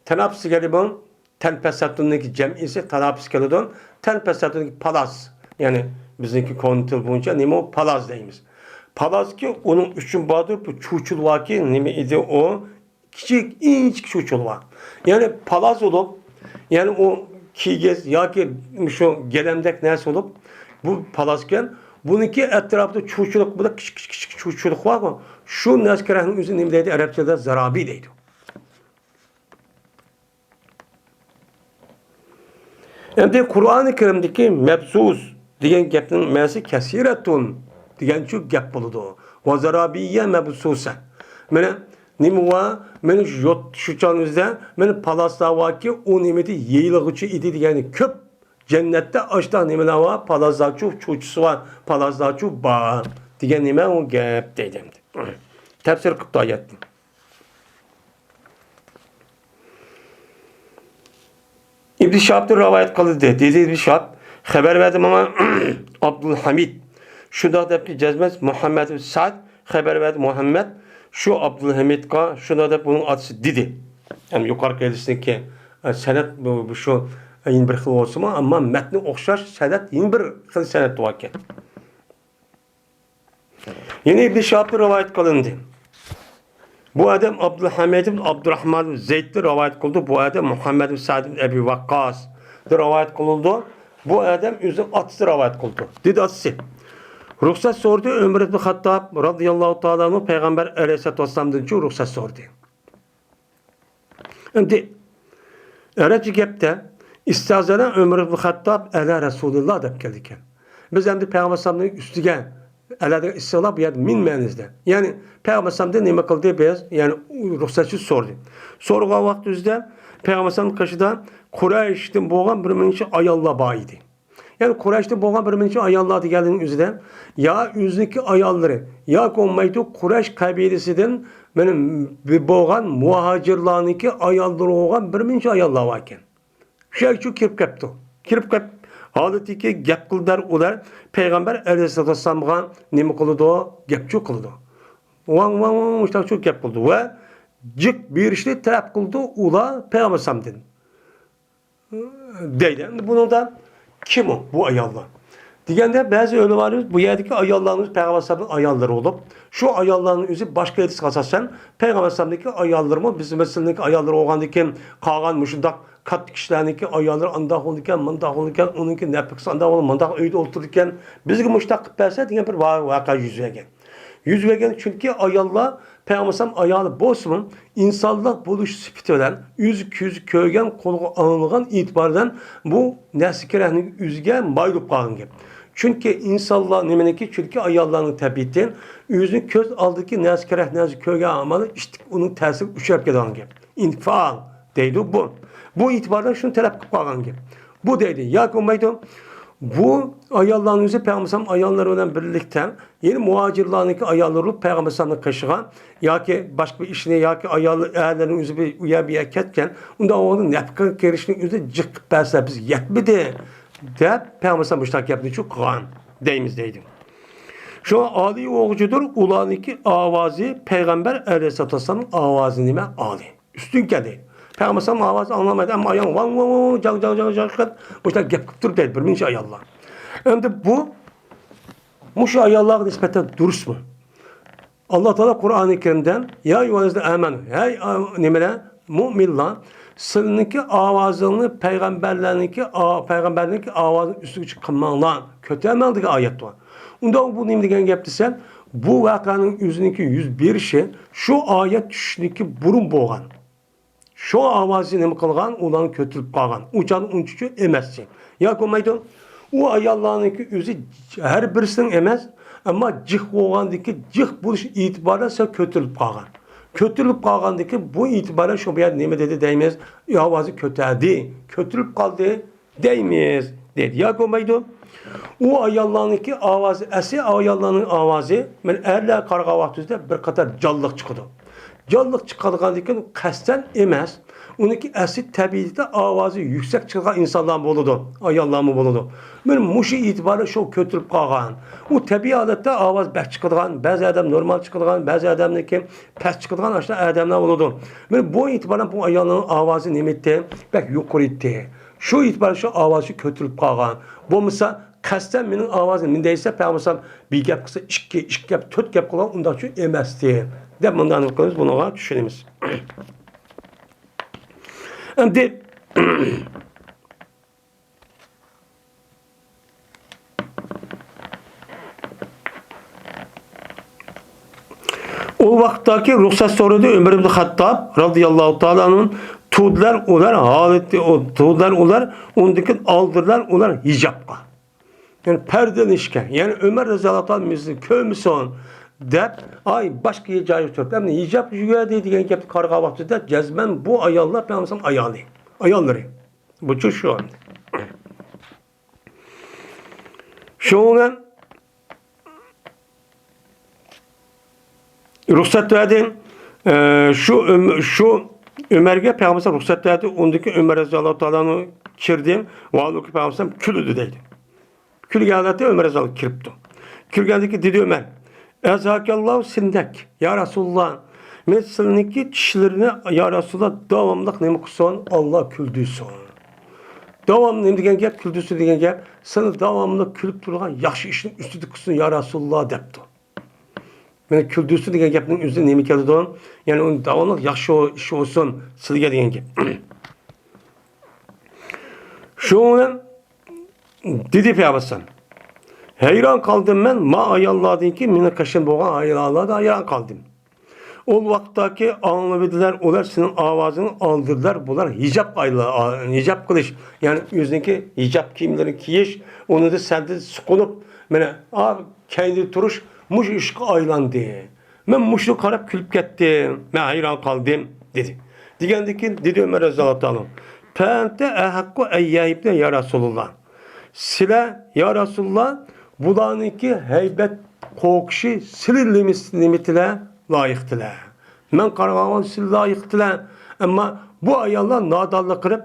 تاناپىس دېگەننى بۇ تەنپەسەتۇننىڭكى جەمئىسى تاناپىس كېلىدۇ. تەنپەسەتۇننىڭكى پالاس. يەنى بىزنىڭكى كونا تىل بويىچە نېمە ئۇ؟ پالاس دەيمىز. پالاسكى ئۇنىڭ ئۈچۈن باردۇر، بۇ چۇچۇل باركى، نېمە ئىدى ئۇ؟ كىچىك، ئىنچىكە چۇچۇل بار. يەنى پالاس بولۇپ، يەنى ئۇ كىگىز ياكى شۇ گەلەمدەك نەرسە بولۇپ، بۇ پالاسكەن. بۇنىڭكى ئەتراپىدا چۇچۇلۇق، بۇنداق كىچىك، كىچىك، كىچىك چۇچۇلۇق بارغۇ. شۇ نەرسە كېرەكنىڭ ئۆزىنى نېمە دەيدۇ؟ ئەرەبچىدە زارابى دەيدۇ. ئەمدى قۇرئانى كەرىمدىكى مەبسۇس دېگەن گەپنىڭ مەنىسى كەسىرەتۇن دېگەنچۇ گەپ بولىدۇ. ۋە زارابىيە مەبسۇسە. مانا نېمە ۋا؟ مانا شۇ يوت-، شۇ چاغنىڭىزدا مانا پالاسلار ۋاركى، ئۇ نېمىدى؟ يېيىلغۇچى ئىدى دېگەننى كۆپ. جەننەتتە ئاشتاق نېمىلەر ۋار؟ پالاسلارچۇ، چۇچىسى ۋار، پالاسلارچۇ بار دېگەن نېمە ئۇ گەپ دەيدۇ ئەمدى. تەپسىر قىپتۇ ئايەتنى. ئىبن شىھابتىن رىۋايەت قىلدى، دېدى ئىبن شىھاب، خەۋەر بەردى ماڭا ئابدۇلھەمىد. شۇنداق دەپتۇ جەزمەس مۇھەممەد ئىبن سەئد، خەۋەر بەردى مۇھەممەد شۇ ئابدۇلھەمىدقا، شۇنداق دەپ بۇنىڭ ئاتىسى دېدى. ھەم يۇقىرىقى ھەدىسنىڭكى، ئە، سەنەد بۇ، بۇ شۇ، ئە، يەنە بىر خىل بولسىمۇ، ئەمما مەتنى ئوخشاش، سەنەد يەنە بىر خىل سەنەد باركەن. يەنە ئىبن شىھابتىن رىۋايەت قىلىندى. بۇ ئادەم ئابدۇلھەمىد ئىبن ئابدۇراھمان ئىبن زەيدتىن رىۋايەت قىلدى. بۇ ئادەم مۇھەممەد ئىبن سەئد ئىبن ئەبى ۋەققاستىن رىۋايەت قىلىنىدۇ. بۇ ئادەم ئۆزىنىڭ ئاتىسى رىۋايەت قىلدى. دېدى ئاتىسى. رۇخسەت سورىدى ئۆمەر ئىبن خەتتاب رازىياللاھۇ تائالا ئەنھۇ پەيغەمبەر ئەلەيھىسسالاتۇ ۋەسسالامدىنچۇ رۇخسەت سورىدى. ئەمدى ئەرەبچە گەپتە ئىستەزەنە ئۆمەر ئىبن خەتتاب ئەلە رەسۇلىللا دەپ كەلدىكەن. بىز ئەمدى پەيغەمبەر ئەلەيھىسسالامنىڭ ئۈستىگە، ئەلە دېگەن ئىستىلا، بۇ يەردە مىن مەنىسىدە. يەنى پەيغەمبەر ئەلەيھىسسالامدىن نېمە قىلدى بىز؟ يەنى رۇخسەتچى سورىدى. سورىغان ۋاقتىمىزدا پەيغەمبەر ئەلەيھىسسالامنىڭ قېشىدا قۇرەيشتىن بولغان بىر مۇنچە ئاياللار بار ئىدى. يەنى قۇرەيشتىن بولغان بىر نەچچە ئاياللار دېگەننىڭ ئۆزىدە يا ئۆزىنىڭكى ئاياللىرى ياكى بولمايدۇ قۇرەيش قەبىلىسىدىن مانا بولغان مۇھاجىرلارنىڭكى ئاياللىرى بولغان بىر نەچچە ئاياللار باركەن. شۇ يەرگىچۇ كىرىپ كەپتۇ. كىرىپ كەپ ھالىتىكى گەپ قىلدىلەر ئۇلار پەيغەمبەر ئەلەيھىسسالامغا نېمە قىلىدۇ؟ گەپچۇ قىلىدۇ. ۋاڭ ۋاڭ ۋاڭ مۇشتاقچۇ گەپ قىلىدۇ ۋە جىق بېرىشنى تەلەپ قىلىدۇ ئۇلار پەيغەمبەر ئەلەيھىسسالامدىن. دەيدۇ. ئەمدى بۇنىڭدا كىم ئۇ، بۇ ئاياللار؟ دېگەندە بەزى ئۆلىمالىرىمىز بۇ يەردىكى ئاياللارنىڭ ئۆزى پەيغەمبەر ئەلەيھىسسالامنىڭ ئاياللىرى بولۇپ، شۇ ئاياللارنىڭ ئۆزى باشقا ھەدىسكە ئاساسەن پەيغەمبەر ئەلەيھىسسالامدىكى ئاياللىرىمۇ بىز مىسىلنىڭكى ئاياللىرى بولغاندىكىن قالغان مۇشۇنداق كاتتا كىشىلەرنىڭكى ئاياللىرى ئانداق بولىدىكەن، مۇنداق بولىدىكەن، ئۇنىڭكى نەپىقىسى ئانداق بولۇپ، مۇنداق ئۆيدە ئولتۇرىدىكەن، بىزگە مۇشۇنداق قىلىپ بەرسە دېگەن بىر ۋا-، ۋەقە يۈز بەرگەن. يۈز بەرگەن، چۈنكى ئاياللار پەيغەمبەر ئەلەيھىسسالام ئايالى بولسىمۇ، ئىنسانلىق بولۇش سۈپىتى بىلەن، ئۆزى كۆزى كۆرگەن، قولىغا ئاڭلىغان ئېتىبارى بىلەن بۇ نەسلى كېرەكنىڭ ئۆزىگە مايىل بولۇپ قالغان گەپ. چۈنكى ئىنسانلار نېمىنىڭكى، چۈنكى ئاياللارنىڭ تەبىئىتى ئۆزىنىڭ كۆز ئالدىدىكى نەرسە كېرەك نەرسە كۆرگەن ئامالى ئىشتىك ئۇنىڭ تەسىرىگە ئۇچراپ كېتىدىغان گەپ. ئىنفال دەيدۇ بۇ. بۇ ئېتىباردا شۇنى تەلەپ قىلىپ قالغان گەپ. بۇ دەيدۇ ياكى بولمايدۇ. بۇ ئاياللارنىڭ ئۆزى پەيغەمبەر ئەلەيھىسسالام ئاياللىرى بىلەن بىرلىكتە، يەنى مۇھاجىرلارنىڭكى ئاياللىرى پەيغەمبەر ئەلەيھىسسالامنىڭ قېشىغا ياكى باشقا بىر ئىشنى ياكى ئايال ئەرلەرنىڭ ئۆزى بىر ئۇ يەر بۇ يەرگە كەتكەن، ئۇندا ئۇنىڭ نەپقە كىرىشنىڭ ئۆزى جىق قىلىپ بەرسە بىز يەتمىدى دەپ پەيغەمبەر ئەلەيھىسسالام مۇشۇنداق گەپنى شۇ قىلغان دەيمىز دەيدۇ. شۇڭا ئالىي ئوغۇچىدۇر ئۇلارنىڭكى ئاۋازى پەيغەمبەر ئەلەيھىسسالام ئاۋازى نېمە ئالىي. ئۈستۈنكەن دەيدۇ. پەيغەمبەر ئەلەيھىسسالام ئاۋازى ئاڭلانمايدۇ. ئەمما ئايال ۋاڭ ۋاڭ ۋاڭ جاڭ جاڭ جاڭ جاڭ قىلىپ مۇشۇنداق گەپ قىلىپ تۇرۇپ دەيدۇ بىر نەچچە ئاياللار. ئەمدى بۇ مۇشۇ ئاياللارغا نىسبەتەن دۇرۇسمۇ؟ ئاللا تائالا قۇرئانى كەرىمدە يا ئەييۇھەللەزىنە ئامەنۇ، ھەي ئا-، نېمىلەر، مۇئمىنلار، سىلىنىڭكى ئاۋازىڭنى پەيغەمبەرلەرنىڭكى ئا-، پەيغەمبەرنىڭكى ئاۋازىنى ئۈستىگە چىقىرماڭلار، كۆتەرمەڭ دېگەن ئايەت بار. ئۇنداق بۇ نېمە دېگەن گەپ دېسە، بۇ ۋەقەنىڭ ئۆزىنىڭكى يۈز بېرىشى شۇ ئايەت چۈشۈشتىكى بۇرۇن بولغان. شۇ ئاۋازى نېمە قىلغان؟ ئۇلارنى كۆتۈرۈپ قالغان. ئۇ چاغدا ئۇنچىچۇ ئەمەستى. ياكى بولمايدۇ، ئۇ ئاياللارنىڭكى ئۆزى ھەر بىرسىنىڭ ئەمەس، ئەمما جىق بولغاندىكى جىق بولۇش ئېتىبارى سەل كۆتۈرۈلۈپ قالغان. كۆتۈرۈلۈپ قالغاندىكى بۇ ئېتىبارى شۇ بۇ يەردە نېمە دېدى دەيمىز؟ ئاۋازى كۆتەردى، كۆتۈرۈلۈپ قالدى. دەيمىز دەيدۇ. ياكى بولمايدۇ. ئۇ ئاياللارنىڭكى ئاۋازى، ئەسلى ئاياللارنىڭ ئاۋازى، مانا ئەرلەر قارىغان ۋاقتىمىزدا بىر قاتار جانلىق چىقىدۇ. جانلىق چىقىدىغاندىن كېيىن قەستەن ئەمەس، ئۇنىڭكى ئەسلى تەبىئىتىدە ئاۋازى يۈكسەك چىقىدىغان ئىنسانلارمۇ بولىدۇ، ئاياللارمۇ بولىدۇ. مانا مۇشۇ ئېتىبارى شۇ كۆتۈرۈلۈپ قالغان. ئۇ تەبىئىي ھالەتتە ئاۋاز بەك چىقىدىغان، بەزى ئادەم نورمال چىقىدىغان، بەزى ئادەمنىڭكى پەس چىقىدىغان ئاشۇنداق ئادەملەر بولىدۇ. مانا بۇ ئېتىبارەن بۇ ئايالنىڭ ئاۋازى نېمە ئىدى؟ بەك يۇقىرى ئىدى. شۇ ئېتىبارەن شۇ ئاۋازى كۆتۈرۈلۈپ قالغان. بولمىسا، قەستەن مېنىڭ ئاۋازىم مۇنداق دېسە، پەيغەمبەر بىر گەپ قىلسا، ئىككى، ئىككى گەپ، تۆت گەپ قىلغان، ئۇنداقچۇ ئەمەستى، دەپ مۇنداق نېمە قىلىمىز، بۇنىڭغا چۈشىنىمىز. ئەمدى ئۇ ۋاقىتتاكى رۇخسەت سورىدى ئۆمەر ئىبن خەتتاب رازىياللاھۇ تائالا ئەنھۇ. تۇردىلار ئۇلار ھالىتى، تۇردىلار ئۇلار، ئۇندىن كېيىن ئالدىرىلار ئۇلار ھىجابقا. يەنى پەردىلىنىشكە، يەنى ئۆمەر رازىياللاھۇ تائالا بىزنى كۆرمىسۇن دەپ، ئاي، باشقا جايغا تۇرۇپ، ئەمدى ھىجاب يۈگەردى دېگەن گەپنى قارىغان ۋاقتىدا جەزمەن بۇ ئاياللار پەيغەمبەر ئايالى، ئاياللىرى. بۇچۇ شۇ ئەمدى. شۇنىڭ بىلەن رۇخسەت بەردى. ئە، شۇ ئۆم-، شۇ ئۆمەرگە پەيغەمبەر رۇخسەت بەردى. ئۇندىن كېيىن ئۆمەر رەزىياللاھۇ تائالا ئەنھۇ كىردى. ۋاھالەنكى پەيغەمبەر كۈلىدۇ دەيدۇ. كۈلگەن ھالەتتە ئۆمەر رەزىياللاھۇ كىرىپتۇ. كىرگەندىن كېيىن دېدى ئۆمەر، ئەزھەكەللاھۇ سىننەك، يا رەسۇلاللا، مەن سىلىنىڭكى چىشلىرىنى، يا رەسۇلاللا، داۋاملىق نېمە قىلسۇن؟ ئاللا كۈلدۈرسۇن. داۋاملىق نېمە دېگەن گەپ؟ كۈلدۈرسۇن دېگەن گەپ، سېنى داۋاملىق كۈلۈپ تۇرغان ياخشى ئىشنىڭ ئۈستىدە قىلسۇن، يا رەسۇلاللا، دەپتۇ. مانا كۈلدۈرسۇن دېگەن گەپنىڭ ئۆزى نېمە كېلىدۇ؟ يەنى ئۇنى داۋاملىق ياخشى ئىش بولسۇن سىلىگە دېگەن گەپ. شۇنىڭ بىلەن دېدى پەيغەمبەر، ھەيران قالدىم مەن، ما ئاياللاردىنكى مېنىڭ قېشىم بولغان ئاياللاردىن ھەيران قالدىم. ئۇ ۋاقىتتاكى ئاڭلىۋىدىلەر، ئۇلار سېنىڭ ئاۋازىڭنى ئالدىرىلار، بۇلار ھىجاب ئايلا-، ھىجاب قىلىش، يەنى ئۆزىنىڭكى ھىجاب كىيىملىرىنى كىيىش، ئۇنىڭدا سەندىن سۇقۇنۇپ، مانا، ئا، كەينىدە تۇرۇش مۇشۇ ئىشقا ئايلاندى. مەن مۇشۇنى قاراپ كۈلۈپ كەتتىم، مەن ھەيران قالدىم، دېدى. دېگەندىن كېيىن دېدى ئۆمەر رەزىياللاھۇ تائالا، فەنتە ئەھەققۇ ئەن يەھىبنى يا رەسۇلاللا. سىلە، يا رەسۇلاللا، بۇلارنىڭكى ھەيبەت قورقۇشى سىلى نېمىتىلە لايىقتىلە. مەن قارىغانغا سىلى لايىقتىلە. ئەمما بۇ ئاياللار نادانلىق قىلىپ،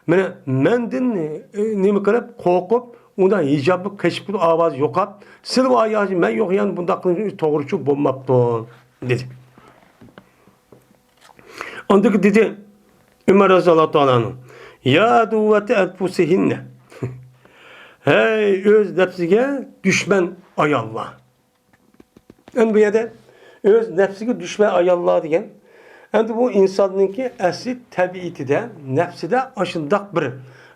مانا مەندىن، ئى، نېمە قىلىپ، قورقۇپ، ئۇنداق ھىجابى قېچىپ كېتىپ، ئاۋازى يوقاپ، سىلى ۋە ئايال، مەن يوق يەنى بۇنداق قىلىش توغرىچۇ بولماپتۇ، دېدى. ئاندىن دېدى ئۆمەر رەزىياللاھۇ تائالا ئەنھۇ، يا ئەدۇۋۋەتە ئەنفۇسىھىننە. ھەي، ئۆز نەپسىگە دۈشمەن ئاياللار. ئەمدى بۇ يەردە ئۆز نەپسىگە دۈشمەن ئاياللار دېگەن، ئەمدى بۇ ئىنساننىڭكى ئەسلى تەبىئىتىدە، نەپسىدە ئاشۇنداق بىر،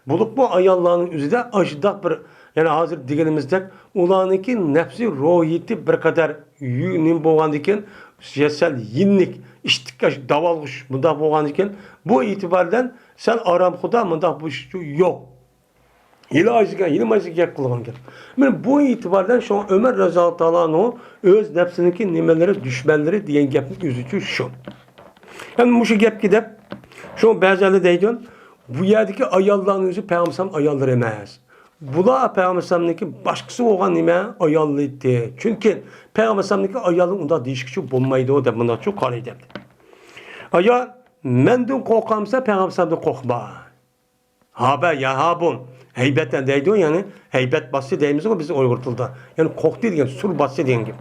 بولۇپمۇ ئاياللارنىڭ ئۆزىدە ئاشۇنداق بىر، يەنى ھازىر دېگىنىمىزدەك، ئۇلارنىڭكى نەپسىي روھىيىتى بىر قەدەر يۈ-، نېمە بولغاندىكىن، سەل يېنىك، ئىشتىكاش، داۋالغۇش مۇنداق بولغاندىكىن، بۇ ئېتىبار بىلەن سەن ئارامخۇدا مۇنداق بولۇش يوق. ھېلى ئايسىكەن، ھېلى مايسىكەن گەپ قىلغانكەن. مانا بۇ ئېتىبار بىلەن شۇڭا ئۆمەر رەزىياللاھۇ تائالا ئەنھۇ ئۆز نەپسىنىڭكى نېمىلىرى دۈشمەنلىرى دېگەن گەپنىڭ ئۆزىچۇ شۇ. ئەمدى مۇشۇ گەپكە دەپ شۇ بەزىلەر دەيدۇ، بۇ يەردىكى ئاياللارنىڭ ئۆزى پەيغەمبەر ئاياللىرى ئەمەس. بۇلار پەيغەمبەرنىڭكى باشقىسى بولغان نېمە ئاياللىرى. چۈنكى پەيغەمبەرنىڭكى ئايالى ئۇنداق دېيىشكىچۇ بولمايدۇ دەپ مۇنداقچۇ قارايدۇ ئەمدى. ئايال مەندىن قورقامسەن، پەيغەمبەردىن قورقما. ھابە ياھابۇن، ھەيبەتەن دەيدۇ، يەنى ھەيبەت باستى دەيمىزغۇ بىز ئۇيغۇر تىلىدا. يەنى قورقتى دېگەن، سۈر باستى دېگەن گەپ.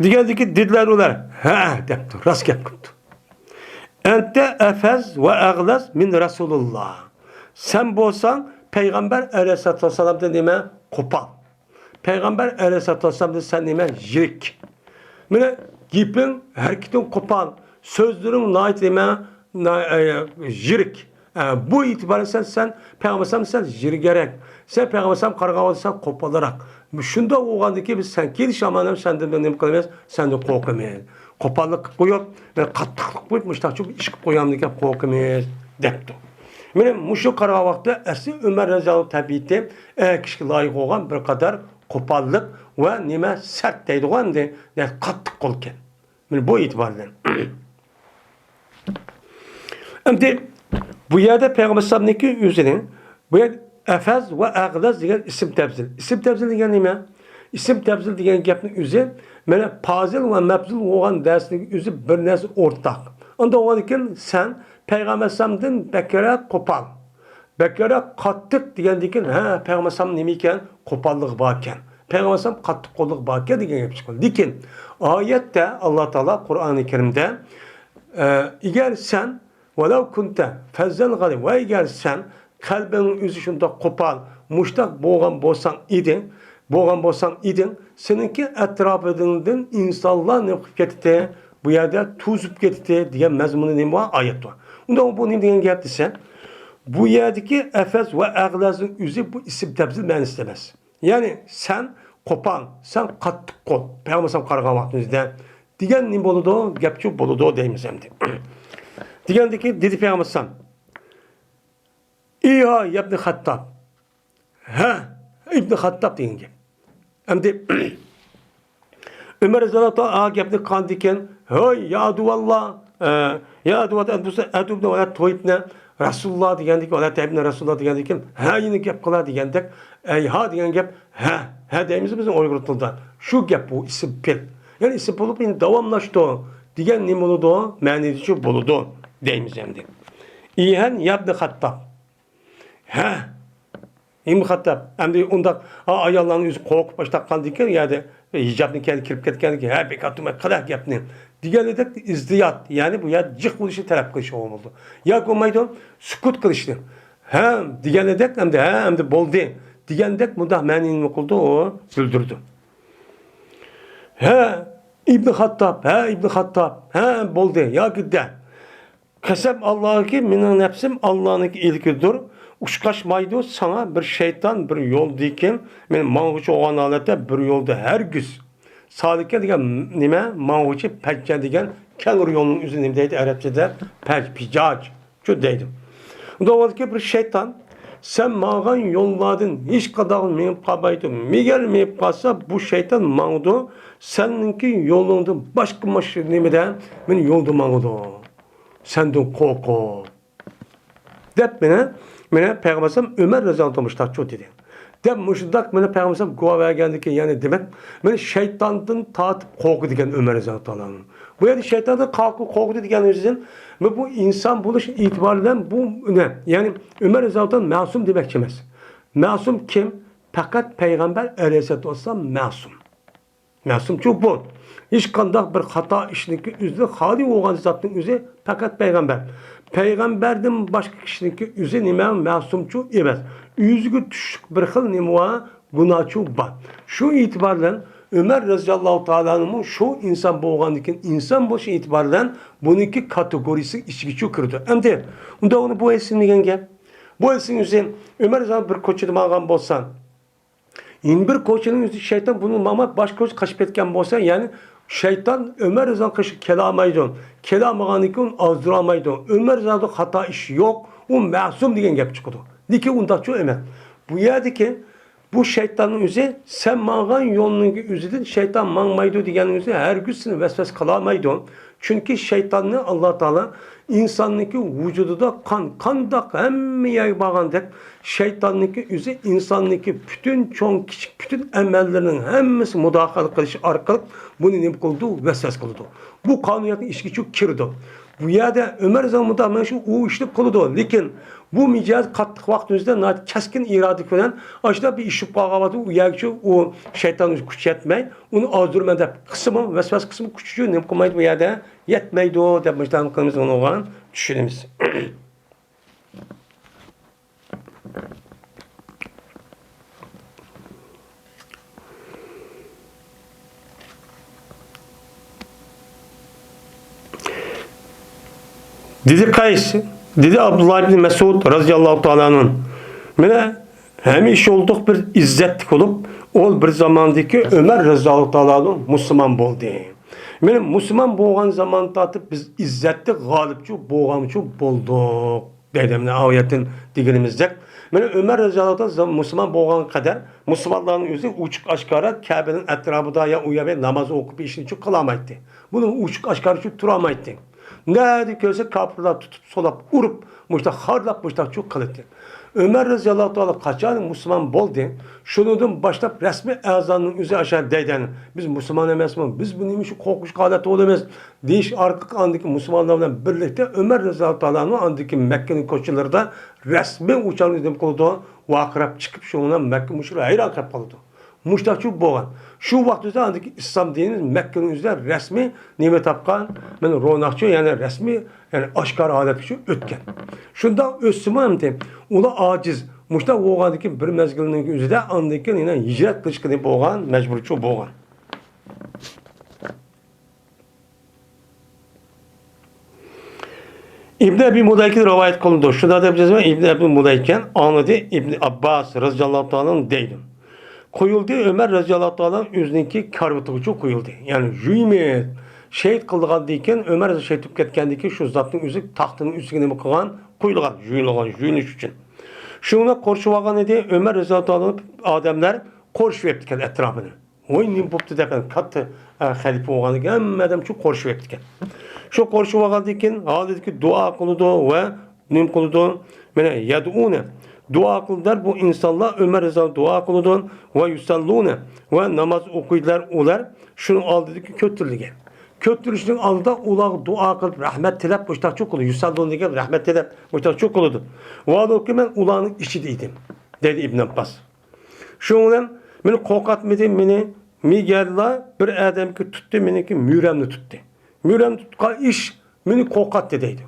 دېگەندىكى دېدىلەر ئۇلار، ھە دەپتۇ، راست گەپ قىپتۇ. ئەنتە ئەفەز ۋە ئەغلەز مىن رەسۇلىللا. سەن بولساڭ پەيغەمبەر ئەلەيھىسسالاتۇ ۋەسسالامدىن نېمە؟ قوپال. پەيغەمبەر ئەلەيھىسسالاتۇ ۋەسسالامدىن سەن نېمە؟ يىرىك. مانا گېپىڭ، ھەرىكىتىڭ قوپال، سۆزلىرىڭ ناھايىتى نېمە؟ نا-، ئە، يىرىك. ئە، بۇ ئېتىبارەن سەن، سەن پەيغەمبەر سەن يىرگەرەك. سەن پەيغەمبەر سەن قارىغاندا سەن قوپالراق. شۇنداق بولغاندىكىن بىز سەن كېلىش ھامان ھەم سەندىن نېمە قىلىمىز؟ سەندىن قورقىمىز. قوپاللىق قىلىپ قويۇپ، قاتتىقلىق قويۇپ، مۇشتاقچۇ بىر ئىش قىلىپ قويامدىكەن، قورقىمىز، دەپتۇ. مانا مۇشۇ قارىغان ۋاقىتتا ئەسلى ئۆمەر رەزىياللاھۇ تەبىئىتى ئەر كىشىگە لايىق بولغان بىر قەدەر قوپاللىق ۋە نېمە سەت دەيدىغۇ ئەمدى، قاتتىق قولكەن. مانا بۇ ئېتىبار بىلەن. ئەمدى بۇ يەردە پەيغەمبەر ئەلەيھىسسالامنىڭكى ئۆزىنىڭ بۇ يەردە ئەفەز ۋە ئەغلەز دېگەن ئىسىم تەپزىل. ئىسىم تەپزىل دېگەن نېمە؟ ئىسىم تەپزىل دېگەن گەپنىڭ ئۆزى مانا پازىل ۋە مەپزۇل بولغان نەرسىنىڭ ئۆزى بىر نەرسە ئورتاق. ئۇنداق بولغاندىكىن سەن پەيغەمبەر ئەلەيھىسسالامدىن بەكرەك قوپال. بەكرەك قاتتىق دېگەندىكىن، ھە، پەيغەمبەر ئەلەيھىسسالام نېمە ئىكەن؟ قوپاللىقى بار ئىكەن. پەيغەمبەر ئەلەيھىسسالام قاتتىق قوللۇقى بار ئىكەن دېگەن گەپ چىقىدۇ. لېكىن ئايەتتە ئاللا تائالا قۇرئانى كەرىمدە، ئە، ئەگەر سەن، ۋەلەۋ كۇنتە فەززەن غەلىب، ۋە ئەگەر سەن قەلبىڭ ئۆزى شۇنداق قوپال، مۇشتاق بولغان بولساڭ ئىدىڭ، بولغان بولساڭ ئىدىڭ، سېنىڭكى ئەتراپىڭدىن ئىنسانلار نېمە قىلىپ كەتتى؟ بۇ يەردە توزۇپ كەتتى دېگەن مەزمۇندا نېمە بار؟ ئايەت بار. ئۇنداق بۇ نېمە دېگەن گەپ دېسە، بۇ يەردىكى ئەفەز ۋە ئەغلەزنىڭ ئۆزى بۇ ئىسىم تەپزىل مەنىسىدە ئەمەس. يەنى سەن قوپال، سەن قاتتىق قول، پەيغەمبەر قارىغان ۋاقتىمىزدا دېگەن نېمە بولىدۇ؟ گەپچۇ بولىدۇ دەيمىز ئەمدى. دېگەندىكى دېدى پەيغەمبەر، ئىيھا يەبنى خەتتاب. ھە، ئىبنى خەتتاب دېگەن گەپ. ئەمدى ئۆمەر رەزىياللاھۇ تائالا گەپنى قىلغاندىكىن، ھەي، يا ئەدۇۋاللا، ئە، يا ئەدۇۋات ئەدۇسى، ئەدۇبنى ۋەلە تويىبنى رەسۇلۇللا دېگەندىكىن، ۋەلە تەيبنى رەسۇلۇللا دېگەندىكىن، ھە، يەنە گەپ قىلا دېگەندەك، ئەيھا دېگەن گەپ، ھە، ھە دەيمىز بىزنىڭ ئۇيغۇر تىلىدا. شۇ گەپ بۇ، ئىسىم پېئىل. يەنى ئىسىم بولۇپ، يەنە داۋاملاشتۇ دېگەن نېمە بولىدۇ؟ مەنىدىچۇ بولىدۇ دەيمىز ئەمدى. ئىيھەن يەبنى خەتتاب. ھە، ئىبن خەتتاب، ئەمدى ئۇنداق، ئا، ئاياللارنىڭ ئۆزى قورقۇپ باشلاپ قالدىكەن، يەردە ھىجابنى كەينىگە كىرىپ كەتكەندىكىن، ھە، بىكار تۇرماي قىلە گەپنى دېگەندەك ئىزدىيات، يەنى بۇ يەردە جىق بولۇشنى تەلەپ قىلىشى بولىدۇ. ياكى بولمايدۇ، سۈكۈت قىلىشنى. ھە، دېگەندەك، ئەمدى، ھە، ئەمدى بولدى دېگەندەك مۇنداق مەنىنى نېمە قىلىدۇ، ئۇ بىلدۈرىدۇ. ھە، ئىبن خەتتاب، ھە، ئىبن خەتتاب، ھە، بولدى، ياكى دە. قەسەم ئاللاھكى، مېنىڭ نەپسىم ئاللانىڭكى ئىلكىدۇر. ئۇچراشمايدۇ ساڭا بىر شەيتان بىر يولدىكىن، مېنى ماڭغۇچى بولغان ھالەتتە بىر يولدا ھەرگىز. سالىكە دېگەن نېمە؟ ماڭغۇچى، پەججە دېگەن كەڭرى يولنىڭ ئۆزى نېمە دەيدۇ ئەرەبچىدە؟ پەج، پىجاج، شۇ دەيدۇ. ئۇنداق بولغاندىكىن بىر شەيتان سەن ماڭغان يوللاردىن ھېچقانداق مېڭىپ قالمايدۇ. مېگەر مېڭىپ قالسا، بۇ شەيتان ماڭىدۇ. سەنىڭكى يولۇڭدىن باشقا ماش-، نېمىدە مېنى يولدا ماڭىدۇ. سەندىن قورقۇپ. دەپ مانا، مانا پەيغەمبەر ئەلەيھىسسالام ئۆمەر رەزىياللاھۇ ئەنھۇ مۇشۇنداق دېدى. دەپ مۇشۇنداق مانا پەيغەمبەر ئەلەيھىسسالام گۇۋاھ بەرگەندىكىن، يەنى دېمەك، مانا شەيتاندىن تارتىپ قورقىدىكەن ئۆمەر رەزىياللاھۇ تائالا ئەنھۇ. بۇ يەردە شەيتاندىن قا-، قورقىدۇ دېگەن ئۆزىدىن، بۇ، بۇ ئىنسان بولۇش ئېتىبارى بىلەن بۇ نە؟ يەنى ئۆمەر رەزىياللاھۇ تائالا مەسۇم دېمەكچى ئەمەس. مەسۇم كىم؟ پەقەت پەيغەمبەر ئەلەيھىسسالاتۇ ۋەسسالام مەسۇم. مەسۇمچۇ بۇ. ھېچقانداق بىر خاتا ئىشنىڭكى ئۆزىدىن خالىي بولغان زاتنىڭ ئۆزى پەقەت پەيغەمبەر. پەيغەمبەردىن باشقا كىشىنىڭكى ئۆزى نېمە مەسۇمچۇ ئەمەس. ئۆزىگە چۈشلۈك بىر خىل نېمە بار، گۇناھچۇ بار. شۇ ئېتىبار بىلەن ئۆمەر رەزىياللاھۇ تائالانىمۇ شۇ ئىنسان بولغاندىكىن، ئىنسان بولۇش ئېتىبارى بىلەن بۇنىڭكى كاتېگورىيىسى ئىچىگىچۇ كىرىدۇ. ئەمدى ئۇندا ئۇنى بۇ ئېسىم دېگەن گەپ. بۇ ئېسىم ئۆزى ئۆمەر رەزىياللاھۇ بىر كوچىدا ماڭغان بولسا، يەنە بىر كوچىنىڭ ئۆزى شەيتان بۇنى ماڭماي باشقا كوچىغا قېچىپ كەتكەن بولسا، يەنى شەيتان ئۆمەر رەزىياللاھۇنىڭ قېشىغا كېلەلمەيدۇ. كېلەلمىگەندىن كېيىن ئۇنى ئازدۇرالمايدۇ. ئۆمەر رەزىياللاھۇدا خاتا ئىش يوق. ئۇ مەسۇم دېگەن گەپ چىقىدۇ. لېكىن ئۇنداقچۇ ئەمەس. بۇ يەردىكى بۇ شەيتاننىڭ ئۆزى سەن ماڭغان يولنىڭ ئۆزىدىن شەيتان ماڭمايدۇ دېگەننىڭ ئۆزى ھەرگىز سېنى ۋەسۋەسە قىلالمايدۇ. چۈنكى شەيتاننى ئاللا تائالا ئىنساننىڭكى ۋۇجۇدىدا قان، قانداق ھەممە يەرگە بارغاندەك، شەيتاننىڭكى ئۆزى ئىنساننىڭكى پۈتۈن چوڭ، كىچىك، پۈتۈن ئەمەللىرىنىڭ ھەممىسى مۇداخىلە قىلىش ئارقىلىق بۇنى نېمە قىلىدۇ؟ ۋەسۋەسە قىلىدۇ. بۇ قانۇنىيەتنىڭ ئىچىگىچۇ كىرىدۇ. بۇ يەردە ئۆمەر رەزىياللاھۇ مۇنداق مانا شۇ ئۇ ئىشنى قىلىدۇ. لېكىن بۇ مىجەز قاتتىق ۋاقىت ئۆزىدە ناھايىتى كەسكىن ئىرادە بىلەن ئاشۇنداق بىر ئىش بولۇپ قالغان ۋاقىتتا ئۇ يەرگىچۇ ئۇ شەيتان ئۆزى كۈچ يەتمەي، ئۇنى ئازدۇرىمەن دەپ قىلسىمۇ، ۋەسۋەسە قىلسىمۇ، كۈچىچۇ نېمە قىلمايدۇ، بۇ يەردە يەتمەيدۇ دەپ مۇشۇنداق قىلىمىز، ئۇنىڭغا چۈشىنىمىز. دېدى قەيس، دېدى ئابدۇللا ئىبنى مەسئۇد رەزىياللاھۇ تائالا ئەنھۇ، مانا ھەمىشە يولدۇق بىر ئىززەتلىك بولۇپ، ئۇ بىر زاماندىكى ئۆمەر رەزىياللاھۇ تائالا ئەنھۇ مۇسۇلمان بولدى. مانا مۇسۇلمان بولغان زامان تارتىپ بىز ئىززەتلىك، غالىبچۇ بولغانچۇ بولدۇق. دەيدۇ، مانا ئايەتتىن دېگىنىمىزدەك، مانا ئۆمەر رەزىياللاھۇ تائالا مۇسۇلمان بولغان قەدەر، مۇسۇلمانلارنىڭ ئۆزى ئوچۇق ئاشكارا كەبىنىڭ ئەتراپىدا يا ئۇ يەردە ناماز ئوقۇپ ئىشىنى قىلالمايتتى. بۇنى ئوچۇق ئاشكارا چۈ تۇرالمايتتى. نەدە كۆرسە كاپىرلار تۇتۇپ، سولاپ، ئۇرۇپ، مۇشۇنداق خارلاپ، مۇشۇنداق چۈ قىلاتتى. ئۆمەر رەزىياللاھۇ تائالا قاچان مۇسۇلمان بولدى، شۇنىڭدىن باشلاپ رەسمىي ئەزاننىڭ ئۆزى ئاشۇ دەيدۇ، بىز مۇسۇلمان ئەمەسمۇ، بىز بۇ نېمە شۇ قورقۇش ھالەتتە بولىمىز، دېيىش ئارقىلىق ئاندىكى مۇسۇلمانلار بىلەن بىرلىكتە ئۆمەر رەزىياللاھۇ تائالا ئاندىكى مەككىنىڭ كوچىلىرىدا رەسمىي ئۇ چاغدا نېمە قىلىدۇ؟ ۋارقىراپ چىقىپ، شۇنىڭ بىلەن مەككە مۇشرىكلار ھەيران قېلىپ قالىدۇ. مۇشۇنداقچۇ بولغان. شۇ ۋاقىت ئۆزىدە ئاندىكى ئىسلام دىنى مەككىنىڭ ئۆزىدە رەسمىي نېمە تاپقان؟ مانا روناقچۇ، يەنى رەسمىي، يەنى ئاشكارا ھالەتكىچۇ ئۆتكەن. شۇنداق ئۆتسىمۇ ئەمدى ئۇلار ئاجىز. مۇشۇنداق بولغاندىكىن بىر مەزگىلنىڭ ئۆزىدە ئاندىن كېيىن يەنە ھىجرەت قىلىشقا بولغان، مەجبۇرچۇ بولغان. ئىبن ئەبى مۇلەيكىدىن رىۋايەت قىلىنىدۇ. شۇنداق دەپ يازىمەن، ئىبن ئەبى مۇلەيكە ئاڭلىدى، ئىبن ئابباس رەزىياللاھۇ تائالا ئەنھۇ دەيدۇ. قويۇلدى، ئۆمەر رەزىياللاھۇ تائالا ئەنھۇ ئۆزىنىڭكى كارىۋىتىغىچۇ قويۇلدى. يەنى يۈيمەي شېھىت قىلىنغاندىن كېيىن، ئۆمەر شېھىت بولۇپ كەتكەندىن كېيىن شۇ زاتنىڭ ئۆزى تاختىنىڭ ئۈستىگە نېمە قىلغان؟ قويۇلغان، يۇيۇلغان، يۇيۇنۇش ئۈچۈن. شۇنىڭ بىلەن قورشىۋالغان ئىدى، ئۆمەر رەزىياللاھۇ تائالا ئادەملەر قورشىۋېتىپتىكەن ئەتراپىنى. ۋاي، نېمە بوپتۇ دەپ، كاتتا، ئە، خەلىپە بولغاندىكىن ھەممە ئادەم شۇ قورشىۋېتىپتىكەن. شۇ قورشىۋالغاندىن كېيىن ھالىدىكى دۇئا قىلىدۇ ۋە نېمە قىلىدۇ؟ مانا، يەدئۇنە، دۇئا قىلىدۇ، بۇ ئىنسانلار ئۆمەر رەزىياللاھۇ دۇئا قىلىدۇ ۋە يۇسەللۇنە، ۋە ناماز ئوقۇيدۇلار ئۇلار شۇنىڭ ئالدىدىكى كۆتۈرۈلگەن. كۆتۈرۈلۈشنىڭ ئالدىدا ئۇلارغا دۇئا قىلىپ، رەھمەت تىلەپ، مۇشتاقچۇ قىلىدۇ. يۇسەللۇنە دېگەن رەھمەت تىلەپ، مۇشتاقچۇ قىلىدۇ. ۋاھالۇكى، مەن ئۇلارنىڭ ئىچىدە ئىدىم، دەيدۇ ئىبن ئابباس. شۇنىڭ بىلەن مېنى قورقۇتمىدى، مېنى مىگەللا بىر ئادەمگە تۇتتى، مېنىڭكى مۈرەمنى تۇتتى. مۈرەمنى تۇتقان ئىش مېنى قورقۇتتى دەيدۇ.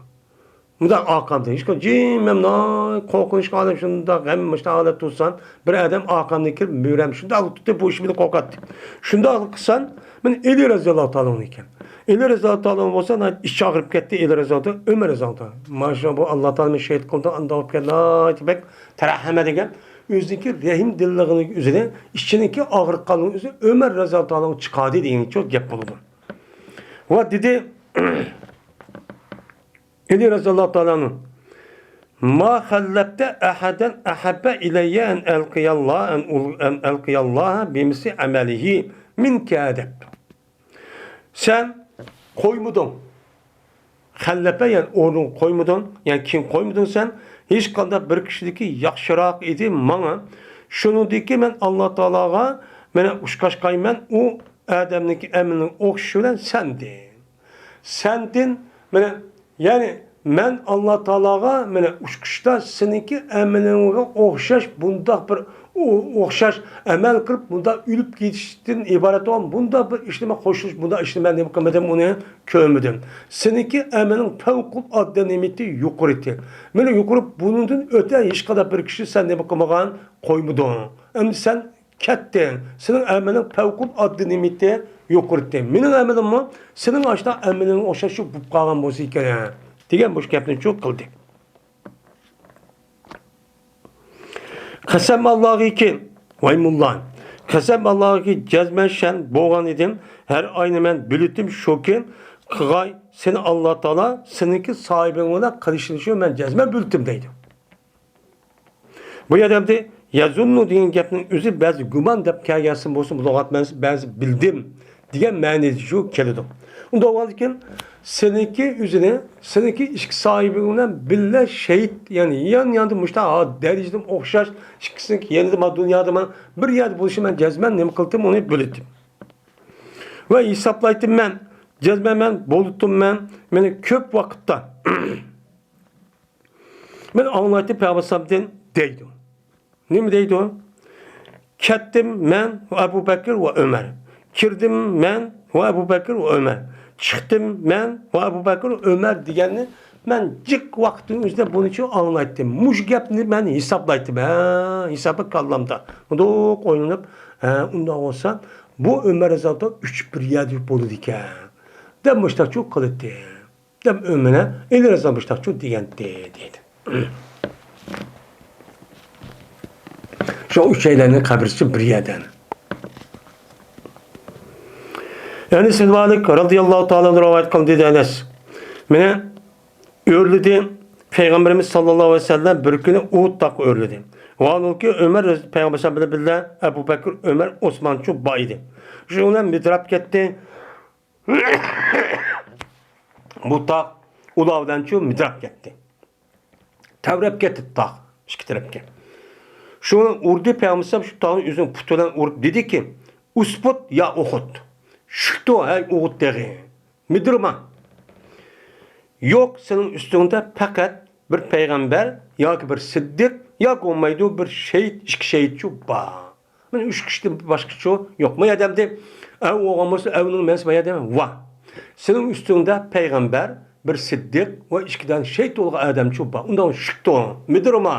مۇنداق ئارقامدا، ھېچ جىم، مەن ناھايىتى قورقۇنچلۇق ئادەم، شۇنداق غەم، مۇشۇنداق ھالەتتە تۇرسام، بىر ئادەم ئارقامدىن كىرىپ مۈرەم شۇنداق تۇتتى، بۇ ئىش مېنى قورقۇتتى. شۇنداق قىلسام، مېنى ئەلى رەزىياللاھۇ تائالا ئەنھۇ ئىكەن. ئەلى رەزىياللاھۇ تائالا ئەنھۇ بولسا ناھايىتى ئىچى ئاغرىپ كەتتى، ئەلى رەزىياللاھۇ تائالا، ئۆمەر رەزىياللاھۇ تائالا. ماشۇ بۇ ئاللا تائالا مېنى شېھىت قىلدى، ئانداق بولۇپ كەتتى، ناھايىتى بەك تەرەھەمە دېگەن ئۆزىنىڭكى رەھىم دىللىقىنىڭ ئۆزىنى، ئىچىنىڭكى ئاغرىققانلىقىنىڭ ئۆزى ئۆمەر رەزىياللاھۇ تائالا ئەنھۇ چىقاردى دېگەنچۇ گەپ بولىدۇ. ۋە دېدى، ئەلى رەزىياللاھۇ تائالا ئەنھۇ، ما خەللەپتە ئەھەدەن ئەھەببە ئىلەييە ئەن ئەلقىياللا، ئەن ئۇل-، ئەن ئەلقىياللاھە بىمىسلى ئەمەلىھى مىنكە دەپ. سەن قويمىدىڭ. خەلەپە، يەنى ئورنىغا قويمىدىڭ، يەنى كېيىن قويمىدىڭ سەن. ھېچقانداق بىر كىشىدىكى ياخشىراق ئىدى ماڭا. شۇنىڭدىكى مەن ئاللا تائالاغا مەنە ئۇچراشقايمەن، ئۇ ئادەمنىڭكى ئەمىلىنىڭ ئوخشىشى بىلەن سەندىن. سەندىن مەنە، يەنى مەن ئاللا تائالاغا مەنە ئۇچرىشىشتا سېنىڭكى ئەمىلىڭگە ئوخشاش بۇنداق بىر ئو-، ئوخشاش ئەمەل قىلىپ، بۇنداق ئۆلۈپ كېتىشتىن ئىبارەت بولغان بۇنداق بىر ئىشنى مەن قوشۇلۇش، بۇنداق ئىشنى مەن نېمە قىلمىدىم، ئۇنى كۆرمىدىم. سېنىڭكى ئەمىلىڭ پەۋقۇلئاددە نېمىتى يۇقىرى ئىدى. مەن يۇقىرى بۇنىڭدىن ئۆتە ھېچقانداق بىر كىشى سەن نېمە قىلمىغان، قويمىدىڭ. ئەمدى سەن كەتتىڭ. سېنىڭ ئەمىلىڭ پەۋقۇلئاددە نېمىتى يۇقىرى ئىدى. مېنىڭ ئەمىلىممۇ سېنىڭ ئاشۇنداق ئەمىلىڭگە ئوخشاش بولۇپ قالغان بولسا ئىكەن، دېگەن بۇ گەپنى شۇ قىلدى. قەسەم ئاللاغىكى، ۋاي موللا، قەسەم ئاللاغىكى جەزمەن شەن بولغان ئىدىم، ھەر ئاينى مەن بۆلۈتتۈم شۇكى، قىغاي سېنى ئاللا تائالا سېنىڭكى ساھىبىڭ بىلەن قىلىشىنى شۇ مەن جەزمەن بۆلۈتتۈم دەيدۇ. بۇ يەردە ئەمدى يەزۇننۇ دېگەن گەپنىڭ ئۆزى بەزى گۇمان دەپ كەلگەنسىمۇ بولسۇن، بۇ لۇغەت مەنىسى بەزى بىلدىم دېگەن مەنىدە شۇ كېلىدۇ. ئۇنداق بولغاندىكىن سېنىڭكى ئۆزىنى، سېنىڭكى ئىچكى ساھىبىڭ بىلەن بىللە شېھىت، يەنى يان-ياندىن مۇشۇنداق دەرىجىدىن ئوخشاش ئىككىسىنىڭكى يېنىدا ما دۇنيادا ما بىر يەردە بولۇشى مەن جەزمەن نېمە قىلدىم، ئۇنى بۆلۈتتۈم. ۋە ھېسابلايتتىم مەن، جەزمەن مەن بۆلۈتتۈم مەن، مېنى كۆپ ۋاقىتتا مەن ئاڭلايتتىم پەيغەمبەر ئەلەيھىسسالامدىن دەيدۇ. نېمە دەيدۇ؟ كەتتىم مەن ۋە ئەبۇ بەكرى ۋە ئۆمەر. كىردىم مەن ۋە ئەبۇ بەكرى ۋە ئۆمەر. چىقتىم مەن ۋە ئەبۇ بەكرى ۋە ئۆمەر دېگەننى مەن جىق ۋاقىتنىڭ ئۆزىدە بۇنىچۇ ئاڭلايتتىم. مۇشۇ گەپنى مەن ھېسابلايتتىم. ھە، ھېسابى كاللامدا مۇنداق ئويلىنىپ، ھە، ئۇنداق بولسا بۇ ئۆمەر رەزىياللاھۇ تائالا ئۈچ بىر يەردە بولىدىكەن دەپ مۇشۇنداقچۇ قىلاتتى. دەپ ئۆمىنە ئېلى رەزا مۇشتاقچۇ دېگەنتى، دەيدۇ. شۇ ئۈچەيلەننىڭ قەبرىسى بىر يەردە. ئەنەس بىن مالىك رەزىياللاھۇ تائالا ئەنھۇ رىۋايەت قىلدى، دەيدۇ ئەنەس. مېنى ئۆرلىدى. پەيغەمبىرىمىز ساللاللاھۇ ئەلەيھى ۋەسەللەم بىر كۈنى ئۇھۇد تاغقا ئۆرلىدى. ۋاھالەنكى، ئۆمەر رەز-، پەيغەمبەر بىلەن بىللە ئەبۇ بەكىر، ئۆمەر، ئوسمانچۇ بار ئىدى. شۇنىڭ بىلەن مىدراپ كەتتى. بۇ تاغ ئۇلار بىلەنچۇ مىدراپ كەتتى. تەۋرەپ كەتتى تاغ ئىككى تەرەپكە. شۇنى ئۇردى پەيغەمبەر شۇ تاغنى ئۆزىنىڭ پۇتى بىلەن ئۇرۇپ دېدىكى، ئۇسبۇت يا ئۇخۇد. چۈشۈپ تۇر، ھەي ئۇخۇد تېغى. مىدىرما. يوق سېنىڭ ئۈستۈڭدە پەقەت بىر پەيغەمبەر ياكى بىر سىددىق ياكى بولمايدۇ بىر شېھىت، ئىككى شېھىتچۇ بار. مانا ئۈچ كىشىدىن باشقىچۇ يوق. ما يەردە ئەمدى ئەۋ بولغان بولسا، ئەۋنىڭ مەنىسى ما يەردە ۋا. سېنىڭ ئۈستۈڭدە پەيغەمبەر، بىر سىددىق ۋە ئىككى دانە شېھىت بولغان ئادەمچۇ بار. ئۇنداق چۈشۈپ تۇر، مىدىرما.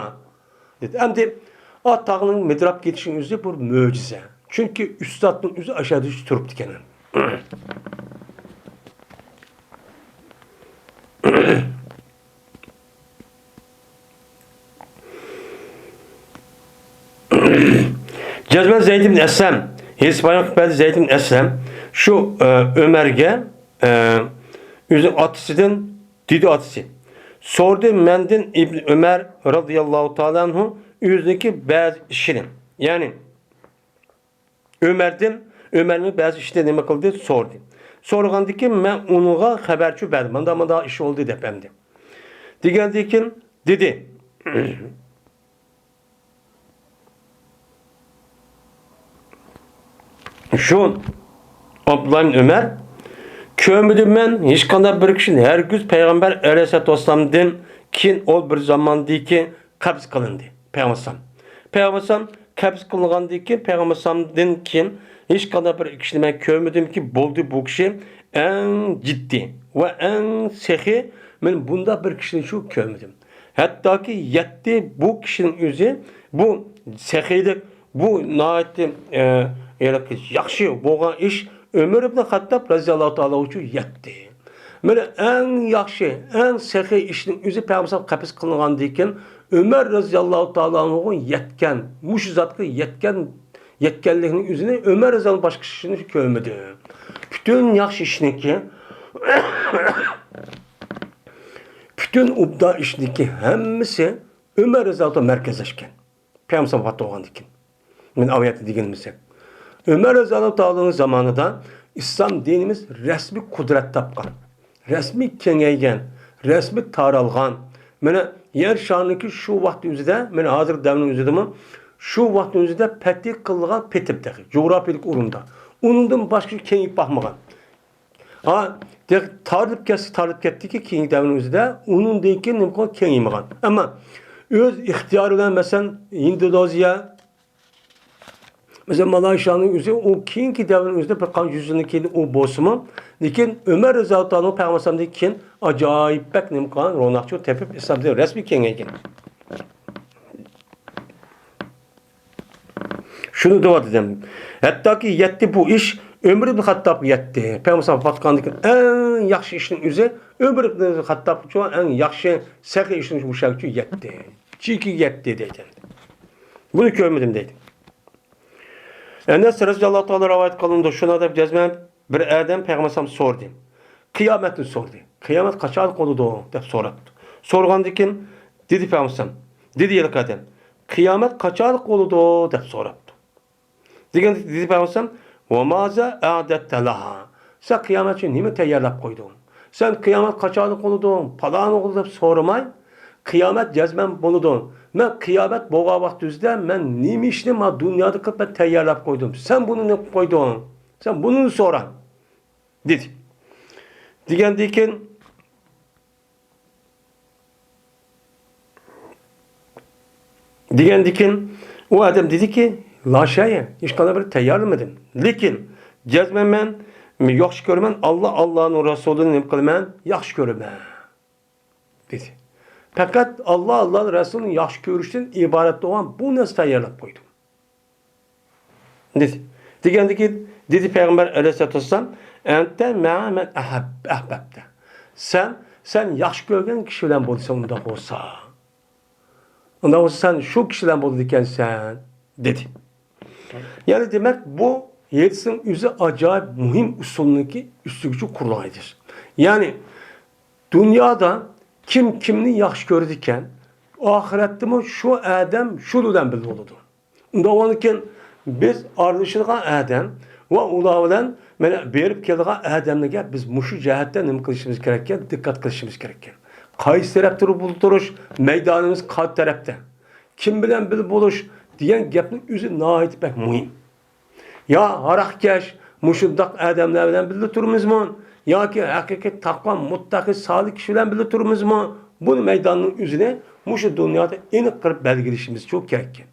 دېدى. ئەمدى ئا تاغنىڭ مىدىراپ كېتىشىنىڭ ئۆزى بىر مۆجىزە. چۈنكى ئۈستادنىڭ ئۆزى ئاشۇ يەردە تۇرۇپتىكەن. جەزمەن زەيد ئىبن ئەسلەم، ھېسابايان قىلىپ بەردى زەيد ئىبن ئەسلەم، شۇ، ئە، ئۆمەرگە، ئە، ئۆزى ئاتىسىدىن دېدى ئاتىسى. سورىدى مەندىن ئىبن ئۆمەر رازىياللاھۇ تائالا ئەنھۇ ئۆزىنىڭكى بەزى ئىشىنى. يەنى، ئۆمەردىن، ئۆمەرنىڭ بەزى ئىشىنى نېمە قىلدى؟ سورىدى. سورىغاندىن كېيىن مەن ئۇنىڭغا خەۋەرچۇ بەردىم. مانداق، مانداق ئىش بولدى دەپ ئەمدى. دېگەندىن كېيىن دېدى. شۇ ئابدۇللا ئىبن ئۆمەر، كۆرمىدىم مەن ھېچقانداق بىر كىشىنى ھەرگىز پەيغەمبەر ئەلەيھىسسالاتۇ ۋەسسالامدىن كېيىن ئۇ بىر زاماندىن كېيىن قەبز قىلىندى، پەيغەمبەر ئەلەيھىسسالام. پەيغەمبەر ئەلەيھىسسالام قەبز قىلىنغاندىن كېيىن، پەيغەمبەر ئەلەيھىسسالامدىن كېيىن ھېچقانداق بىر كىشىنى مەن كۆرمىدىمكى، بولدى بۇ كىشى ئەڭ جىددىي ۋە ئەڭ سېخىي، مەن بۇنداق بىر كىشىنى شۇ كۆرمىدىم. ھەتتاكى يەتتى بۇ كىشىنىڭ ئۆزى، بۇ سېخىيلىق، بۇ ناھايىتى، ئە، ھېلىقى ياخشى بولغان ئىش ئۆمەر ئىبن خەتتاب رەزىياللاھۇ تائالا ئۈچۈن يەتتى. مانا ئەڭ ياخشى، ئەڭ سېخىي ئىشنىڭ ئۆزى پەيغەمبەر قەبز قىلىنغاندىن كېيىن ئۆمەر رەزىياللاھۇ تائالا ئەنھۇغا يەتكەن، مۇشۇ زاتقا يەتكەن، يەتكەنلىكنىڭ ئۆزىنى ئۆمەر رەزىياللاھۇ باشقا كىشىنى كۆرمىدى. پۈتۈن ياخشى ئىشنىڭكى، پۈتۈن ئوبدان ئىشنىڭكى ھەممىسى ئۆمەر رەزىياللاھۇ تائالا مەركەزلەشكەن. پەيغەمبەر ۋاپات بولغاندىن كېيىن. مەن ئاۋۇ يەردە دېگىنىمىزدەك. ئۆمەر رەزىياللاھۇ تائالانىڭ زامانىدا ئىسلام دىنىمىز رەسمىي قۇدرەت تاپقان. رەسمىي كېڭەيگەن، رەسمىي تارالغان. مانا يەر شارىنىڭكى شۇ ۋاقىتنىڭ ئۆزىدە، مانا ھازىر دەۋرنىڭ ئۆزىدىمۇ شۇ ۋاقىتنىڭ ئۆزىدە پەتھى قىلىنغان پېتىم تېخى، جۇغراپىيەلىك ئورۇندا. ئۇنىڭدىن باشقا كېڭىيىپ باقمىغان. ھا، تارىلىپ كەتسە تارىلىپ كەتتىكى، كېيىنكى دەۋرنىڭ ئۆزىدە ئۇنىڭدىن كېيىن نېمە قىلغان؟ كېڭەيمىغان. ئەمما ئۆز ئىختىيارى بىلەن، مەسىلەن، ھىندونېزىيە، مەسىلەن، مالايشىيانىڭ ئۆزى ئۇ كېيىنكى دەۋرنىڭ ئۆزىدە بىر قانچە يۈز يىلدىن كېيىن ئۇ بولسىمۇ، لېكىن ئۆمەر رەزىياللاھۇ تائالا پەيغەمبەر ئەلەيھىسسالامدىن كېيىن ئاجايىپ بەك نېمە قىلغان، روناق چىقىپ تېپىپ، ئىسلام دىنى رەسمىي كېڭەيگەن. شۇنى دەۋاتىدۇ. ھەتتاكى يەتتى بۇ ئىش ئۆمەر ئىبن خەتتابقا يەتتى. پەيغەمبەر ۋاپات قىلغاندىن كېيىن ئەڭ ياخشى ئىشنىڭ ئۆزى ئۆمەر ئىبن خەتتابقىچۇ ئەڭ ياخشى سەخىي ئىشنىڭ مۇشۇ يەتتى. چېكىگە يەتتى دەيدۇ. بۇنى كۆرمىدىم دەيدۇ. ئەنەس رەزىياللاھۇ تائالا رىۋايەت قىلىنىدۇ. شۇنداق دەپ جەزمەن بىر ئادەم پەيغەمبەر ئەلەيھىسسالام سورىدى. قىيامەتنى سورىدى. قىيامەت قاچانلىق بولىدۇ؟ دەپ سوراپتۇ. سورىغاندىن كېيىن دېدى پەيغەمبەر ئەلەيھىسسالام، دېدى ھېلىقى ئادەم، قىيامەت قاچانلىق بولىدۇ؟ دەپ سوراپتۇ. دېگەندە دېدى پەيغەمبەر ئەلەيھىسسالام، ۋە مازا ئەدەتتە لەھا؟ سەن قىيامەت ئۈچۈن نېمە تەييارلاپ قويدۇڭ؟ سەن قىيامەت قاچانلىق بولىدۇ؟ پالان بولىدۇ دەپ سورىماي، قىيامەت جەزمەن بولىدۇ. مەن قىيامەت بولغان ۋاقىت يۈزىدە مەن نېمە ئىشنى مانا دۇنيادا قىلىپ مەن تەييارلاپ قويدۇم؟ سەن بۇنى نېمە قىلىپ قويدۇڭ؟ سەن بۇنى سورا، دېدى. دېگەندىن كېيىن، دېگەندىن كېيىن ئۇ ئادەم دېدىكى، لا شەيئە، ھېچقانداق بىر تەييارلىمىدىم. لېكىن جەزمەن مەن ياخشى كۆرىمەن، ئاللا، ئاللانىڭ رەسۇلىنى نېمە قىلىمەن؟ ياخشى كۆرىمەن، دېدى. پەقەت ئاللا، ئاللانىڭ رەسۇلىنى ياخشى كۆرۈشتىن ئىبارەت بولغان بۇ نەرسە تەييارلاپ قويدۇم. دېدى. دېگەندىكىن، دېدى پەيغەمبەر ئەلەيھىسسالاتۇ ۋەسسالام، ئەنتە مەئە مەن ئەھەب-، ئەھبەبتە. سەن، سەن ياخشى كۆرگەن كىشى بىلەن بولىسەن ئۇنداق بولسا. ئۇنداق بولسا سەن شۇ كىشى بىلەن بولىدىكەنسەن، دېدى. يەنى دېمەك، بۇ ھەدىسنىڭ ئۆزى ئاجايىپ مۇھىم ئۇسۇلنىڭكى ئۈستىگىچە قۇرۇلغان ھەدىس. يەنى دۇنيادا كىم كىمنى ياخشى كۆرىدىكەن، ئاخىرەتتىمۇ شۇ ئادەم شۇ بىلەن بىللە بولىدۇ. ئۇنداق بولغاندىكىن، بىز ئارىلىشىدىغان ئادەم ۋە ئۇلار بىلەن مانا بېرىپ كېلىدىغان ئادەملەرگە بىز مۇشۇ جەھەتتە نېمە قىلىشىمىز كېرەككەن؟ دىققەت قىلىشىمىز كېرەككەن. قايسى تەرەپتە بولۇپ تۇرۇش، مەيدانىمىز قايسى تەرەپتە، كىم بىلەن بىللە بولۇش دېگەن گەپنىڭ ئۆزى ناھايىتى بەك مۇھىم. يا ھاراقكەش، مۇشۇنداق ئادەملەر بىلەن بىللە تۇرىمىزمۇ؟ ياكى ھەقىقىي تەقۋا، مۇتتەقى، سالىھ كىشى بىلەن بىللە تۇرىمىزمۇ؟ بۇنى مەيداننىڭ ئۆزىنى مۇشۇ دۇنيادا ئېنىق قىلىپ بەلگىلىشىمىزچۇ كېرەككەن.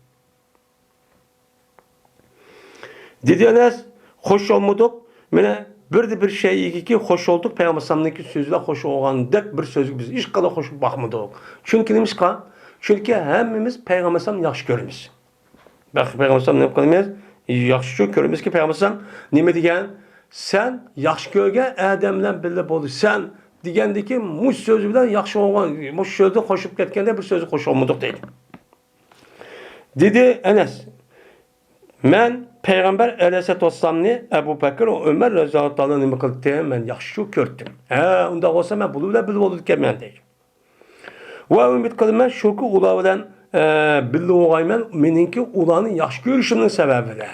دېدى ئەنەس، خوش بولمىدۇق. مانا بىردە بىر شەيئىگىكى خوش بولدۇق، پەيغەمبەر ئەلەيھىسسالامنىڭكى سۆزى بىلەن خوش بولغاندەك بىر سۆزگە بىز ھېچقانداق خوش بولۇپ باقمىدۇق. چۈنكى نېمىشقا؟ چۈنكى ھەممىمىز پەيغەمبەر ئەلەيھىسسالامنى ياخشى كۆرىمىز. بەخت پەيغەمبەر ئەلەيھىسسالامنى نېمە قىلىمىز؟ ياخشى كۆرىمىزكى، پەيغەمبەر ئەلەيھىسسالام نېمە دېگەن؟ سەن ياخشى كۆرگەن ئادەم بىلەن بىللە بولىسەن دېگەندىكى مۇشۇ سۆزى بىلەن ياخشى بولغان، مۇشۇ سۆزدىن خوش بولۇپ كەتكەندە بىر سۆزگە خوش بولمىدۇق دەيدۇ. دېدى ئەنەس، مەن پەيغەمبەر ئەلەيھىسسالاتۇ ۋەسسالامنى ئەبۇ بەكرى ۋە ئۆمەر رەزىياللاھۇ تائالا نېمە قىلدىم؟ مەن ياخشى كۆردۈم. ھە، ئۇنداق بولسا مەن بۇلار بىلەن بىللە بولىدىكەنمەن دەيدۇ. ۋە ئۈمىد قىلىمەن، شۇكى ئۇلار بىلەن، ئە، بىللە بولغايمەن، مېنىڭكى ئۇلارنى ياخشى كۆرۈشۈمنىڭ سەۋەبى بىلەن.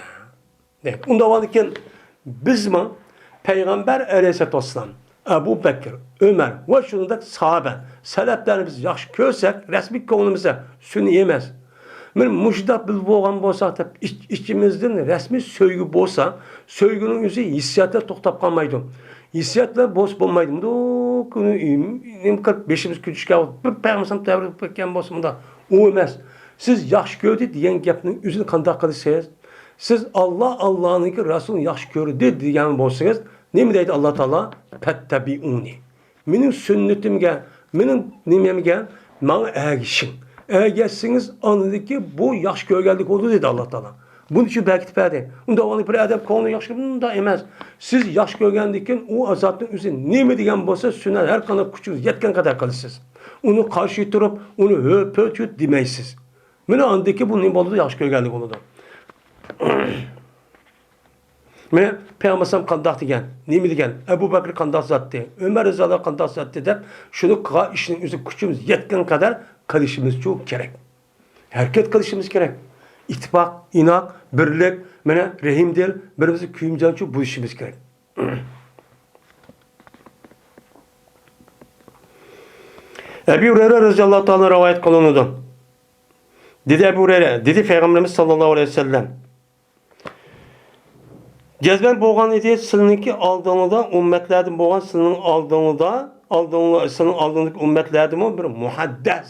دەيدۇ. ئۇنداق بولغاندىكىن، بىزمۇ پەيغەمبەر ئەلەيھىسسالاتۇ ۋەسسالام، ئەبۇ بەكىر، ئۆمەر ۋە شۇنىڭدەك ساھابە، سەلەفلەرنى بىز ياخشى كۆرسەك، رەسمىي كۆڭلىمىزدە سۈنئىي ئەمەس. مانا مۇشۇنداق بىللە بولغان بولساق دەپ ئىچ-، ئىچىمىزدىن رەسمىي سۆيگۈ بولسا، سۆيگۈنىڭ ئۆزى ھېسسىياتتا توختاپ قالمايدۇ. ھېسسىياتلا بولسا بولمايدۇ. مۇنداق كۈنى نېمە قىلىپ بېشىمىز كۆتۈرۈشكەن بولسا، بىر پەيغەمبەر تەۋرىپ كەتكەن بولسا مۇنداق. ئۇ ئەمەس. سىز ياخشى كۆردى دېگەن گەپنىڭ ئۆزىنى قانداق قىلىسىز؟ سىز ئاللا، ئاللانىڭكى رەسۇلىنى ياخشى كۆردى دېگەن بولسىڭىز، نېمە دەيدۇ ئاللا تائالا؟ پەتتەبىئۇنى. مېنىڭ سۈننىتىمگە، مېنىڭ نېمەمگە، ماڭا ئەگىشىڭ. ئەگەشسىڭىز، ئاندىكى بۇ ياخشى كۆرگەنلىك بولىدۇ دېدى ئاللا تائالا. بۇنى شۇ بەركىتىپ بەردى. ئۇنداق بولغاندا بىر ئادەم كۆڭلى ياخشى، مۇنداق ئەمەس. سىز ياخشى كۆرگەندىن كېيىن ئۇ زاتنىڭ ئۆزى نېمە دېگەن بولسا، سۈننەت ھەر قانداق كۈچىڭىز يەتكەن قەدەر قىلىسىز. ئۇنى قارشى تۇرۇپ، ئۇنى ھۆ-، پۆ-، چۆ دېمەيسىز. مانا ئاندىكى بۇ نېمە بولىدۇ؟ ياخشى كۆرگەنلىك بولىدۇ. مانا پەيغەمبەر ئەلەيھىسسالام قانداق دېگەن، نېمە دېگەن، ئەبۇ بەكرى قانداق زاتتى، ئۆمەر رەزىياللاھۇ قانداق زاتتى دەپ، شۇنى قىلغان ئىشنىڭ ئۆزى كۈچىمىز يەتكەن قەدەر قىلىشىمىزچۇ كېرەك. ھەرىكەت قىلىشىمىز كېرەك. ئىتتىپاق، ئىناق، بىرلىك، مانا رەھىمدىل، بىر-بىرىمىزگە كۆيۈمچانچۇ بولۇشىمىز كېرەك. ئەبۇ ھۇرەيرە رەزىياللاھۇ تائالا رىۋايەت قىلىنىدۇ. دېدى ئەبۇ ھۇرەيرە، دېدى پەيغەمبىرىمىز ساللاللاھۇ ئەلەيھى ۋەسەللەم، جەزمەن بولغان ئىدى، سىلىنىڭكى ئالدىڭلىدا ئۈممەتلەردىن بولغان، سىلىنىڭ ئالدىڭلىدا، ئالدىڭلا-، سىلىنىڭ ئالدىڭدىكى ئۈممەتلەردىمۇ بىر مۇھەددەس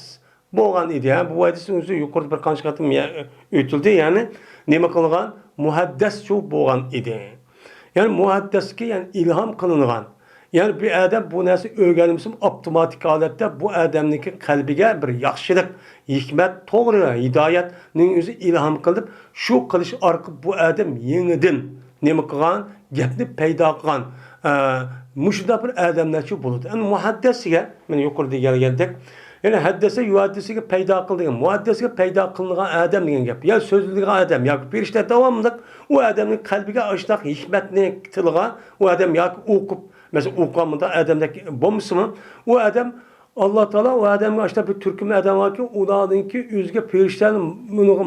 بولغان ئىدى. ھە، بۇ ھەدىسنىڭ ئۆزى يۇقىرىدا بىر قانچە قېتىم يە-، ئۆتۈلدى. يەنى نېمە قىلغان؟ مۇھەددەسچۇ بولغان ئىدى. يەنى مۇھەددەسكە، يەنى ئىلھام قىلىنغان. يەنى بىر ئادەم بۇ نەرسە ئۆگەنمىسىمۇ، ئاپتوماتىك ھالەتتە بۇ ئادەمنىڭكى قەلبىگە بىر ياخشىلىق، ھېكمەت، توغرا ھىدايەتنىڭ ئۆزى ئىلھام قىلىپ، شۇ قىلىش ئارقىلىق بۇ ئادەم يېڭىدىن نېمە قىلغان؟ گەپنى پەيدا قىلغان، ئە، مۇشۇنداق بىر ئادەملەرچۇ بولىدۇ. ئەمدى مۇھەددەس دېگەن، مانا يۇقىرىدا دېگەندەك، يەنى ھەددەسە يۇھەددىسىگە پەيدا قىل دېگەن، مۇھەددەسكە پەيدا قىلىنغان ئادەم دېگەن گەپ. يا سۆزلىگەن ئادەم ياكى پەرىشتە داۋاملىق ئۇ ئادەمنىڭ قەلبىگە ئاشۇنداق ھېكمەتنى تىلغا، ئۇ ئادەم ياكى ئوقۇپ، مەسىلەن، ئوقۇغان مۇنداق ئادەمدەك بولمىسىمۇ، ئۇ ئادەم ئاللا تائالا ئۇ ئادەمگە ئاشۇنداق بىر تۈركۈم ئادەم باركى، ئۇلارنىڭكى ئۆزىگە پەرىشتەنى بۇنىڭغا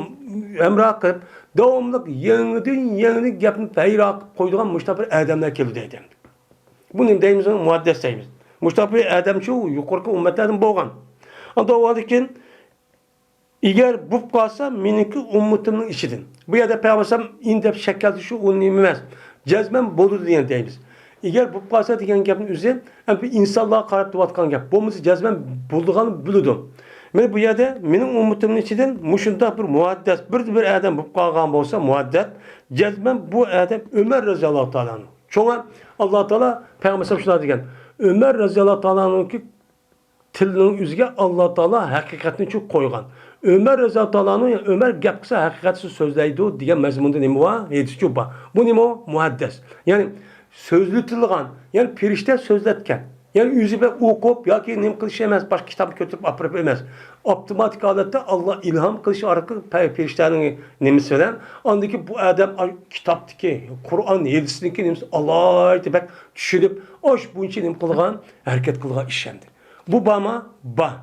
ھەمراھ قىلىپ، داۋاملىق يېڭىدىن يېڭىدىن گەپنى پەيدا قىلىپ قويىدىغان مۇشۇنداق بىر ئادەملەر كېلىدۇ دەيدۇ. بۇنى دەيمىز، مۇھەددەس دەيمىز. مۇشۇنداق بىر ئادەمچۇ يۇقىرىقى ئۈممەتلەردىن بولغان. ئاندىن ئۇ ئاندىن كېيىن، ئەگەر بولۇپ قالسا، مېنىڭكى ئۈممىتىمنىڭ ئىچىدىن. بۇ يەردە پەيغەمبەر ئەلەيھىسسالام ئىن دەپ شەككەلتۈرۈش ئۇ نېمە ئەمەس. جەزمەن بولىدۇ دېگەن دەيمىز. ئەگەر بولۇپ قالسا دېگەن گەپنىڭ ئۆزى، ئەمدى ئىنسانلارغا قاراپ دەۋاتقان گەپ. بولمىسا جەزمەن بولىدىغاننى بىلىدۇ. مانا بۇ يەردە مېنىڭ ئۈممىتىمنىڭ ئىچىدىن مۇشۇنداق بىر مۇھەددەس، بىردىنبىر ئادەم بولۇپ قالغان بولسا مۇھەددەس، جەزمەن بۇ ئادەم ئۆمەر رەزىياللاھۇ تائالا ئەنھۇ. شۇڭا ئاللا تائالا پەيغەمبەر ئەلەيھىسسالام شۇنداق دېگەن، ئۆمەر رەزىياللاھۇ تائالانىڭكى تىلىنىڭ ئۆزىگە ئاللا تائالا ھەقىقەتنى چۈ قويغان. ئۆمەر رەزىياللاھۇ تائالانىڭ، ئۆمەر گەپ قىلسا ھەقىقەتنى سۆزلەيدۇ دېگەن مەزمۇندا نېمە بار؟ ھەدىسچۇ بار. بۇ نېمە ئۇ؟ مۇھەددەس. يەنى سۆزلىتىلغان، يەنى پەرىشتە سۆزلەتكەن. يەنى ئۆزى بىلەن ئوقۇپ ياكى نېمە قىلىش ئەمەس، باشقا كىتابنى كۆتۈرۈپ ئاپىرىپ ئەمەس. ئاپتوماتىك ھالەتتە ئاللا ئىلھام قىلىش ئارقىلىق پە-، پەرىشتەنىڭ نېمىسى بىلەن، ئاندىن كېيىن بۇ ئادەم ئاي-، كىتابتىكى، قۇرئان، ھەدىستىكى نېمىسى ئالاھىدە بەك چۈشىنىپ، ئاش بويىچە نېمە قىلغان؟ ھەرىكەت قىلغان ئىش ئەمدى. بۇ بارمۇ؟ بار.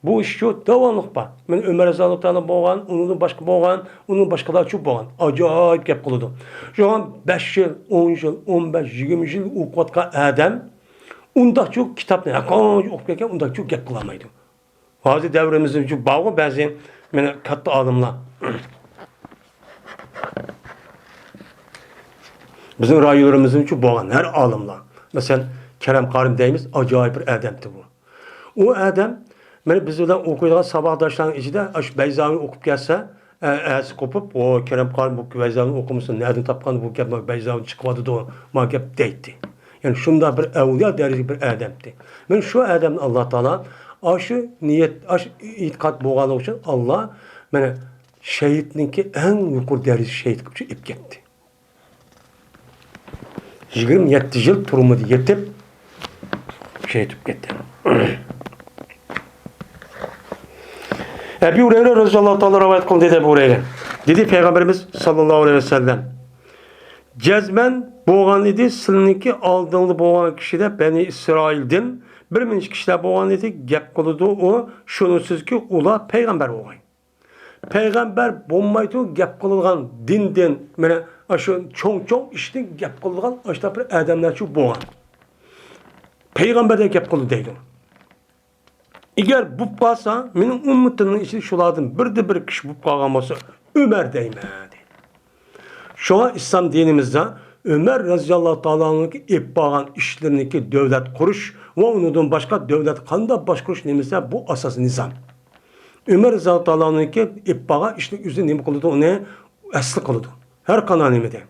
بۇ ئىشچۇ داۋاملىق بار. مانا ئۆمەر رەزىياللاھۇ تائالا بولغان، ئۇنىڭدىن باشقا بولغان، ئۇنىڭدىن باشقىلارچۇ بولغان. ئاجايىپ گەپ قىلىدۇ. شۇڭا بەش يىل، ئون يىل، ئون بەش، يىگىرمە يىل ئوقۇۋاتقان ئادەم ئۇنداقچۇ كىتابنى ھەققانچە ئوقۇپ كەلگەن، ئۇنداقچۇ گەپ قىلالمايدۇ. ھازىر دەۋرىمىزدىچۇ بارغۇ بەزى، مانا، كاتتا ئالىملار. بىزنىڭ رايونلىرىمىزدىچۇ بولغان ھەر ئالىملار. مەسىلەن، كەرەم قارىم دەيمىز، ئاجايىپ بىر ئادەمتى بۇ. ئۇ ئادەم، مانا، بىز بىلەن ئوقۇيدىغان ساۋاقداشلارنىڭ ئىچىدە ئاشۇ بەيزاۋىنى ئوقۇپ كەلسە، ئە-، ئەسى قوپۇپ، «ئو، كەرەم قارىم بۇ بەيزاۋىنى ئوقۇمىسۇن، نەدىن تاپقان بۇ گەپ، بەيزاۋىدىن چىقىۋاتىدۇ ما گەپ» دەيتتى. يەنى شۇنداق بىر ئەۋلىيا دەرىجىلىك بىر ئادەمتى. مانا شۇ ئادەمنى ئاللا تائالا ئاشۇ نىيەت، ئاشۇ ئېتىقاد بولغانلىقى ئۈچۈن ئاللا، مانا، شېھىتنىڭكى ئەڭ يۇقىرى دەرىجىلىك شېھىت قىلىپ ئېلىپ كەتتى. يىگىرمە يەتتە يىل تۈرمىدە يېتىپ، شېھىت بولۇپ كەتتى. ئەبۇ ھۇرەيرە رەزىياللاھۇ تائالا رىۋايەت قىلدى، دېدى ئەبۇ ھۇرەيرە. دېدى پەيغەمبىرىمىز ساللاللاھۇ ئەلەيھى ۋەسەللەم، جەزمەن بولغان ئىدى، سىلىنىڭكى ئالدىڭدا بولغان كىشىلەر بەنى ئىسرائىلدىن بىر مۇنچە كىشىلەر بولغان ئىدى، گەپ قىلىدۇ ئۇ، شۇنىسىزكى، ئۇلار پەيغەمبەر بولغاي. پەيغەمبەر بولمايتۇ گەپ قىلىدىغان دىندىن، مانا ئاشۇ چوڭ-چوڭ ئىشتىن گەپ قىلىدىغان ئاشۇنداق بىر ئادەملەرچۇ بولغان. پەيغەمبەردەك گەپ قىلىدۇ دەيدۇ. ئەگەر بوپ قالسا، مېنىڭ ئۈممىتىمنىڭ ئىچىدە شۇلاردىن بىردە بىر كىشى بوپ قالغان بولسا، ئۆمەر دەيمەن، دەيدۇ. شۇڭا ئىسلام دىنىمىزدا ئۆمەر رەزىياللاھۇ تائالا ئەنھۇنىڭكى ئېلىپ بارغان ئىشلىرىنىڭكى دۆلەت قۇرۇش ۋە ئۇنىڭدىن باشقا دۆلەت قانداق باشقۇرۇش نېمىسى، بۇ ئاساسىي نىزام. ئۆمەر رەزىياللاھۇ تائالا ئەنھۇنىڭكى ئېلىپ بارغان ئىشنى ئۆزى نېمە قىلىدۇ، ئۇنى ئەسلى قىلىدۇ. ھەر قانداق نېمىدە.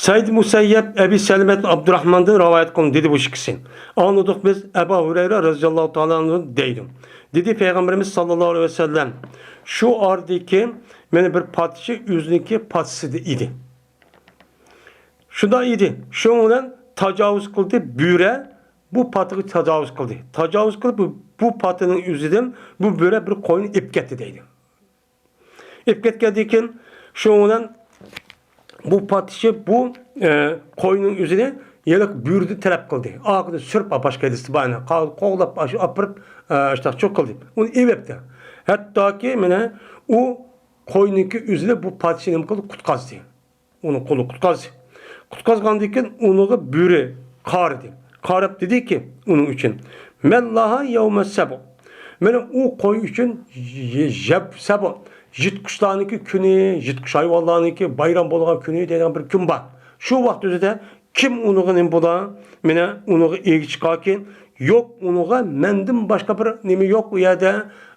سەئىد مۇسەييەب ئەبى سەلىمەت ئابدۇراھماندىن رىۋايەت قىلىندى، دېدى بۇ ئىككىسى. ئاڭلىدۇق بىز، ئەبا ھۇرەيرە رەزىياللاھۇ تائالا ئەنھۇ دەيدۇ. دېدى پەيغەمبىرىمىز ساللاللاھۇ ئەلەيھى ۋەسەللەم، شۇ ئارىدىكى مانا بىر پادىچى ئۆزىنىڭكى پادىچىسىدا ئىدى. شۇنداق ئىدى. شۇنىڭ بىلەن تاجاۋۇز قىلدى، بۆرە بۇ پاتىغا تاجاۋۇز قىلدى. تاجاۋۇز قىلىپ، بۇ، بۇ پاتىنىڭ ئۆزىدىن بۇ بۆرە بىر قوينى ئېلىپ كەتتى دەيدۇ. ئېلىپ كەتكەندىن كېيىن، شۇنىڭ بىلەن بۇ پادىچى بۇ، ئە، قوينىڭ ئۆزىنى ھېلىقى بۆرىدىن تەلەپ قىلدى. ئارقىدىن سۈرۈپ، باشقا ھەدىستە بار، يەنى قا-، قوغلاپ، ئاشۇ ئاپىرىپ، ئە، ئاشۇنداق چوق قىلدى. ئۇنى ئېلىۋەتتى. ھەتتاكى، مانا، ئۇ قوينىڭكى ئۆزىنى بۇ پادىچى نېمە قىلدى؟ قۇتقازدى. ئۇنى قولى قۇتقازدى. قۇتقازغاندىن كېيىن ئۇنىڭغا بۆرە قارىدى. قاراپ دېدىكى، ئۇنىڭ ئۈچۈن، مەن لەھا يەۋمە سەبۇ. مانا ئۇ قوي ئۈچۈن ي-، يەب سەبۇ، يىرتقۇچلارنىڭكى كۈنى، يىرتقۇچ ھايۋانلارنىڭكى بايرام بولغان كۈنى دەيدىغان بىر كۈن بار. شۇ ۋاقىت ئۆزىدە كىم ئۇنىڭغا نېمە بولا، مانا ئۇنىڭغا ئېگىچ قالكىن، يوق، ئۇنىڭغا مەندىن باشقا بىر نېمە يوق ئۇ يەردە.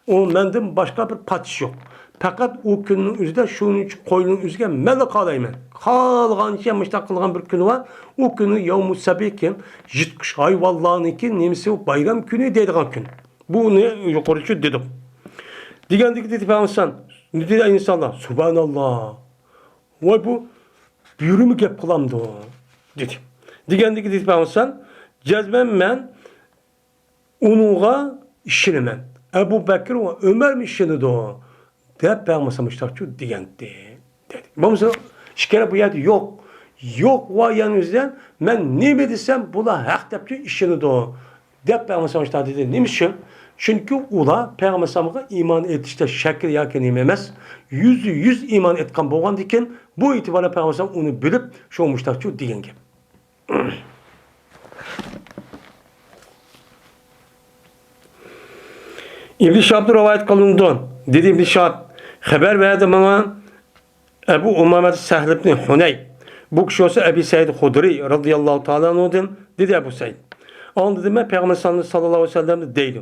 ئۇ مەندىن باشقا بىر پادىشاھ يوق. پەقەت ئۇ كۈننىڭ ئۆزىدە شۇنىڭ ئۈچۈن قوينىڭ ئۆزىگە مەنلا قالايمەن. قالغانچە مۇشتاق قىلغان بىر كۈنى بار. ئۇ كۈنى يەۋمۇ سەبىكىن، يىرتقۇچ ھايۋانلارنىڭكى نېمىسى، بايرام كۈنى دەيدىغان كۈن. بۇنى يۇقىرىچە دېدۇق. دېگەندىكى دېدى پەيغەمبەر، نېمە دېدى ئىنسانلار؟ سۇبھاناللا. ۋاي، بۇ بۆرىمۇ گەپ قىلامدۇ؟ دېدى. دېگەندىكى دېدى پەيغەمبەر، جەزمەن مەن ئۇنىڭغا ئىشىنىمەن. ئەبۇ بەكرى ۋە ئۆمەرمۇ ئىشىنىدۇ، دەپ پەيغەمبەر مۇشتاقچۇ دېگەنتى، دېدى. بولمىسا ئىككىلى بۇ يەردە يوق. يوق ۋە يەنى ئۆزىدە مەن نېمە دېسەم، بۇلار ھەق دەپچۇ ئىشىنىدۇ، دەپ پەيغەمبەر مۇشتاق دېدى. نېمە ئۈچۈن؟ چۈنكى ئۇلار پەيغەمبەر ئىمان ئېيتىشتا شەكىل ياكى نېمە ئەمەس، يۈزدە يۈز ئىمان ئېيتقان بولغاندىكىن، بۇ ئېتىباردا پەيغەمبەر ئۇنى بىلىپ، شۇ مۇشتاقچۇ دېگەن گەپ. ئىبن شىھابتىن رىۋايەت قىلىنىدۇ. دېدى ئىبن شىھاب، خەۋەر بەردى ماڭا ئەبۇ ئۇمامە سەھلىبنى ھۇنەي. بۇ كىشى بولسا ئەبى سەئىد خۇدرىي رازىياللاھۇ تائالا ئەنھۇدىن. دېدى ئەبۇ سەئىد، ئاڭلىدىم مەن پەيغەمبەر ساللاللاھۇ ئەلەيھى ۋەسەللەمنى دەيدۇ.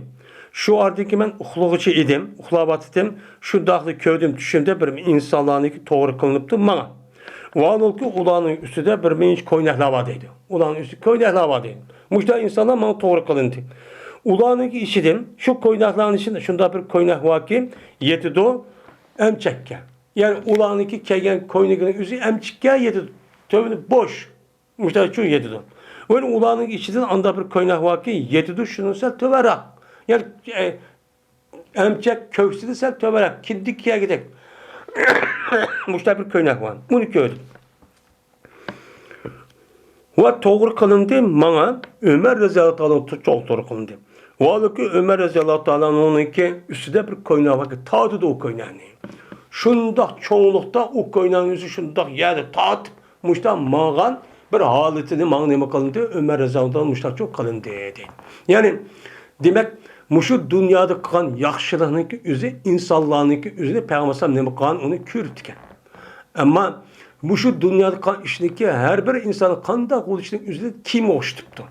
شۇ ئارىدىكى مەن ئۇخلىغۇچى ئىدىم، ئۇخلاۋاتىتتىم. شۇنداقلا كۆردۈم، چۈشۈمدە بىر ئىنسانلارنىڭكى توغرا قىلىنىپتۇ ماڭا. ۋاھالۇكى، ئۇلارنىڭ ئۈستىدە بىر مۇنچە كوينەكلەر بار دەيدۇ. ئۇلارنىڭ ئۈستىدە كوينەكلەر بار دەيدۇ. مۇشۇنداق ئىنسانلار ماڭا توغرا قىلىندى. ئۇلارنىڭكى ئىچىدىن، شۇ كوينەكلەرنىڭ ئىچىدە شۇنداق بىر كوينەك باركى، يېتىدۇ ئەمچەككە. يەنى ئۇلارنىڭكى كىيگەن كوينىكىنىڭ ئۆزى ئەمچەككە يېتىدۇ. تۆۋىنى بوش. مۇشۇنداق چوڭ يېتىدۇ. ۋە ئۇلارنىڭ ئىچىدىن ئانداق بىر كوينەك باركى، يېتىدۇ شۇنىڭ سەل تۆۋەنرەك. يەنى، ئە، ئەمچەك كۆكسىدىن سەل تۆۋەنرەك، كىندىك كىيگۈدەك. مۇشۇنداق بىر كوينەك بار. بۇنى كۆردۈم. ۋە توغرا قىلىندى ماڭا، ئۆمەر رەزىياللاھۇ تائالا ئەنھۇ توغرا قىلىندى. ۋاھالۇكى، ئۆمەر رەزىياللاھۇ تائالا ئەنھۇنىڭكى ئۈستىدە بىر كوينەك باركى، تارتىدۇ ئۇ كوينەكنى. شۇنداق چوڭلۇقتا ئۇ كوينەكنىڭ ئۆزى شۇنداق يەردە تارتىپ، مۇشۇنداق ماڭغان بىر ھالىتىنى ماڭا نېمە قىلدى؟ ئۆمەر رەزىياللاھۇ تائالا مۇشۇنداق قىلىندى، دەيدۇ. يەنى، دېمەك، مۇشۇ دۇنيادا قىلغان ياخشىلىقنىڭكى ئۆزى، ئىنسانلارنىڭكى ئۆزىنى پەيغەمبەر ئەلەيھىسسالام نېمە قىلغان، ئۇنى كۆرۈپتىكەن. ئەمما مۇشۇ دۇنيادا قىلغان ئىشنىڭكى ھەر بىر ئىنسان قانداق بولۇشىنىڭ ئۆزىنى كىم ئوخشىتىپتۇ؟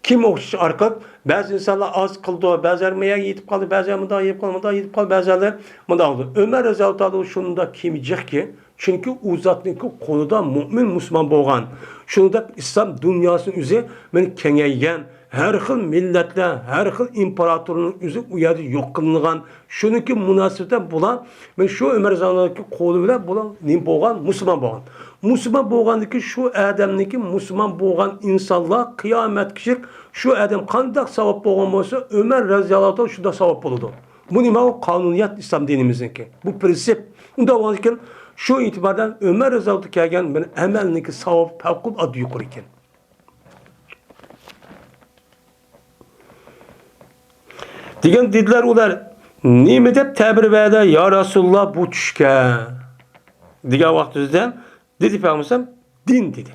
كىم ئوخشىتىش ئارقىلىق بەزى ئىنسانلار ئاز قىلىدۇ، بەزىلەر مۇ يەرگە يېتىپ قالدى، بەزىلەر مۇنداق يېتىپ قالدى، مۇنداق يېتىپ قالدى، بەزىلەر مۇنداق بولدى. ئۆمەر رەزىياللاھۇ تائالا شۇنداق كىمى جىقكى، چۈنكى ئۇ زاتنىڭكى قولىدا مۆمىن مۇسۇلمان بولغان. شۇنداق ئىسلام دۇنياسىنىڭ ئۆزى مانا كېڭەيگەن، ھەر خىل مىللەتلەر، ھەر خىل ئىمپېراتورنىڭ ئۆزى ئۇ يەردە يوق قىلىنغان. شۇنىڭكى مۇناسىۋىتى بىلەن مانا شۇ ئۆمەر رەزىياللاھۇ تائالانىڭكى قولى بىلەن بۇلار نېمە بولغان؟ مۇسۇلمان بولغان. مۇسۇلمان بولغاندىن كېيىن شۇ ئادەمنىڭكى مۇسۇلمان بولغان ئىنسانلار قىيامەتكىچە شۇ ئادەم قانداق ساۋاب بولغان بولسا، ئۆمەر رەزىياللاھۇ تائالا شۇنداق ساۋاب بولىدۇ. بۇ نېمە؟ ئۇ قانۇنىيەت ئىسلام دىنىمىزنىڭكى. بۇ پرىنسىپ. ئۇنداق بولغاندىكىن، شۇ ئېتىباردىن ئۆمەر رەزىياللاھۇ تائالا كەلگەن بىر ئەمەلنىڭكى ساۋابى پەۋقۇلئاددە يۇقىرى ئىكەن. دېگەن دېدىلەر ئۇلار، نېمە دەپ تەبىر بەردى، يا رەسۇلاللا، بۇ چۈشكە؟ دېگەن ۋاقتىمىزدا دېدى پەيغەمبەر، دىن دېدى.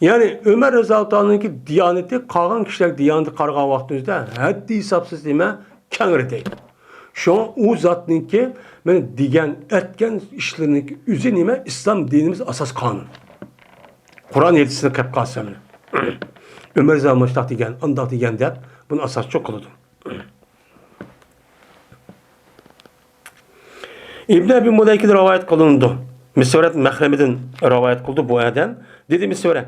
يەنى ئۆمەر رەزىياللاھۇ تائالانىڭكى دىيانىتى قالغان كىشىلەر دىيانىتىگە قارىغان ۋاقتىمىزدا ھەددى ھېسابسىز نېمە كەڭرى دەيدۇ. شۇڭا ئۇ زاتنىڭكى مانا دېگەن، ئەتكەن ئىشلىرىنىڭكى ئۆزى نېمە؟ ئىسلام دىنىمىز ئاساس قانۇن. قۇرئان ھەدىسىنى قىلىپ قالسا مانا. ئۆمەر رەزىياللاھۇ مۇشۇنداق دېگەن، ئانداق دېگەن دەپ بۇنى ئاساسچۇ قىلىدۇ. ئىبن ئەبى مۇلەيكىدىن رىۋايەت قىلىنىدۇ. مىسۋەرەت مەخرەمىدىن رىۋايەت قىلدى بۇ ئادەم. دېدى مىسۋەرە،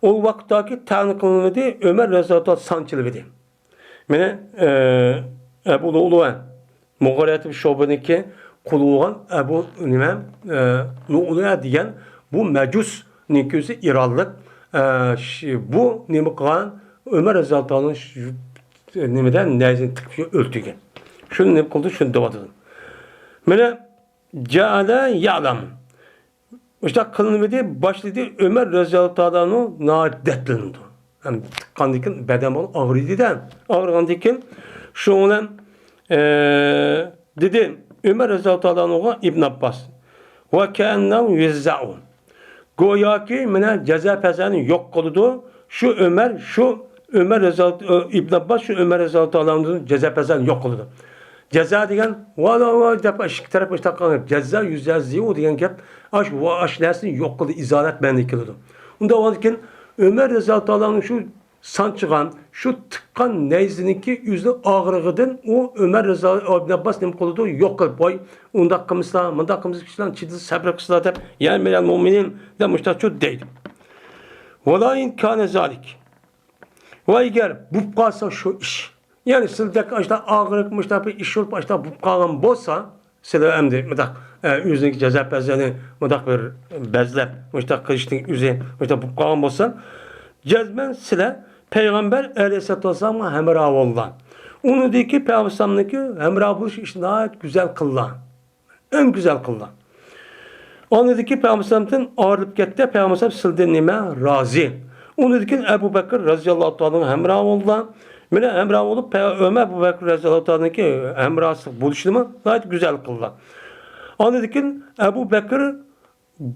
ئۇ ۋاقىتتاكى تەن قىلىنمىدى، ئۆمەر رەزىياللاھۇ تائالا سانچىلىدى. مانا، ئە، ئەبۇ لۇئلۇئە مۇغىرەت شۇبىنىڭكى قۇلى بولغان ئەبۇ نېمە، ئە، لۇئلۇئە دېگەن بۇ مەجۇسنىڭكى ئۆزى ئىرانلىق، ئە، شى-، بۇ نېمە قىلغان؟ ئۆمەر رەزىياللاھۇ تائالا شۇ نېمىدە نەيزىنى تىقىپ ئۆلتۈرگەن. شۇنى نېمە قىلدى؟ شۇنى دەۋاتىدۇ. مانا جەئەلە يەلەم. مۇشۇنداق قىلىنمىدى، باشلىدى. ئۆمەر رەزىياللاھۇ تائالا ئەنھۇ ناھايىتى دەردلىنىدۇ. ھەم تىققاندىن كېيىن بەدەن بولۇپ ئاغرىيدىدە. ئاغرىغاندىن كېيىن شۇنىڭ بىلەن، ئە، دېدى ئۆمەر رەزىياللاھۇ تائالا ئەنھۇغا ئىبن ئابباس، ۋە كەئەننەھۇ يۇززەئۇ. گوياكى مانا جازا پەزانى يوق قىلىدۇ. شۇ ئۆمەر، شۇ ئۆمەر رەزىياللاھۇ، ئىبن ئابباس شۇ ئۆمەر رەزىياللاھۇ تائالا ئانھۇدىن جازا پەزانى يوق قىلىدۇ. جازا دېگەن، ۋالا ۋا دەپ ئىككى تەرەپ مۇشتاق قىلغان گەپ. جازا يۇزەززىھۇ دېگەن گەپ، ئاش، ۋا ئاش نەرسىنى يوق قىلدى، ئىزالەت مەنىسى كېلىدۇ. ئۇنداق بولغاندىكىن، ئۆمەر رەزىياللاھۇ تائالا ئانھۇ شۇ سانچىغان، شۇ تىققان نەيزىنىڭكى ئۆزىنىڭ ئاغرىقىدىن ئۇ ئۆمەر رەزىياللاھۇ، ئىبن ئابباس نېمە قىلىدۇ؟ يوق قىلىپ، ۋاي، ئۇنداق قىلمىسىلا، مۇنداق قىلمىسا، كىشىلەر چىدىسا سەبرى قىلسىلا دەپ، يا ئەمىرەل مۆمىنىن دەپ مۇشتاق شۇ دەيدۇ. ۋەلئىن كانە زالىك. ۋە ئەگەر بوپ قالسا شۇ ئىش، يەنى سىلدەك ئاشتا ئاغرىق، مۇشتاق بىر ئىش بولۇپ، ئاشتا بوپ قالغان بولسا، سىلەر ئەمدى مۇنداق، ئە، ئۆزىنىڭكى جازا پەزانى مۇنداق بىر بەزلەپ، مۇشتاق قىلىشنىڭ ئۆزى مۇشتاق بوپ قالغان بولسا، جەزمەن سىلەر پەيغەمبەر ئەلەيھىسسالاتۇ ۋەسسالامغا ھەمراھ بولغان. ئۇنىڭدىكى پەيغەمبەر ئەلەيھىسسالامنىڭكى ھەمراھ بولۇش ئىشىنى ناھايىتى گۈزەل قىلغان. ئەڭ گۈزەل قىلدى. ئاندىن كېيىن پەيغەمبەر ئەلەيھىسسالامدىن ئايرىلىپ كەتتى. پەيغەمبەر ئەلەيھىسسالام سىلىدىن نېمە؟ رازى. ئۇنىڭدىن كېيىن ئەبۇ بەكىر رەزىياللاھۇ تائالا ھەمراھ بولدى. مانا ھەمراھ بولۇپ، پەي-، ئۆمەر ئەبۇ بەكىر رەزىياللاھۇ تائالانىڭكى ھەمراھلىق بولۇشىنىمۇ ناھايىتى گۈزەل قىلدى. ئاندىن كېيىن ئەبۇ بەكىر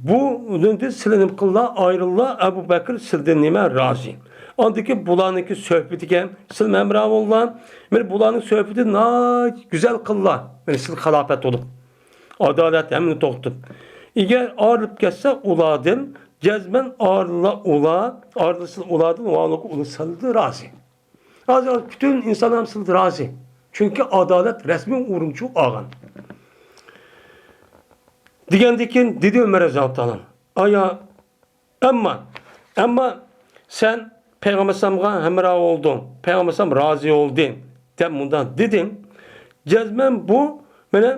بۇ، ئۇنىڭدىن سىلى نېمە قىلدى؟ ئايرىلدى. ئەبۇ بەكىر سىلىدىن نېمە؟ رازى. ئاندىن كېيىن بۇلارنىڭكى سۆھبىتىگە سىلىمۇ ھەمراھ بولدى. مانا بۇلارنىڭ سۆھبىتى ناھايىتى گۈزەل قىلدى. مانا سىلى خىلاپەت بولۇپ. ئادالەت ھەممىنى توختىتىپ. ئەگەر ئايرىلىپ كەتسە ئۇلاردىن، جەزمەن ئايرىلسا ئۇلار، ئايرىلسا ئۇلاردىن، ۋاھالەنكى ئۇلار سىلىدىن رازى. ھازىر پۈتۈن ئىنسانلار سىلىدىن رازى. چۈنكى ئادالەت رەسمىي ئورۇنچۇ ئالغان. دېگەندىن كېيىن دېدى ئۆمەر رەزىياللاھۇ تائالا، ئايا، ئەمما، ئەمما سەن پەيغەمبەر ئەلەيھىسسالامغا ھەمراھ بولدۇڭ، پەيغەمبەر ئەلەيھىسسالام رازى بولدى دەپ مۇنداق دېدىڭ. جەزمەن بۇ مانا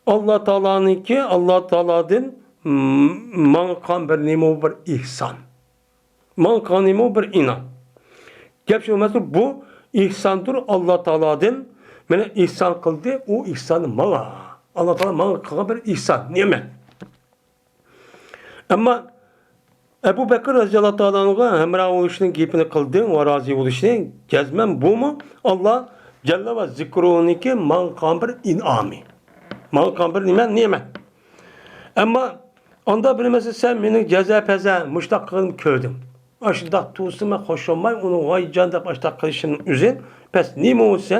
ئاللا تائالانىڭكى، ئاللا تائالادىن، م-، ماڭا قىلغان بىر نېمە، بىر ئېھسان. ماڭا قىلغان نېمە، بىر ئىنئام. گەپ شۇ ئەمەسمۇ، بۇ ئېھساندۇر، ئاللا تائالادىن مانا ئېھسان قىلدى، ئۇ ئېھسانى ماڭا. ئاللا تائالا ماڭا قىلغان بىر ئېھسان، نېمەت. ئەمما ئەبۇ بەكىر رەزىياللاھۇ تائالا ئەنھۇغا ھەمراھ بولۇشنىڭ گېپىنى قىلدىڭ ۋە رازى بولۇشنى، جەزمەن بۇمۇ ئاللا جەللە ۋە زىكرۇنىڭكى ماڭا قىلغان بىر ئىنئامى. ماڭا قىلغان بىر نېمە؟ نېمەت. ئەمما ئاندا بىر مەسىلە، سەن مېنىڭ جەزا پەزا مۇشتاق قىلغىنىمنى كۆردۈڭ. ئاشۇنداق تۇرسا مەن خوش بولماي، ئۇنىڭ ۋايجان دەپ ئاشۇنداق قىلىشىمنىڭ ئۆزى، پەس نېمە بولسا،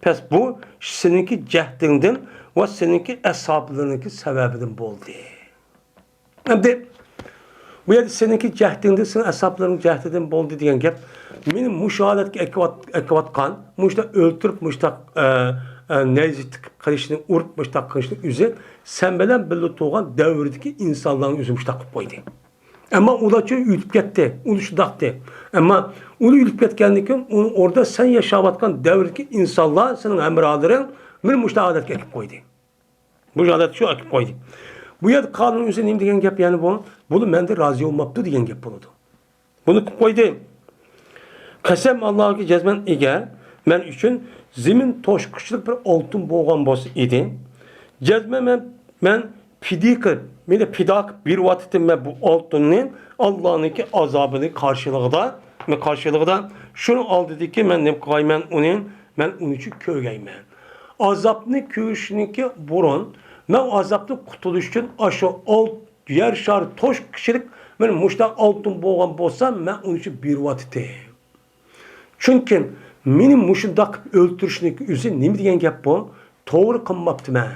پەس بۇ سېنىڭكى جەھدىڭدىن ۋە سېنىڭكى ئەسھابلىرىڭنىڭكى سەۋەبىدىن بولدى. ئەمدى بۇ يەردە سېنىڭكى جەھدىڭدىن، سېنىڭ ئەسھابلىرىڭ جەھدىدىن بولدى دېگەن گەپ، مېنى مۇشۇ ھالەتكە ئەكىۋات-، ئەكىۋاتقان، مۇشۇنداق ئۆلتۈرۈپ، مۇشۇنداق، ئە، ئە، نەيزە تىقىپ قىلىشنى، ئۇرۇپ مۇشۇنداق قىلىشنى ئۆزى سەن بىلەن بىللە تۇرغان دەۋردىكى ئىنسانلارنىڭ ئۆزى مۇشۇنداق قىلىپ قويدى. ئەمما ئۇلارچۇ ئۆتۈپ كەتتى، ئۇلار شۇنداقتى. ئەمما ئۇلار ئۆتۈپ كەتكەندىن كېيىن، ئۇنىڭ ئورنىدا سەن ياشاۋاتقان دەۋردىكى ئىنسانلار، سېنىڭ ھەمراھلىرىڭ مېنى مۇشۇنداق ھالەتكە ئەكىپ قويدى. بۇ ھالەت شۇ ئەكىپ قويدى. بۇ يەردە قالۇن ئۆزى نېمە دېگەن گەپ يەنە بۇ؟ بۇلار مەندىن رازى بولماپتۇ دېگەن گەپ بولىدۇ. بۇنى قىلىپ قويدى. قەسەم ئاللاھكى جەزمەن ئەگەر مەن ئۈچۈن زېمىن توشقۇچىلىق بىر ئالتۇن بولغان بولسا ئىدى، جەزمەن مەن، مەن پىدىي قىلىپ، مېنى پىدا قىلىپ بېرىۋاتىتىمەن بۇ ئالتۇننى ئاللانىڭكى ئازابىنى قارشىلىقىدا، قارشىلىقىدا شۇنىڭ ئالدىدىكى مەن نېمە قىلايمەن ئۇنى، مەن ئۇنى ئۈچۈن كۆرگەيمەن. ئازابنى كۆرۈشنىڭكى بۇرۇن، مەن ئازابتىن قۇتۇلۇش ئۈچۈن ئاشۇ ئالت-، يەر شارى توشقۇچىلىق مانا مۇشۇنداق ئالتۇن بولغان بولسا، مەن ئۇنى ئۈچۈن بېرىۋاتىتتىم. چۈنكى مېنى مۇشۇنداق قىلىپ ئۆلتۈرۈشنىڭكى ئۆزى نېمە دېگەن گەپ بۇ؟ توغرا قىلماپتىمەن.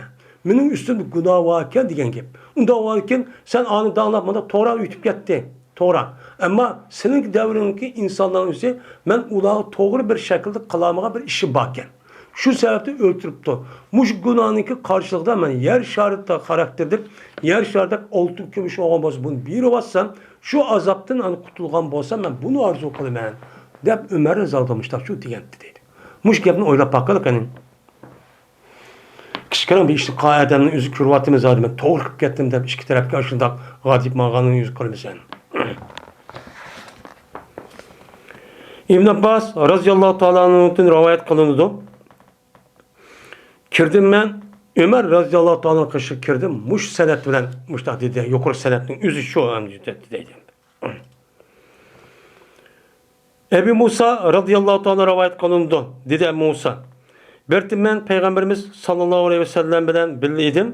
مېنىڭ ئۈستۈمدە گۇناھ باركەن دېگەن گەپ. ئۇنداق باركەن، سەن ئانى داڭلاپ مانا توغرا ئۆتۈپ كەتتى. توغرا. ئەمما سېنىڭكى دەۋرىڭدىكى ئىنسانلارنىڭ ئۆزى مەن ئۇلارغا توغرا بىر شەكىلدە قىلالمىغان بىر ئىشى باركەن. شۇ سەۋەبتىن ئۆلتۈرۈپتۇ. مۇشۇ گۇناھنىڭكى قارشىلىقىدا مەن يەر شارى خاراكتېردىكى، يەر شارىدەك ئالتۇن كۈمۈش بولغان بولسا، بۇنى بېرىۋاتسام، شۇ ئازابتىن ئانا قۇتۇلغان بولسام، مەن بۇنى ئارزۇ قىلىمەن، دەپ ئۆمەر رەزىياللاھۇ تائالا مۇشۇنداق شۇ دېگەنتى دەيدۇ. مۇشۇ گەپنى ئويلاپ باققىلى قېنى. كىچىككىنە بىر ئىشنى قىلغان ئادەمنى ئۆزى كۆرۈۋاتىمىز ھازىر، مەن توغرا قىلىپ كەتتىم دەپ ئىككى تەرەپكە ئاشۇنداق غادىيىپ ماڭغاننى يۈز قىلمىسەن. ئىبن ئابباس رەزىياللاھۇ تائالا ئەنھۇدىن رىۋايەت قىلىنىدۇ. كىردىم مەن، ئۆمەر رەزىياللاھۇ تائالا ئەنھۇنىڭ قېشىغا كىردىم، مۇشۇ سەنەت بىلەن مۇشۇنداق دېدى، يۇقىرى سەنەتنىڭ ئۆزى شۇ ئەمدى دەيدۇ. ئەبى مۇسا رەزىياللاھۇ تائالا رىۋايەت قىلىنىدۇ، دېدى ئەبى مۇسا. بىر قېتىم مەن پەيغەمبىرىمىز ساللاللاھۇ ئەلەيھى ۋەسەللەم بىلەن بىللە ئىدىم.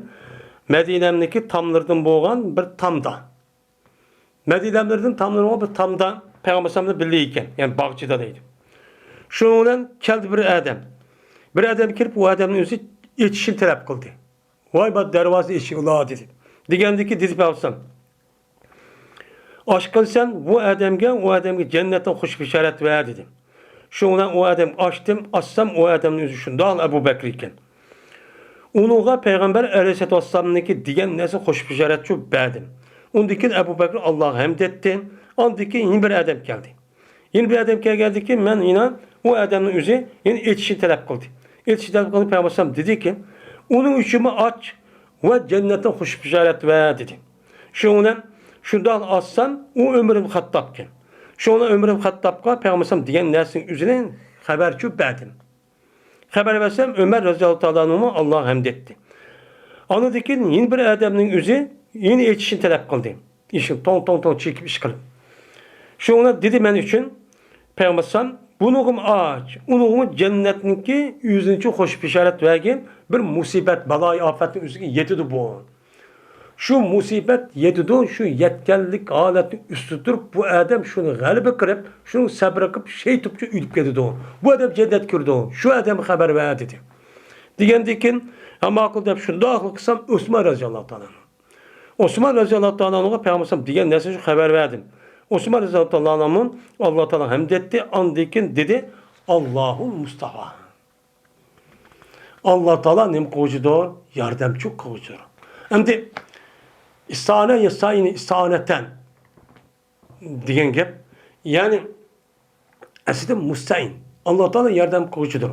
مەدىنەمنىڭكى تاملىرىدىن بولغان بىر تامدا. مەدىنەملىرىدىن تاملىرىغا بىر تامدا پەيغەمبەر ئەلەيھىسسالام بىللە ئىكەن، يەنى باغچىدا دەيدۇ. شۇنىڭ بىلەن كەلدى بىر ئادەم. بىر ئادەم كېلىپ، ئۇ ئادەمنىڭ ئۆزى ئېچىشنى تەلەپ قىلدى. «ۋاي، بار، دەرۋازىنى ئېچىڭلار» دېدى. دېگەندىكى دېدى پەيغەمبەر ئەلەيھىسسالام، «ئاچقىنسەن بۇ ئادەمگە، ئۇ ئادەمگە جەننەتتىن خۇش بېشارەت بەر» دېدى. شۇنىڭ بىلەن ئۇ ئادەم ئاچتىم، ئاچسام ئۇ ئادەمنىڭ ئۆزى شۇنداق ئەبۇ بەكرى ئىكەن. ئۇنىڭغا پەيغەمبەر ئەلەيھىسسالاتۇ ۋەسسالامنىڭكى دېگەن نەرسە خۇش بېشارەتچۇ بەردىم. ئۇندىن كېيىن ئەبۇ بەكرى ئاللاغا ھەمد ئېيتتى. ئاندىن كېيىن يەنە بىر ئادەم كەلدى. يەنە بىر ئادەم كەلگەندىن كېيىن مەن يەنە ئۇ ئادەمنىڭ ئۆزى يەنە ئېچىشنى تەلەپ قىلدى. ئېچىشنى تەلەپ قىلدى، پەيغەمبەر ئەلەيھىسسالام دېدىكى، ئۇنىڭ ئۈچۈنمۇ ئاچ ۋە جەننەتتىن خۇش بېشارەت بەر دېدى. شۇنىڭ بىلەن شۇنداق ئاچسام، ئۇ ئۆمەر ئىبن خەتتابكەن. شۇنىڭ بىلەن ئۆمەر ئىبن خەتتابقا پەيغەمبەر ئەلەيھىسسالام دېگەن نەرسىنىڭ ئۆزىنى خەۋەرچۇ بەردىم. خەۋەر بەرسەم، ئۆمەر رەزىياللاھۇ تائالا ئەنھۇمۇ ئاللاغا ھەمد ئېيتتى. ئاندىن كېيىن يەنە بىر ئادەمنىڭ ئۆزى يەنە ئېچىشنى تەلەپ قىلدى. ئىشىك توڭ، توڭ، توڭ چېكىپ ئىش قىلىپ. شۇڭا دېدى مەن ئۈچۈن پەيغەمبەر ئەلەيھىسسالام، بۇنىڭغىمۇ ئاچ، ئۇنىڭغىمۇ جەننەتنىڭكى ئۆزىنىڭچە خۇش بېشارەت بەرگەن بىر مۇسىبەت، بالايىئاپەتنىڭ ئۆزىگە يېتىدۇ بۇ. شۇ مۇسىبەت يېتىدۇ، شۇ يەتكەنلىك ھالەتنى ئۈستىدە تۇرۇپ، بۇ ئادەم شۇنى غەلىبە قىلىپ، شۇنىڭ سەبرى قىلىپ، شېھىت بولۇپ ئۆلۈپ كېتىدۇ. بۇ ئادەم جەننەتكە كىرىدۇ. شۇ ئادەمگە خەۋەر بەر دېدى. دېگەندىن كېيىن، ھە، ماقۇل دەپ شۇنداقلا قىلسام، ئوسمان رەزىياللاھۇ تائالا ئەنھۇ. ئوسمان رەزىياللاھۇ تائالا ئەنھۇغا پەيغەمبەر ئەلەيھىسسالام دېگەن نەرسە شۇ خەۋەر بەردىم. ئوسمان رەزىياللاھۇ تائالا ئەنھۇمۇ ئاللا تائالا ھەمد ئېيتتى، ئاندىن كېيىن دېدى، «ئاللاھۇل مۇستەئان.» ئاللا تائالا نېمە قىلغۇچىدۇر؟ ياردەمچى قىلغۇچىدۇر. ئەمدى ئىستائانە يەستائىنۇ ئىستائانەتەن دېگەن گەپ. يەنى ئەسلىدە مۇستەئىن. ئاللا تائالا ياردەم قىلغۇچىدۇر.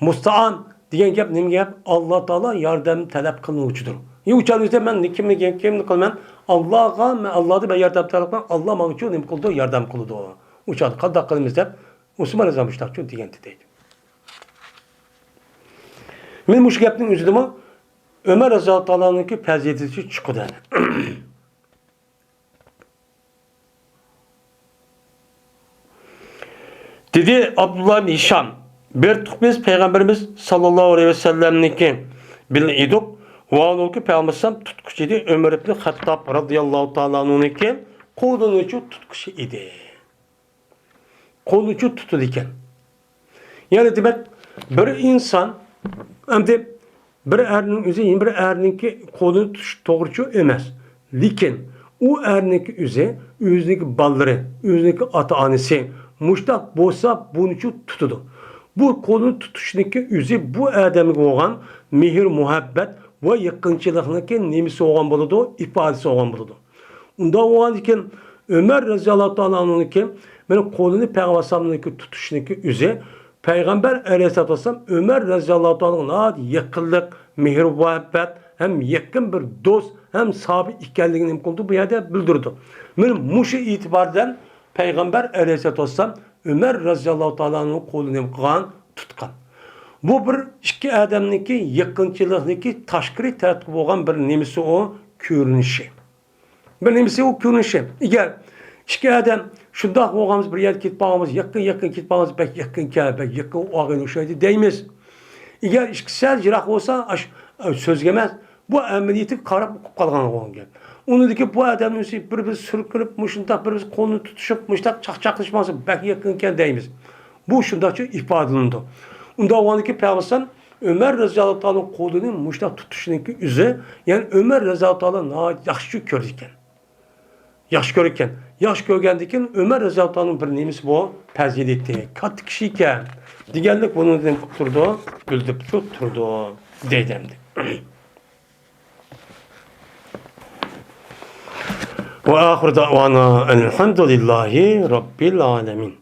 مۇستەئان دېگەن گەپ نېمە گەپ؟ ئاللا تائالا ياردەم تەلەپ قىلىنغۇچىدۇر. يا ئۇ چاغدا مەن كىمنى، كىمنى قىلىمەن؟ ئاللاغا، مەن ئاللادىن مەن ياردەم تەلەپ قىلىمەن. ئاللا ماڭىچۇ نېمە قىلىدۇ؟ ياردەم قىلىدۇ. ئۇ چاغدا قانداق قىلىمىز دەپ ئوسمان رەزىياللاھۇ مۇشۇنداقچۇ دېگەنتى دەيدۇ. مەن مۇشۇ گەپنىڭ ئۆزىدىمۇ ئۆمەر رەزىياللاھۇ تائالانىڭكى پەزىلىتى چىقىدۇ. دېدى ئابدۇللا ئىبن ھىشام، بىر تۇغقىنىمىز پەيغەمبىرىمىز ساللاللاھۇ ئەلەيھى ۋەسەللەمنىڭكى بىلەن ئىدۇق. ۋاھالەنكى پەيغەمبەر ئەلەيھىسسالام تۇتقۇچى ئىدى. ئۆمەر ئىبن خەتتاب رەزىياللاھۇ تائالا ئەنھۇنىڭكى قولىنىچۇ تۇتقۇچى ئىدى. قولىنىچۇ تۇتىدىكەن. يەنى دېمەك، بىر ئىنسان، ئەمدى بىر ئەرنىڭ ئۆزى يەنە بىر ئەرنىڭكى قولىنى تۇتۇش توغرىچۇ ئەمەس. لېكىن ئۇ ئەرنىڭكى ئۆزى، ئۆزىنىڭكى بالىلىرى، ئۆزىنىڭكى ئاتا-ئانىسى مۇشتاق بولسا، بۇنىچۇ تۇتىدۇ. بۇ قولىنى تۇتۇشنىڭكى ئۆزى بۇ ئادەمگە بولغان مېھىر-مۇھەببەت ۋە يېقىنچىلىقنىڭكى نېمىسى بولغان بولىدۇ؟ ئىپادىسى بولغان بولىدۇ. ئۇنداق بولغاندىكىن، ئۆمەر رەزىياللاھۇ تائالا ئەنھۇنىڭكى مېنىڭ قولىنى پەيغەمبەر ئەلەيھىسسالامنىڭكى تۇتۇشنىڭكى ئۆزى، پەيغەمبەر ئەلەيھىسسالاتۇ ۋەسسالام ئۆمەر رەزىياللاھۇ تائالا ئەنھۇغا ناھايىتى يېقىنلىق، مېھىر-مۇھەببەت ھەم يېقىن بىر دوست ھەم ساھابە ئىكەنلىكىنى نېمە قىلىدۇ؟ بۇ يەردە بىلدۈرىدۇ. مېنىڭ مۇشۇ ئېتىبار بىلەن پەيغەمبەر ئەلەيھىسسالاتۇ ۋەسسالام ئۆمەر رەزىياللاھۇ تائالا ئەنھۇنىڭ قولىنى نېمە قىلغان؟ تۇتقان. بۇ بىر ئىككى ئادەمنىڭكى يېقىنچىلىقنىڭكى تاشقىرى تەرەپتە بولغان بىر نېمىسى ئۇ، كۆرۈنۈشى. بىر نېمىسى ئۇ كۆرۈنۈشى. ئەگەر ئىككى ئادەم شۇنداق بولغانمىز، بىر يەرگە كېتىپ قالغانمىز، يېقىن، يېقىن كېتىپ قالغانمىز، بەك يېقىنكەن، بەك يېقىن ئوغۇلغا ئوخشايدۇ دەيمىز. ئەگەر ئىككىسى سەل يىراق بولسا، ئاش-، سۆزگە ئەمەس، بۇ ئەمەلىيىتىگە قاراپ ئۇقۇپ قالغان بولغان گەپ. ئۇنىڭدىكى بۇ ئادەمنىڭ ئۆزى بىر-بىرى سۈركىلىپ، مۇشۇنداق بىر-بىرسى قولىنى تۇتۇشۇپ، مۇشۇنداق چاقچاقلىشىپ ماڭسا، بەك يېقىنكەن دەيمىز. بۇ شۇنداقچە ئىپادىلىنىدۇ. ئۇنداق بولغاندىكىن پەيغەمبەر ئۆمەر رەزىياللاھۇ تائالا قولىنى مۇشۇنداق تۇتۇشنىڭكى ئۆزى، يەنى ئۆمەر رەزىياللاھۇ تائالا ناھايىتى ياخشى كۆرىدىكەن. ياخشى كۆرىدىكەن. ياخشى كۆرگەندىكىن ئۆمەر رەزىياللاھۇ تائالانىڭ بىر نېمىسى بۇ؟ پەزىلىتى. كاتتا كىشى ئىكەن. دېگەنلىك بۇنى نېمە قىلىپ تۇرىدۇ؟ بىلدۈرۈپ تۇرىدۇ. دەيدۇ ئەمدى. وآخر دعوانا أن الحمد لله رب العالمين.